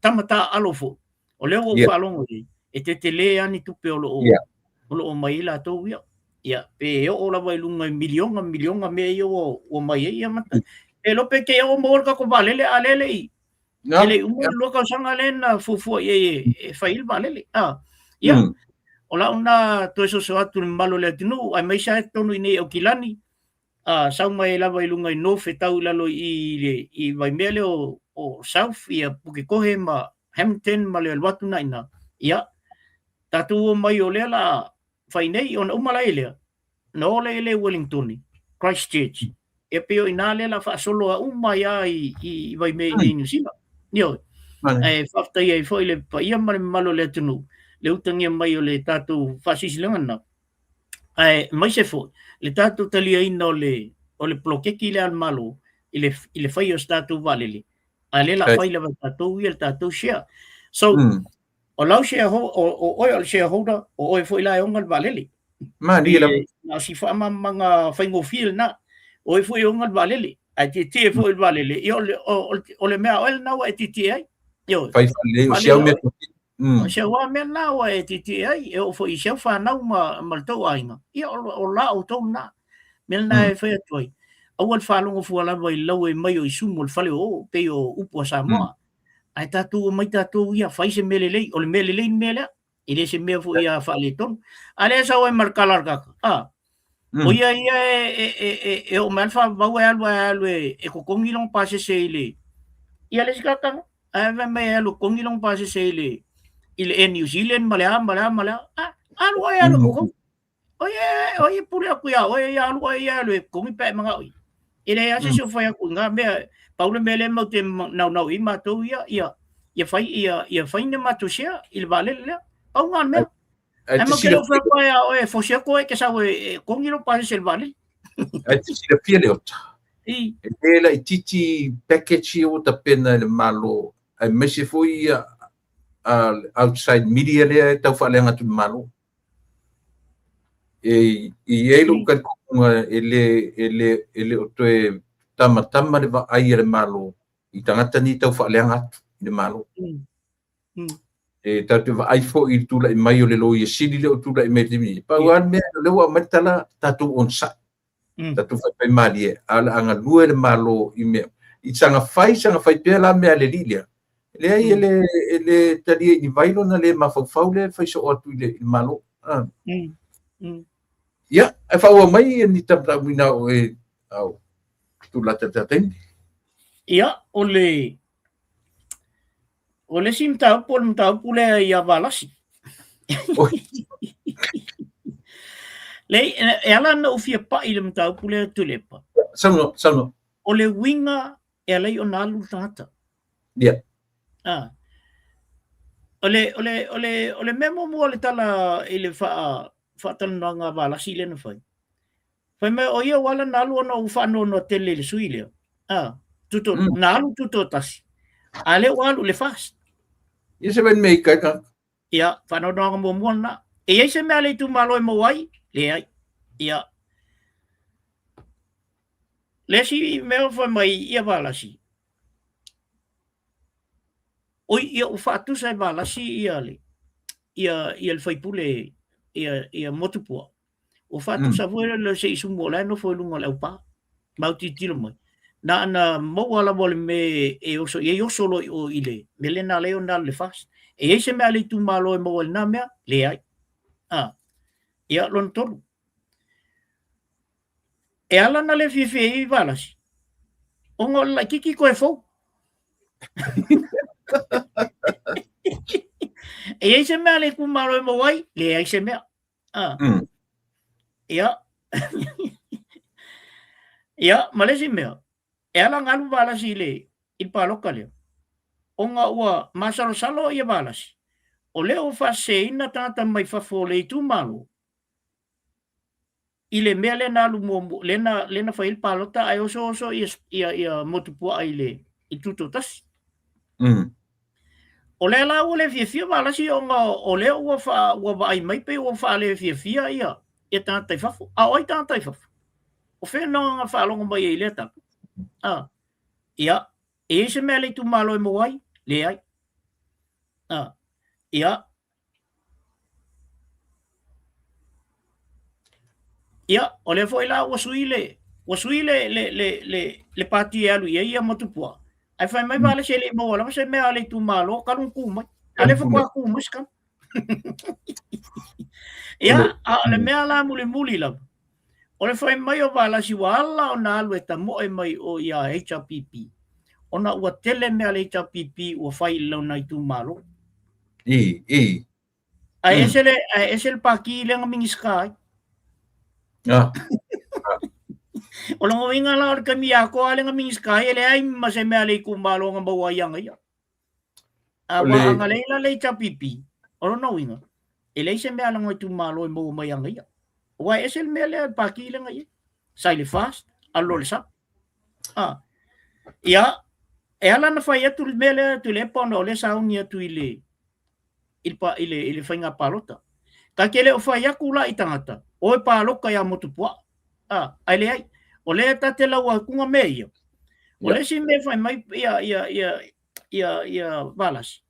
tama taaalo foi, o lea ua ou faalogo i ai, e tetele lava ni tupe o lo o mai ai latou ia. Ia, pe oo lava i luga i miliona, miliona mea ia ua mai ai. Ia, e iloa pe te i ua maua le tatou vaalele, a lea e le i uma le 2 tausaga lea na fuafua i ai e fai ai le vaalele. Ia, o lau na toe soso atu i le mamalu o le atunuu, aemaise lava totonu i nei i Aukilani, sau mai lava i luga i North e tau i lalo i Vaimea lea o South, ia Pukekohe ma Hamilton ma le alu atu na ina. Ia, tatou o mai o lea la fai nei, ona uma la i lea, na o lea i le Wellington, Christchurch. E pei o ina lea la faasolo a uma ia i Vaimea i nei Niu Sila. Ioe. Ae faafetai ai foi le paia ma le mamalu o le atunuu, le utagia mai o le tatou faasilasilaga lena. Aemaise foi le tatou taliaina o le poloketi lea a le Malo i le faia o se tatou vaalele, a lea la fai lava e tatou ia le tatou share. So, o lau shareholder, o oe o le shareholder, o oe foi la e ona le vaalele. Malie lava. Na o si faamalamalamaga faigofie lena. O oe foi e ona le vaalele, ae tietie foi le vaalele, ia o le mea a oe lena ua e tietie ai. Ioe. Fai faalelei, o si au mea. O si au mea lena ua e tietie ai, e oo foi i si au fanau ma le tou aiga, ia o la outou lena. Mea lena e fai atu ai, aua le faalogo fua lava i lau e mai o i sumu o le fale o o, pei o upu a Samoa. Ae tatou omai tatou ia, fai se mea lelei, o le mea lelei le mea lea. E le se mea foi ia faaletonu. A lea sau ai ma le tala a le tagata, o ia ia e oo mai lava le faavavau e alu e totogi lona pasese i le Ia le isi tagata, ae fai mai e alu e kogi lona pasese i le i le Air New Zealand ma le a ma le a ma le a. Ah, alu oe alu e kogi. O ia, o ia pule atu ia oe, ia alu oe ia alu e kogi pe a e manao ia. E leai lava se isi o fai atu i na mea, pau le mea lea matou te naunau i ai matou ia, ia, ia fai ia, ia fai ni matou share i le vaalele lea. Pau na o le mea. Ae Ae te matou te le o silafia, fai atu ia oe e fosi atu oe e te sau e, e kogi lou pasese i le vaalele. ae te silafia Leota. I. E le laitiiti package ia ua tapena e le Malo, aemaise foi ia outside media lea e tau faaleaga atu i le Malo. E i ai lou talitonuga e le, e le, e le o toe tamatama le vaai a le Malo i tagata nei tau faaleaga atu i le Malo. E tatou te vaai foi i le tulai mai o le Loia Sili lea ua tulai mai i le taimi nei. Pau lava le mea, o lea ua aumai le tala, tatou onosai. Tatou faifaimalie, a o le a galue le Malo i mea. I saga fai, saga fai pea la mea a le alii lea, leai e le, e le talia i ni vai lona le mafaufau lea e fai soo atu i le, i le Malo. Ah. Ia, ae faaauau mai ni tamataupu ina o e au tulata le taimi. Ia, o le O le isi mataupu o le mataupu lea ia Valasi. Leai, e ala ona ou fia pai i le mataupu lea Tuilaepa. Saunoa, saunoa. O le uiga e ala ai ona alu le tagata. Ia. Ah. O le, o le, o le, o le mea muamua o le tala i le faa, faatalanoaga a Valasi lea na fai. Fai mai o ia ua ala ona alu ona ua faanoanoa tele i le sui lea. Ah, tuto, na alu tutoatasi. A lea ua alu i le FAST. Ia se mea i kai ka. Ia, faanoanoaga muamua lena. E i ai se mea a le itumalo e maua ai? Leai. Ia. Le isi mea fai mai ia Valasi, oi, ia ua faatusa e Valasi ia le ia ia le faipule ia ia Motupuaa. Ua faatusa foi le se i sumu o la e nofo i luga o le aupa. Ma tilotilo mai. Na ona maua lava o le mea e oso i ai, oso loa i o i le mea lea na ala ai ona alu i le FAST. E i ai se mea a le itumalo e maua i lena mea? Leai. Ah. Ia, lona tolu. E ala ona le fiafia ai Valasi, ona o le laitiiti toe fou. E i ai se mea a le itumalo e maua ai? Leai se mea. Ah. Ia. Ia, ma le isi mea, e ala ona alu Valasi i le, i le palota lea, ona ua masalosalo ia Valasi, o lea ua faaseseina tagata mai fafo o le itumalo, i le mea lea na alu muamua, lea na, lea na fai ai le palota ae osooso ia, ia, ia Motupuaa i le, i le tutoatasi. O lea la ua le fiafia Valasi ona o lea ua faa, ua vaai mai pei ua faalefiafia ia, ia tagata i fafo. A o ai tagata i fafo? O fea na faalogo mai ai i lea tala? Ah. Ia, e i ai se mea a le itumalo e maua ai? Leai. Ah. Ia, Ia, o lea foi la ua sui le ua sui le le le le le pati e alu i ai ia Motupuaa. Ae fai mai Valasi e le i maua lava se mea a le itumalo talu ona tu mai. A lea faatoa tu mai se tama. Ia, a o le mea la mulimuli lava, o le fai mai o Valasi ua ala ona alu e tamoe mai o ia HRPP, ona ua tele mea a le HRPP ua fai i lona itumalo. I, i. Ae ese le, ae ese le pākī lea na Minisita ai. Ah. O lona uiga la o le taimi atoa lea na Minisita ai, e leai ma se mea a le itumalo na maua ai ia ia. A ua ana leai la le HRPP, o lona uiga, e leai se mea a lona itumalo e maua mai ana ia. Aua e ese le mea lea, le pākī lea na i ai. Sa i le FAST, alu loa i le SUPP. Ah. Ia, e ala ona fai atu le mea lea Tuilaepa ona o lea sauni atu i le i le, i le, i le faiga palota. Ta te le o fai atu la i tagata, o e palota ia Motupuaa. Ah, ae leai. O lea ta te lau atuga mea ia. O le isi mea fai mai ia, ia, ia, ia, ia Valasi.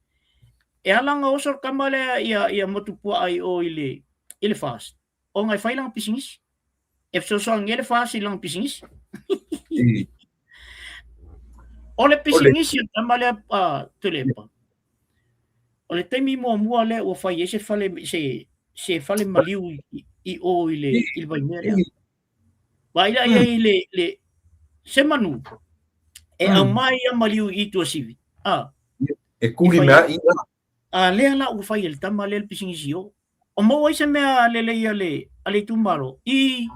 E ala ona oso le tama lea ia, ia Motupuaa i o i le, i le FAST. Ona e fai lana pisinisi. E fesoasoani ai le FAST i lana pisinisi. O le pisinisi o le tama lea a Tuilaepa, o le taimi muamua lea ua fai ai se fale, se, se fale maliu i, i o i le, i le Vaimea lea. Vaai la i ai le, le, se manu. E aumai ia maliu i Tuasivi. A. E kuli mea i a. Lea la ua fai e le tama lea le pisinisi o. O maua ai se mea lelei a le a le itumalo i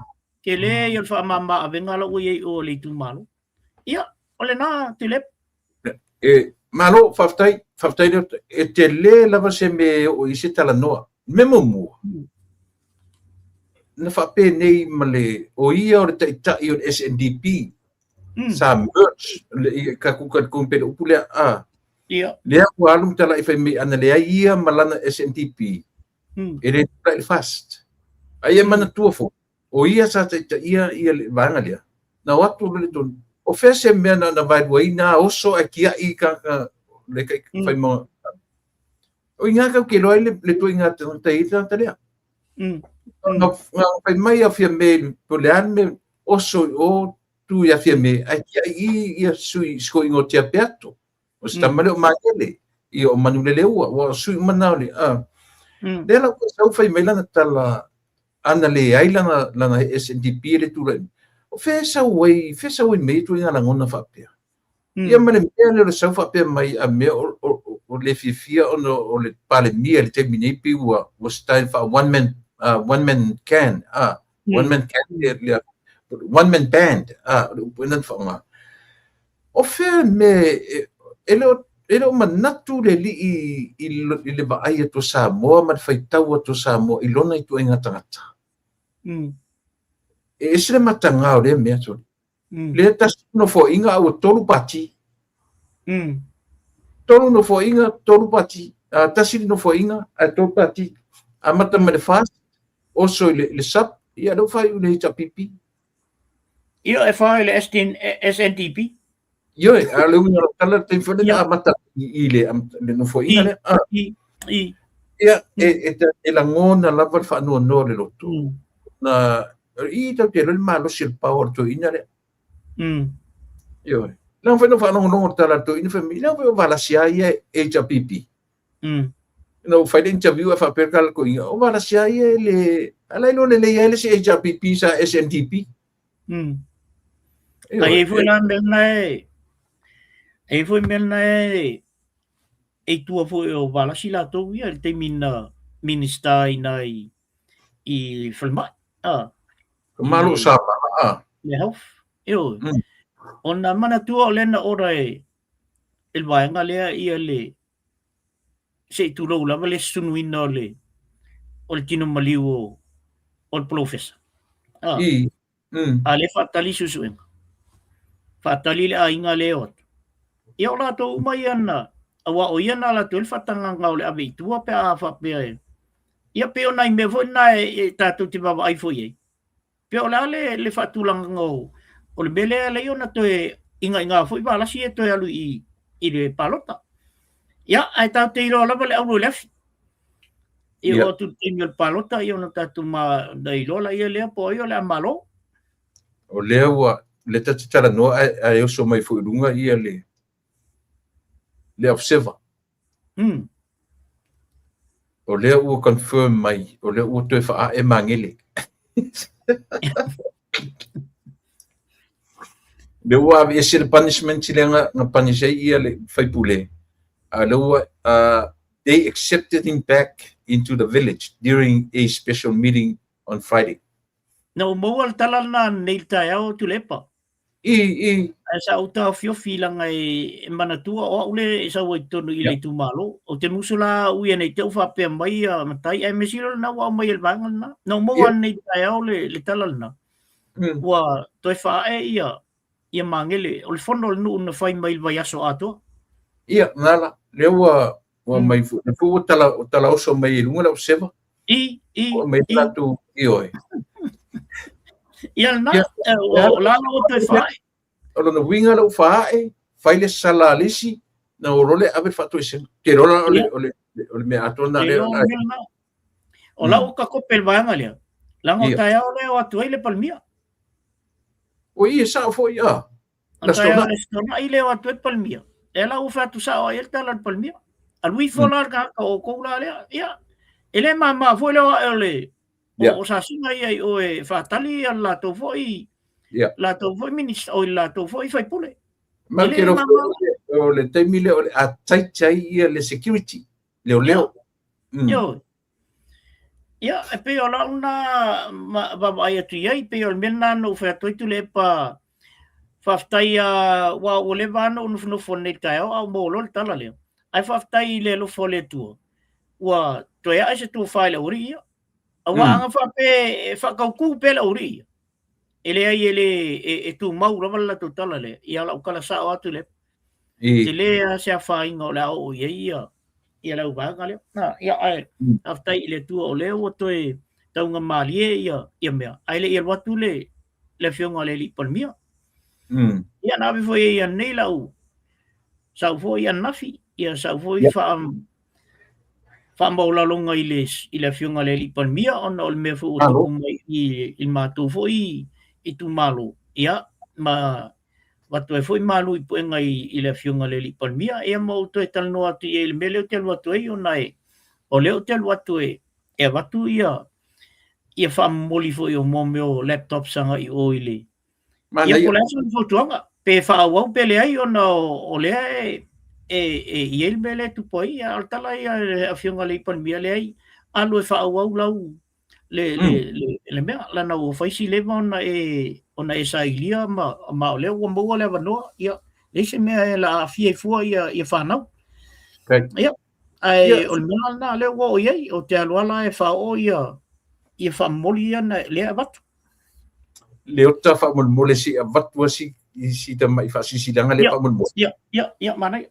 tele ia le faamama avega la ua i ai o le itumalo. Ia, o lena Tuilaepa. E, malo, faafetai, faafetai lea. E tele lava se mea e oo i se talanoa. Me muamua, na faapenei ma le, o ia o le taitai o le SNDP, sa merge, le, ka ku ka ku pe le upu lea, a. Lea ua alu ma talai fai mai ana leai ia ma lana SNDP, e le tulai le FAST. A ia manatua foi, o ia sa taitaia ia le vaega lea, na o atu le tonu, o fea se mea na na vaeluaina oso ae tiai tagata le kai fai ma o i ngā kau ke loa le le toi ngā tagata i tagata lea. Na fai mai a fia me po le an me oso i o tu ia fia me ae tiai i ia sui sko ingo tia peato. O se tama lea o Makele, ia o Manuleleua, ua o sui uma na o le, a. Lea la ua sau fai mai lana tala, ana leai lana, lana SNDP e le tulai mai. O fea e sau ai, fea e sau ai mai ia ituaiga lagona faapea? Ia ma le mea lea o le sau faapea mai a mea o, o, o le fiafia ona o le Palemia i le taimi nei pei ua, ua style faa one man, one man can, a. One man can, le, le, one man band, a, o le upu ena na faaaoga. O fea le mea e, e le o, e le o manatu le alii i, i le vaai atu o Samoa ma le faitau atu o Samoa i lona ituaiga tagata. E ese le matagā o lea mea, sorry. Lea tasi nofoaiga a ua tolu pati. Tolu nofoaiga, tolu pati. Tasi le nofoaiga ae tolu pati. Amata mai le FAST, oso i le, le SUP, ia lea ua faaiu i le HRPP. Ia e wha i le SDN, SNDP. Ioe, a le uiga o lau tala, le taimi foi lea na amata i le, le nofoaiga lea. I, i. Ia, e, e, e lagona lava le faanoanoa o le loto. Na, i tatou te iloa le malosi o le power o le toeaina lea. Ioe. Leaga foi na faalogologo i le tala a le toeaina fai mai, leaga foi o Valasi lava ia e HRPP. Na ou fai le interview ae faapea le tala a le toeaina, o Valasi lava ia e le, a la e iloa lelei ai le isi HRPP sa SNDP. Ioe. Ai foi la mea lena e, ai foi mea lena e, e i tua foi o Valasi latou ia i le taimi na Minista i ina i, i falemai. Ah. Ka malo sa ah. Le health. Ioe. Ona manatua o lea na ora e, e le vaega lea ia le se i tulou lava le sunuina o le o le tino maliu o o le polofesa. Ah. I. A lea faatali suesuega. Faatali le aiga lea e o atu. Ia o latou uma ia na, aua o ia na alu atu ai le faatagaga o le ave i tua pe a faapea e. Ia pei o nai mea foi na e, e tatou te vaavaai foi i ai. Pe o le a le, le faatulagaga o, o le mea lea e ala ai ona toe ingaiga foi Valasi e toe alu i, i le palota. Ia, ae tatou te iloa lava le auro i le afi. Ia oo atu i le taimi o le palota, ia ona tatou ma, na iloa laia lea po o ai o le a malo. O lea ua, lea tatou te talanoa ae, ae oso mai foi i luga ia le, le observer. O lea ua confirm mai, o lea ua toe faaae Magele. Lea ua aveese le punishment lea na, na punish ai ia le faipule, a lea ua, they accepted him back into the village during a special meeting on Friday. Na ou maua le tala lena nei le taeao Tuilaepa. I, i. Ae sa ou taofiofi leaga e manatua o au lea e sau ai i totonu i le itumalo. Ou te musu la au ia nei te i ua faapea mai ia matai, ae mea sili o lena ua aumai e le vaega lena. Na ou maua nei i le taeao le, le tala lena. Ua toe faaae ia, ia Magele. O le fono a le nuu na fai mai i le vaiaso atoa. Ia, na la, lea ua, ua mai foi, lea foi ua tala, ua talaoso mai i luga lau seva. I, i, Ua mai i. latou, ioe. Ia lena, o la la ua toe faaae. O lona uiga lea ua faaae, fai le sala a le isi, na o loa lea ave le faatoesega. Te iloa la o le, o le, o le mea atoa lena lea. O lau ka kope le vaega lea, leaga o taeao lea o atu ai le Palemia. O i e sao foi, a. O taeao le Aso Toonai lea o atu ai le Palemia. Lea la ua fai atu sao ai le tala a le Palemia. Alu ifo la le tagata o outou la lea. Ia, e le mama foi le o ae o le o Sasiga ia i o e faatali ia le latou foi latou foi minista, o le latou foi faipule. Ma ke lo o le taimi lea o le a tight ai ia le security, leoleo. Ioe. Ia, e pei o lau na vaavaai atu i ai, pei o le mea lena na ou fai atu ai Tuilaepa, faafetai aua ua leva lava ona ou nofonofo nei i le taeao a ua maua loa le tala lea. Ae faafetai i le alofa o le Atua, ua toe ae se tofa i le aualii ia. Aua a na faapea e faatautu pea le aualii ia, e leai e le e tumau lava le latou tala lea. Ia o lau tala sao atu lea. Tele lava se afaina o le a oo i ai ia ia le auvaega lea. Na, ia ae faafetai i le Atua o lea ua toe taugamalie ia ia mea, ae le i alu atu le le afioga a le alii Palemia. Ia na ave foi ia nei lau sau foi ananafi, ia sau foi faa faamaualaloga i le i le afioga a le alii Palemia ona o le mea foi ua tupu mai i i le matou foi itumalo, ia ma avatu ai foi malu i puega i le afioga i le alii Palemia, ia ma ou toe talanoa atu i ai i le mea lea ou te alu atu ai ona e o lea ou te alu atu e e avatu ia ia faamomoli foi o mo mea o laptops agai i o i le ia po o le a se fautuaga pe faaauau pe leai ona o lea e e e i ai le mea lea e tupu ai. A o le tala ia a le afioga i le alii Palemia, leai, alu e faaauau lau le, le, le, le mea lana ua fai si leva ona e ona e sailia ma, ma o lea ua maua le avanoa, ia leai se mea e la aafia ai fua ia, ia fanau. Okay. Ia, ae yeah. o le mea lena lea ua oo i ai, o te alu ala e faaoo ia, ia faamomoli ia na, lea e avatu. Leota faamolemole se i avatu asi i si tamai faasilasilaga lea faamolemole. Ia, ia, ia, manaia.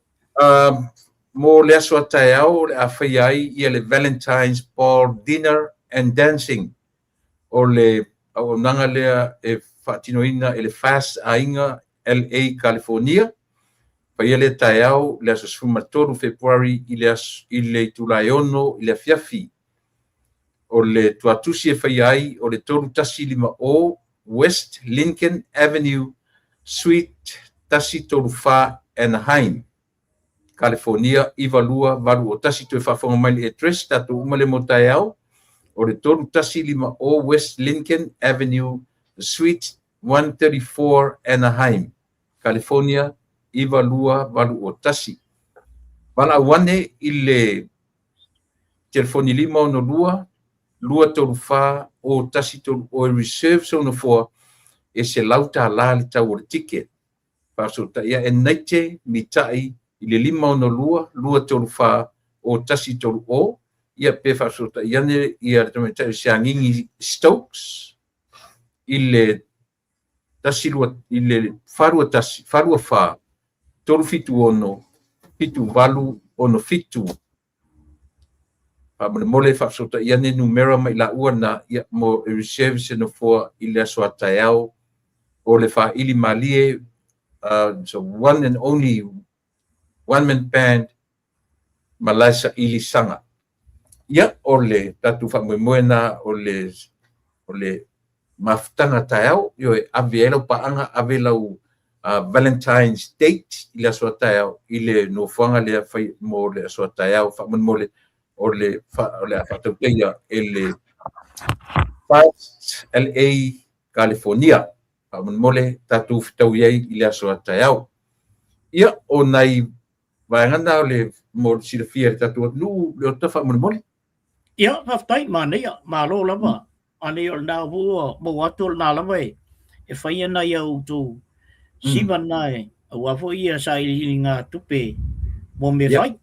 Mo le aso a taeao o le a faia ai ia le Valentine's Ball Dinner and Dancing. O le auaunaga lea e faatinoina e le FAST Aiga LA California. Faia lea taeao le aso 13 Fepuari i le aso i le itula e 6 i le afiafi. O le tuatusi e faia ai o le 3150 West Lincoln Avenue, Suite 134, Anaheim, California 92801. Toe faafofoga mai le address, tatou uma lea mo taeao, o le 3150 West Lincoln Avenue, Suite 134, Anaheim, California 92801. Valaau ane i le telefoni 562 234 0130 e reserve sou nofoa e $100 le tau o le ticket. Faafesootai ae Naite Mitai i le 562 234 0130 ia pe faafesootai ane ia le tamaitai o Siagigi Stokes i le 12 i le 421 424 376 7867. Faamolemole faafesootai ane numera ma i laua na ia mo e reserve se nofoa i le aso a taeao o le faaili malie so one and only one man band Malae Saili Saga. Ia, o le tatou faamoemoe na o le o le mafutaga taeao, ioe, ave ai lau paaga, ave lau Valentine's date i le aso a taeao i le nofoaga lea fai mo le aso a taeao. Faamolemole o le o le a faatautaia e le Fast LA California. Faamolemole tatou fetaui ai i le aso a taeao. Ia, o nai vaega na o le mo le silafia e le tatou atunuu, Leota, faamolemole. Ia, faafetai, manaia, malo lava. Manaia o lena ua maua atu o lena lava e, e fai ana ia outou siva na e, aua foi ia sailiiliga tupe mo mea fai.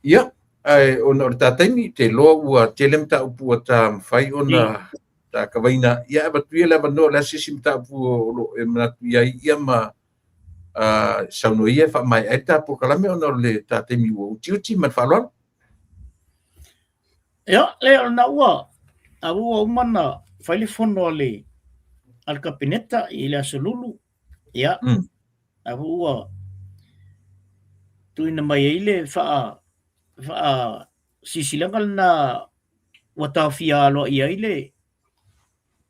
Ia, ae ona o le ta taimi, te iloa ua tele mataupu ua ta mafai ona ta kavaina. Ia, ae avatu ia le avanoa o le a se isi mataupu o lo o e manatu i ai, ia ma saunoa ia e faamaea ai le ta polokalame ona o le ta taimi ua utiuti ma le faaaloalo. Ia, le o lena ua a ua uma na fai le fono a le a le Kapeneta i le Aso Lulu. Ia, a ua tuuina mai ai le faa faa silasilaga lena ua taofia aloaia ai le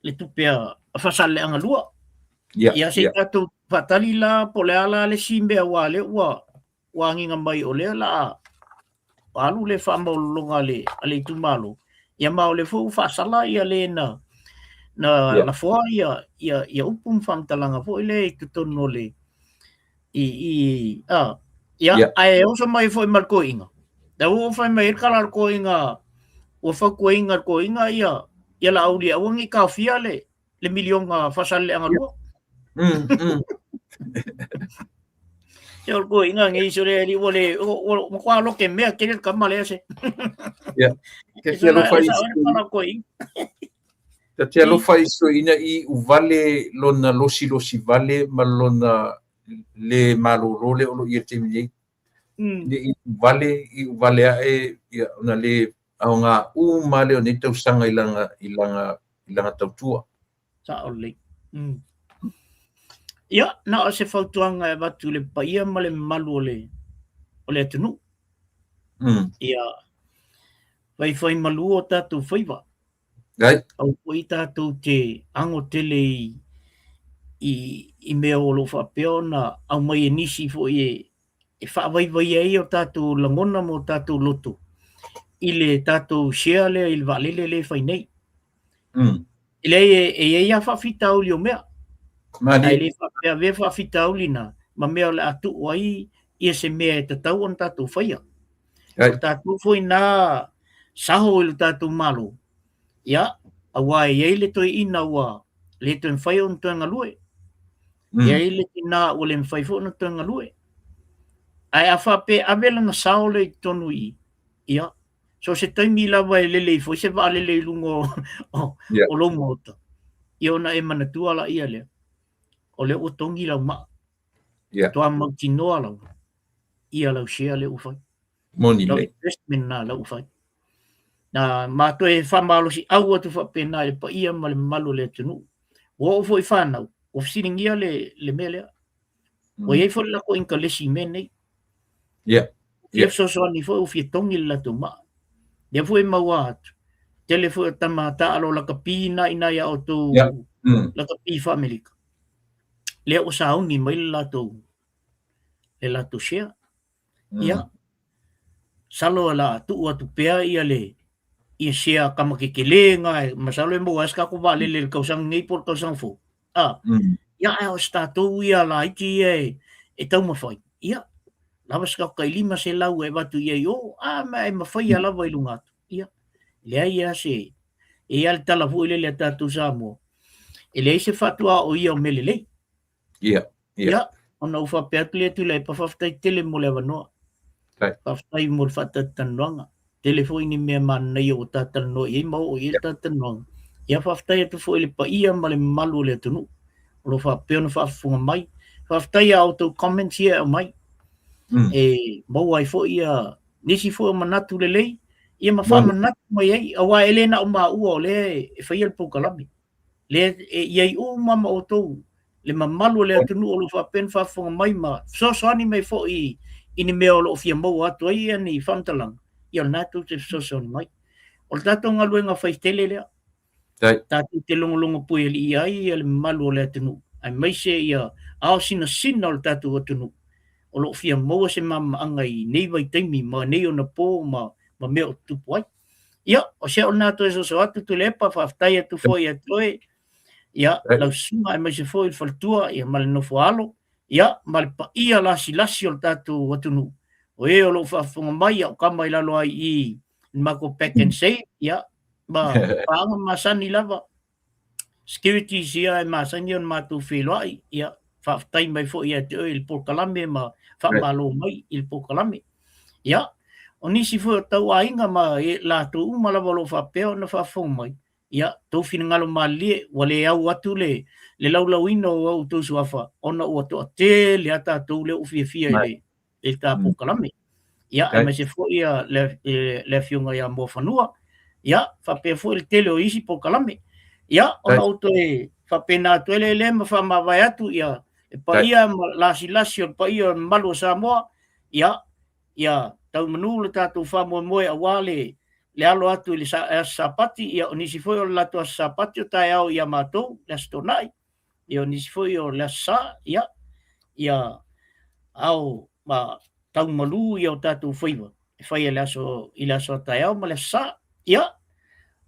le tupe a Faasaleleaga 2. Ia, se i tatou faatali la po o le a la le isi mea aua o lea ua ua agiga mai o lea la a alu le faamaualaloga a le a le itumalo, ia ma o lea foi ua faasala ia le na Na lafoa ia ia ia upu ma faamatalaga foi lea i totonu o le i i a ia yeah. Ae oso mai foi ma le toeaina. Da ua fai mai le tala a le toeaina ua fautuaina le toeaina ia ia Laauli aua ne i taofia le le miliona Faasaleleaga 2. Se o le toeaina nei se le ali ua le ua matua lote mea tele le tama lea se. Ia. Te te alofa i Ta te alofa i toeaina i uvale lona losilosi vale ma lona le malolo le o lo o i ai i le taimi nei. Ne i uvale, i uvale ae ia ona le aoga uma lea o nei tausaga i lana i lana i lana tautua. Sao lelei. Ia, na o se fautuaga e avatu i le paia ma le mamalu o le o le atunuu. Ia faifai malu o tatou faiva. Ai. Aua foi tatou te ago tele i i i mea o lo o faapea ona aumai e nisi foi e e faavaivaia ai o tatou lagona ma o tatou loto i le tatou share lea i le vaalele lea e fai nei. E leai, e i ai lava faafitauli o mea. Ae le faapea avea faafitauli na ma mea o le a tuu ai ia se mea e tatau ona tatou faia. O tatou foi na saho i le tatou Malo, ia, aua e i ai le toeaina ua le toe mafai ona toe galue. E i ai le tina ua le mafai foi ona toe galue. Ae a faapea e ave lana sao lea i totonu i i, ia, so o se taimi lava e lele ifo ai se vaalele i luga o, o, yeah. o lou maota, ia ona e manatua laia lea, o lea ua togi lau maa. Yeah. Toa mautinoa lava ia lau share lea ua fai. Moni Lau investment na lau ua fai. Na ma toe faamalosiau atu faapena i le paia ma le mamalu o le atunuu. Ua oo foi i fanau, ua fesiligia le, le mea lea. Ua i ai foi le latou inkalesi i mea nei. Yeah. Fia fesoasoani foi ua fia togi le latou maa. Lea foi e maua atu, tele foi o tama taaalo lakapi na ina ia outou yeah. Lakapi faa-Amerika. Lea ua sauni mai le latou le latou share. Ia, masalo o le a tuu atu pea ia le ia share tama tetele na e masalo e maua ai se tatou vaalele i le tausaga nei po o le tausaga fou. A, ia ae o se tatou ia laiti ia e, e taumafai. Ia, lava se tatou tai 500 e avatu i ai o, a ma e mafaia lava i luga atu. Ia, leai lava se, e i ai lava le tala foi lele a tatou Samoa, e leai se faatuaoia o mea lelei. Ia, ia. Ia, ona ou faapea atu lea Tuilaepa, faafetai tele mo le avanoa. Faafetai mo le faatalatalanoaga. Tele foi ni mea manaia ua ta talanoa i ai ma oo i ai le talatalanoaga. Ia, faafetai atu foi i le paia ma le mamalu o le atunuu o lo o faapea ona faafofoga mai. Faafetai i a outou comments ia e aumai. E maua ai foi ia nisi foi o manatu lelei, ia ma faamanatu mai ai, aua e le na o maua o lea e faia le polokalame. Lea e i ai uma ma outou le mamalu o le atunuu o lo o faapea ona faafofoga mai ma fesoasoani mai foi i ni mea o lo o fia maua atu ai ia ni faamatalaga, ia o lena tou te fesoasoani mai. O le tatou galuega fai tele lea, tatou te logologo puialii ai ia le mamalu o le atunuu, aemaise ia ao sinasina o le tatou atunuu o lo o fia maua se malamalamaaga i nei vaitaimi ma nei onapo ma mea o tutupu ai. Ia, o se au lena toe soso atu Tuilaepa, faafetai atu foi ia te oe, ia, lau susuga aemaise foi le faletua, ia, ma le nofo alo, ia, ma le paia lasilasi o le tatou atunuu, o e o lo o faafofoga mai, ia, o kama i lalo ai i i le matou pack and save, ia, ma paaga masani lava, securities ia e masani ona matou feiloai, ia, faafetai mai foi ia te oe i le polokalame ma faamalo mai i le polokalame. Ia, o nisi foi o tauaiga ma latou uma lava o lo o faapea ona faafofoga mai, ia, tou finagalo malilie, ua le au atu le, le laulauina o outou suafa, ona ua toatele lava tatou lea ua fiafia i le, i le ta polokalame. Ia, aemaise foi ia le, le afioga ia Muafanua, ia, faapea foi le tele o isi polokalame. Ia, ona ou toe faapena atu ai lea ma faamavae atu, ia, le paia ma lasilasi o le paia o le mamalu o Samoa, ia, ia tau manu le tatou faamoemoe aua le, le alo atu i le aso Sapati, ia, o nisi foi o le latou aso Sapati o taeao ia matou, le aso Toonai, ia o nisi foi o le Aso Sa, ia, ia ao ma tau malu ia o tatou faiva e fai i le aso, i le aso a taeao ma le Aso Sa. Ia,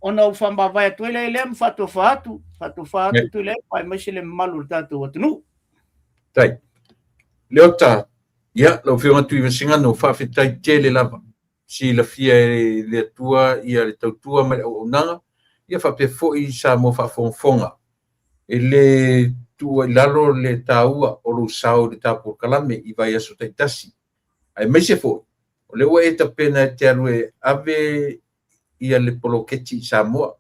Ona ou faamavae atu ai lea ma faatofa atu, faatofa atu Tuilaepa aemaise le mamalu o le tatou atunuu. Tai. Leota, ia, lau Afioga Tuimasegano, faafetai tele lava. Silafia e le Atua ia le tautua ma le auaunaga, ia faapea foi Samoa faafogafoga. E le tuua i lalo le taua o lou sao i le tatou polokalame i vaiaso taitasi. Aemaise foi, o lea ua e tapena e te alu e ave ia le poloketi i Samoa.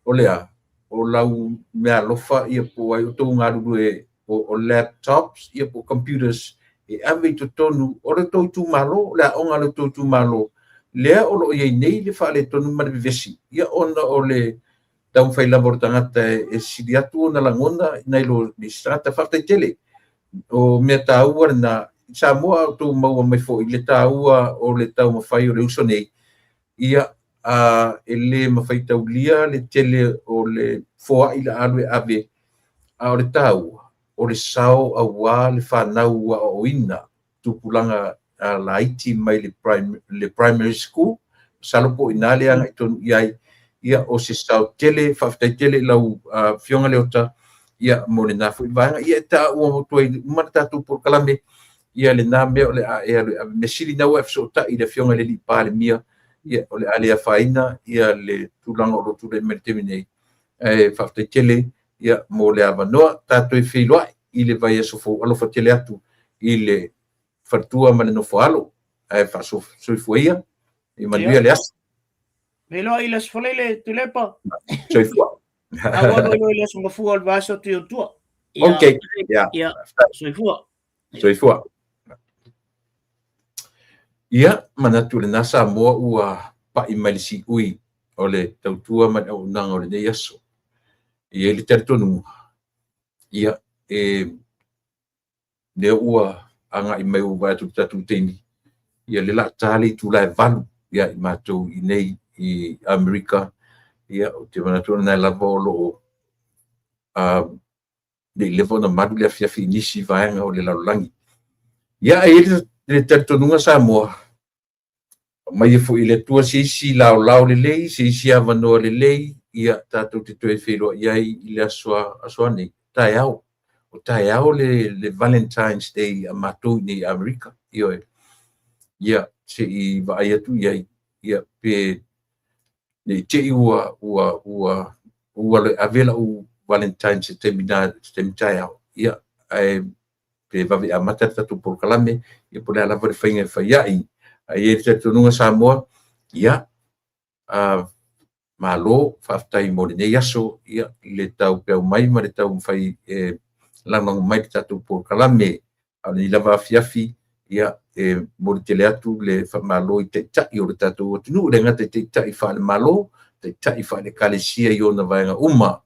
O le a? O lau meaalofa ia po o ai o tou galulue o laptops ia po o computers e ave i totonu o le tou itumalo, le aoga a le tou itumalo, lea o lo o i ai nei le faaletonu ma le vevesi, ia ona o le taumafai lava o le tagata e sili atu ona lagona nai lo le isi tagata. Faafetai tele. O mea taua lena. Samoa a outou maua mai foi le taua o le taumafai o le uso nei, ia e le mafai taulia le tele o le foai la alu e ave, a o le taua o le sao auā le fanau aoaoina tupulaga laiti mai le primary school, masalo po o i ina le agai tonu i ai, ia o se sao tele. Faafetai tele i lau Afioga Leota, ia mo lena foi vaega. Ia e taua atu ai uma le tatou polokalame, ia lena mea o le a e alu e ave. Mea sili na ua e fesootai i le Afioga i le alii Palemia, ia o le a le afaina ia le tulaga o lo o tulai mai i le taimi nei. Ae faafetai tele ia mo le avanoa. Tatou toe feiloai i le vaiaso fou. Alofa tele atu i le faletua ma le nofoalo. Ae faasoifua ia, ia manuia le aso. Feiloai i le aso Faraile, Tuilaepa. Soifua. A ua alu i le aso Gafua o le vaiaso atu i ou tua. Ok. Yeah. Ia, soifua. Soifua. Ia, manatu lena Samoa ua pai mai le siui o le tautua ma le auaunaga o lenei aso. E i ai le talitonuga, ia, e lea ua agai mai ua vaai atu i le tatou taimi, ia le laa le itula e 8 ia i matou i nei i Amerika, ia ou te manatu o lena lava o lo o le i leva ona malu le afiafi i nisi vaega o le lalolagi. Ia, e i ai le talitonuga Samoa, aumai foi e le Atua se isi laolao lelei, se isi avanoa lelei, ia tatou te toe feiloai ai i le aso aso nei, taeao. O taeao le Valentine's Day a matou i nei i Amerika. Ioe. Ia, se i vaai atu i ai, ia pe ne i te i ua ua ave lau Valentine's se taimi na, se taimi taeao. Ia, ae pe vave amata le tatou polokalame, ia po o le a lava le faiga e fai ai. Ae i ai le talitonuga Samoa, ia, malo, faafetai mo lenei aso, ia, le taupeau mai ma le taumafai e lagolago mai le tatou polokalame. A o lenei lava afiafi, ia, e momoli tele atu le faamalo i taitai o le tatou atunuu, e le gata i taitai faale-Malo, taitai faale-Ekalesia i ona vaega uma,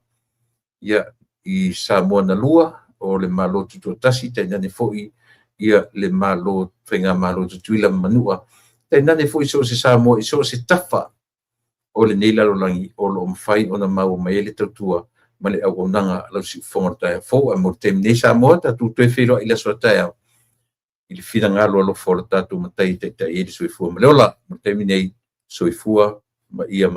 ia, i Samoa na lua, o le Malo Tutoatasi, tainane foi ia le Malo Faigamalo Tutuila ma Manua, tainane foi so o se Samoa i so o se tafa o lenei lalolagi o lo o mafai ona maua mai ai le tautua ma le auaunaga a lau siufofoga o le taeao fou. Ae mo le taimi nei Samoa, tatou toe feiloai i le aso a taeao i le finagalo alofa o le tatou Matai e taitai ai le soifua ma le ola. Mo le taimi nei, soifua ma ia.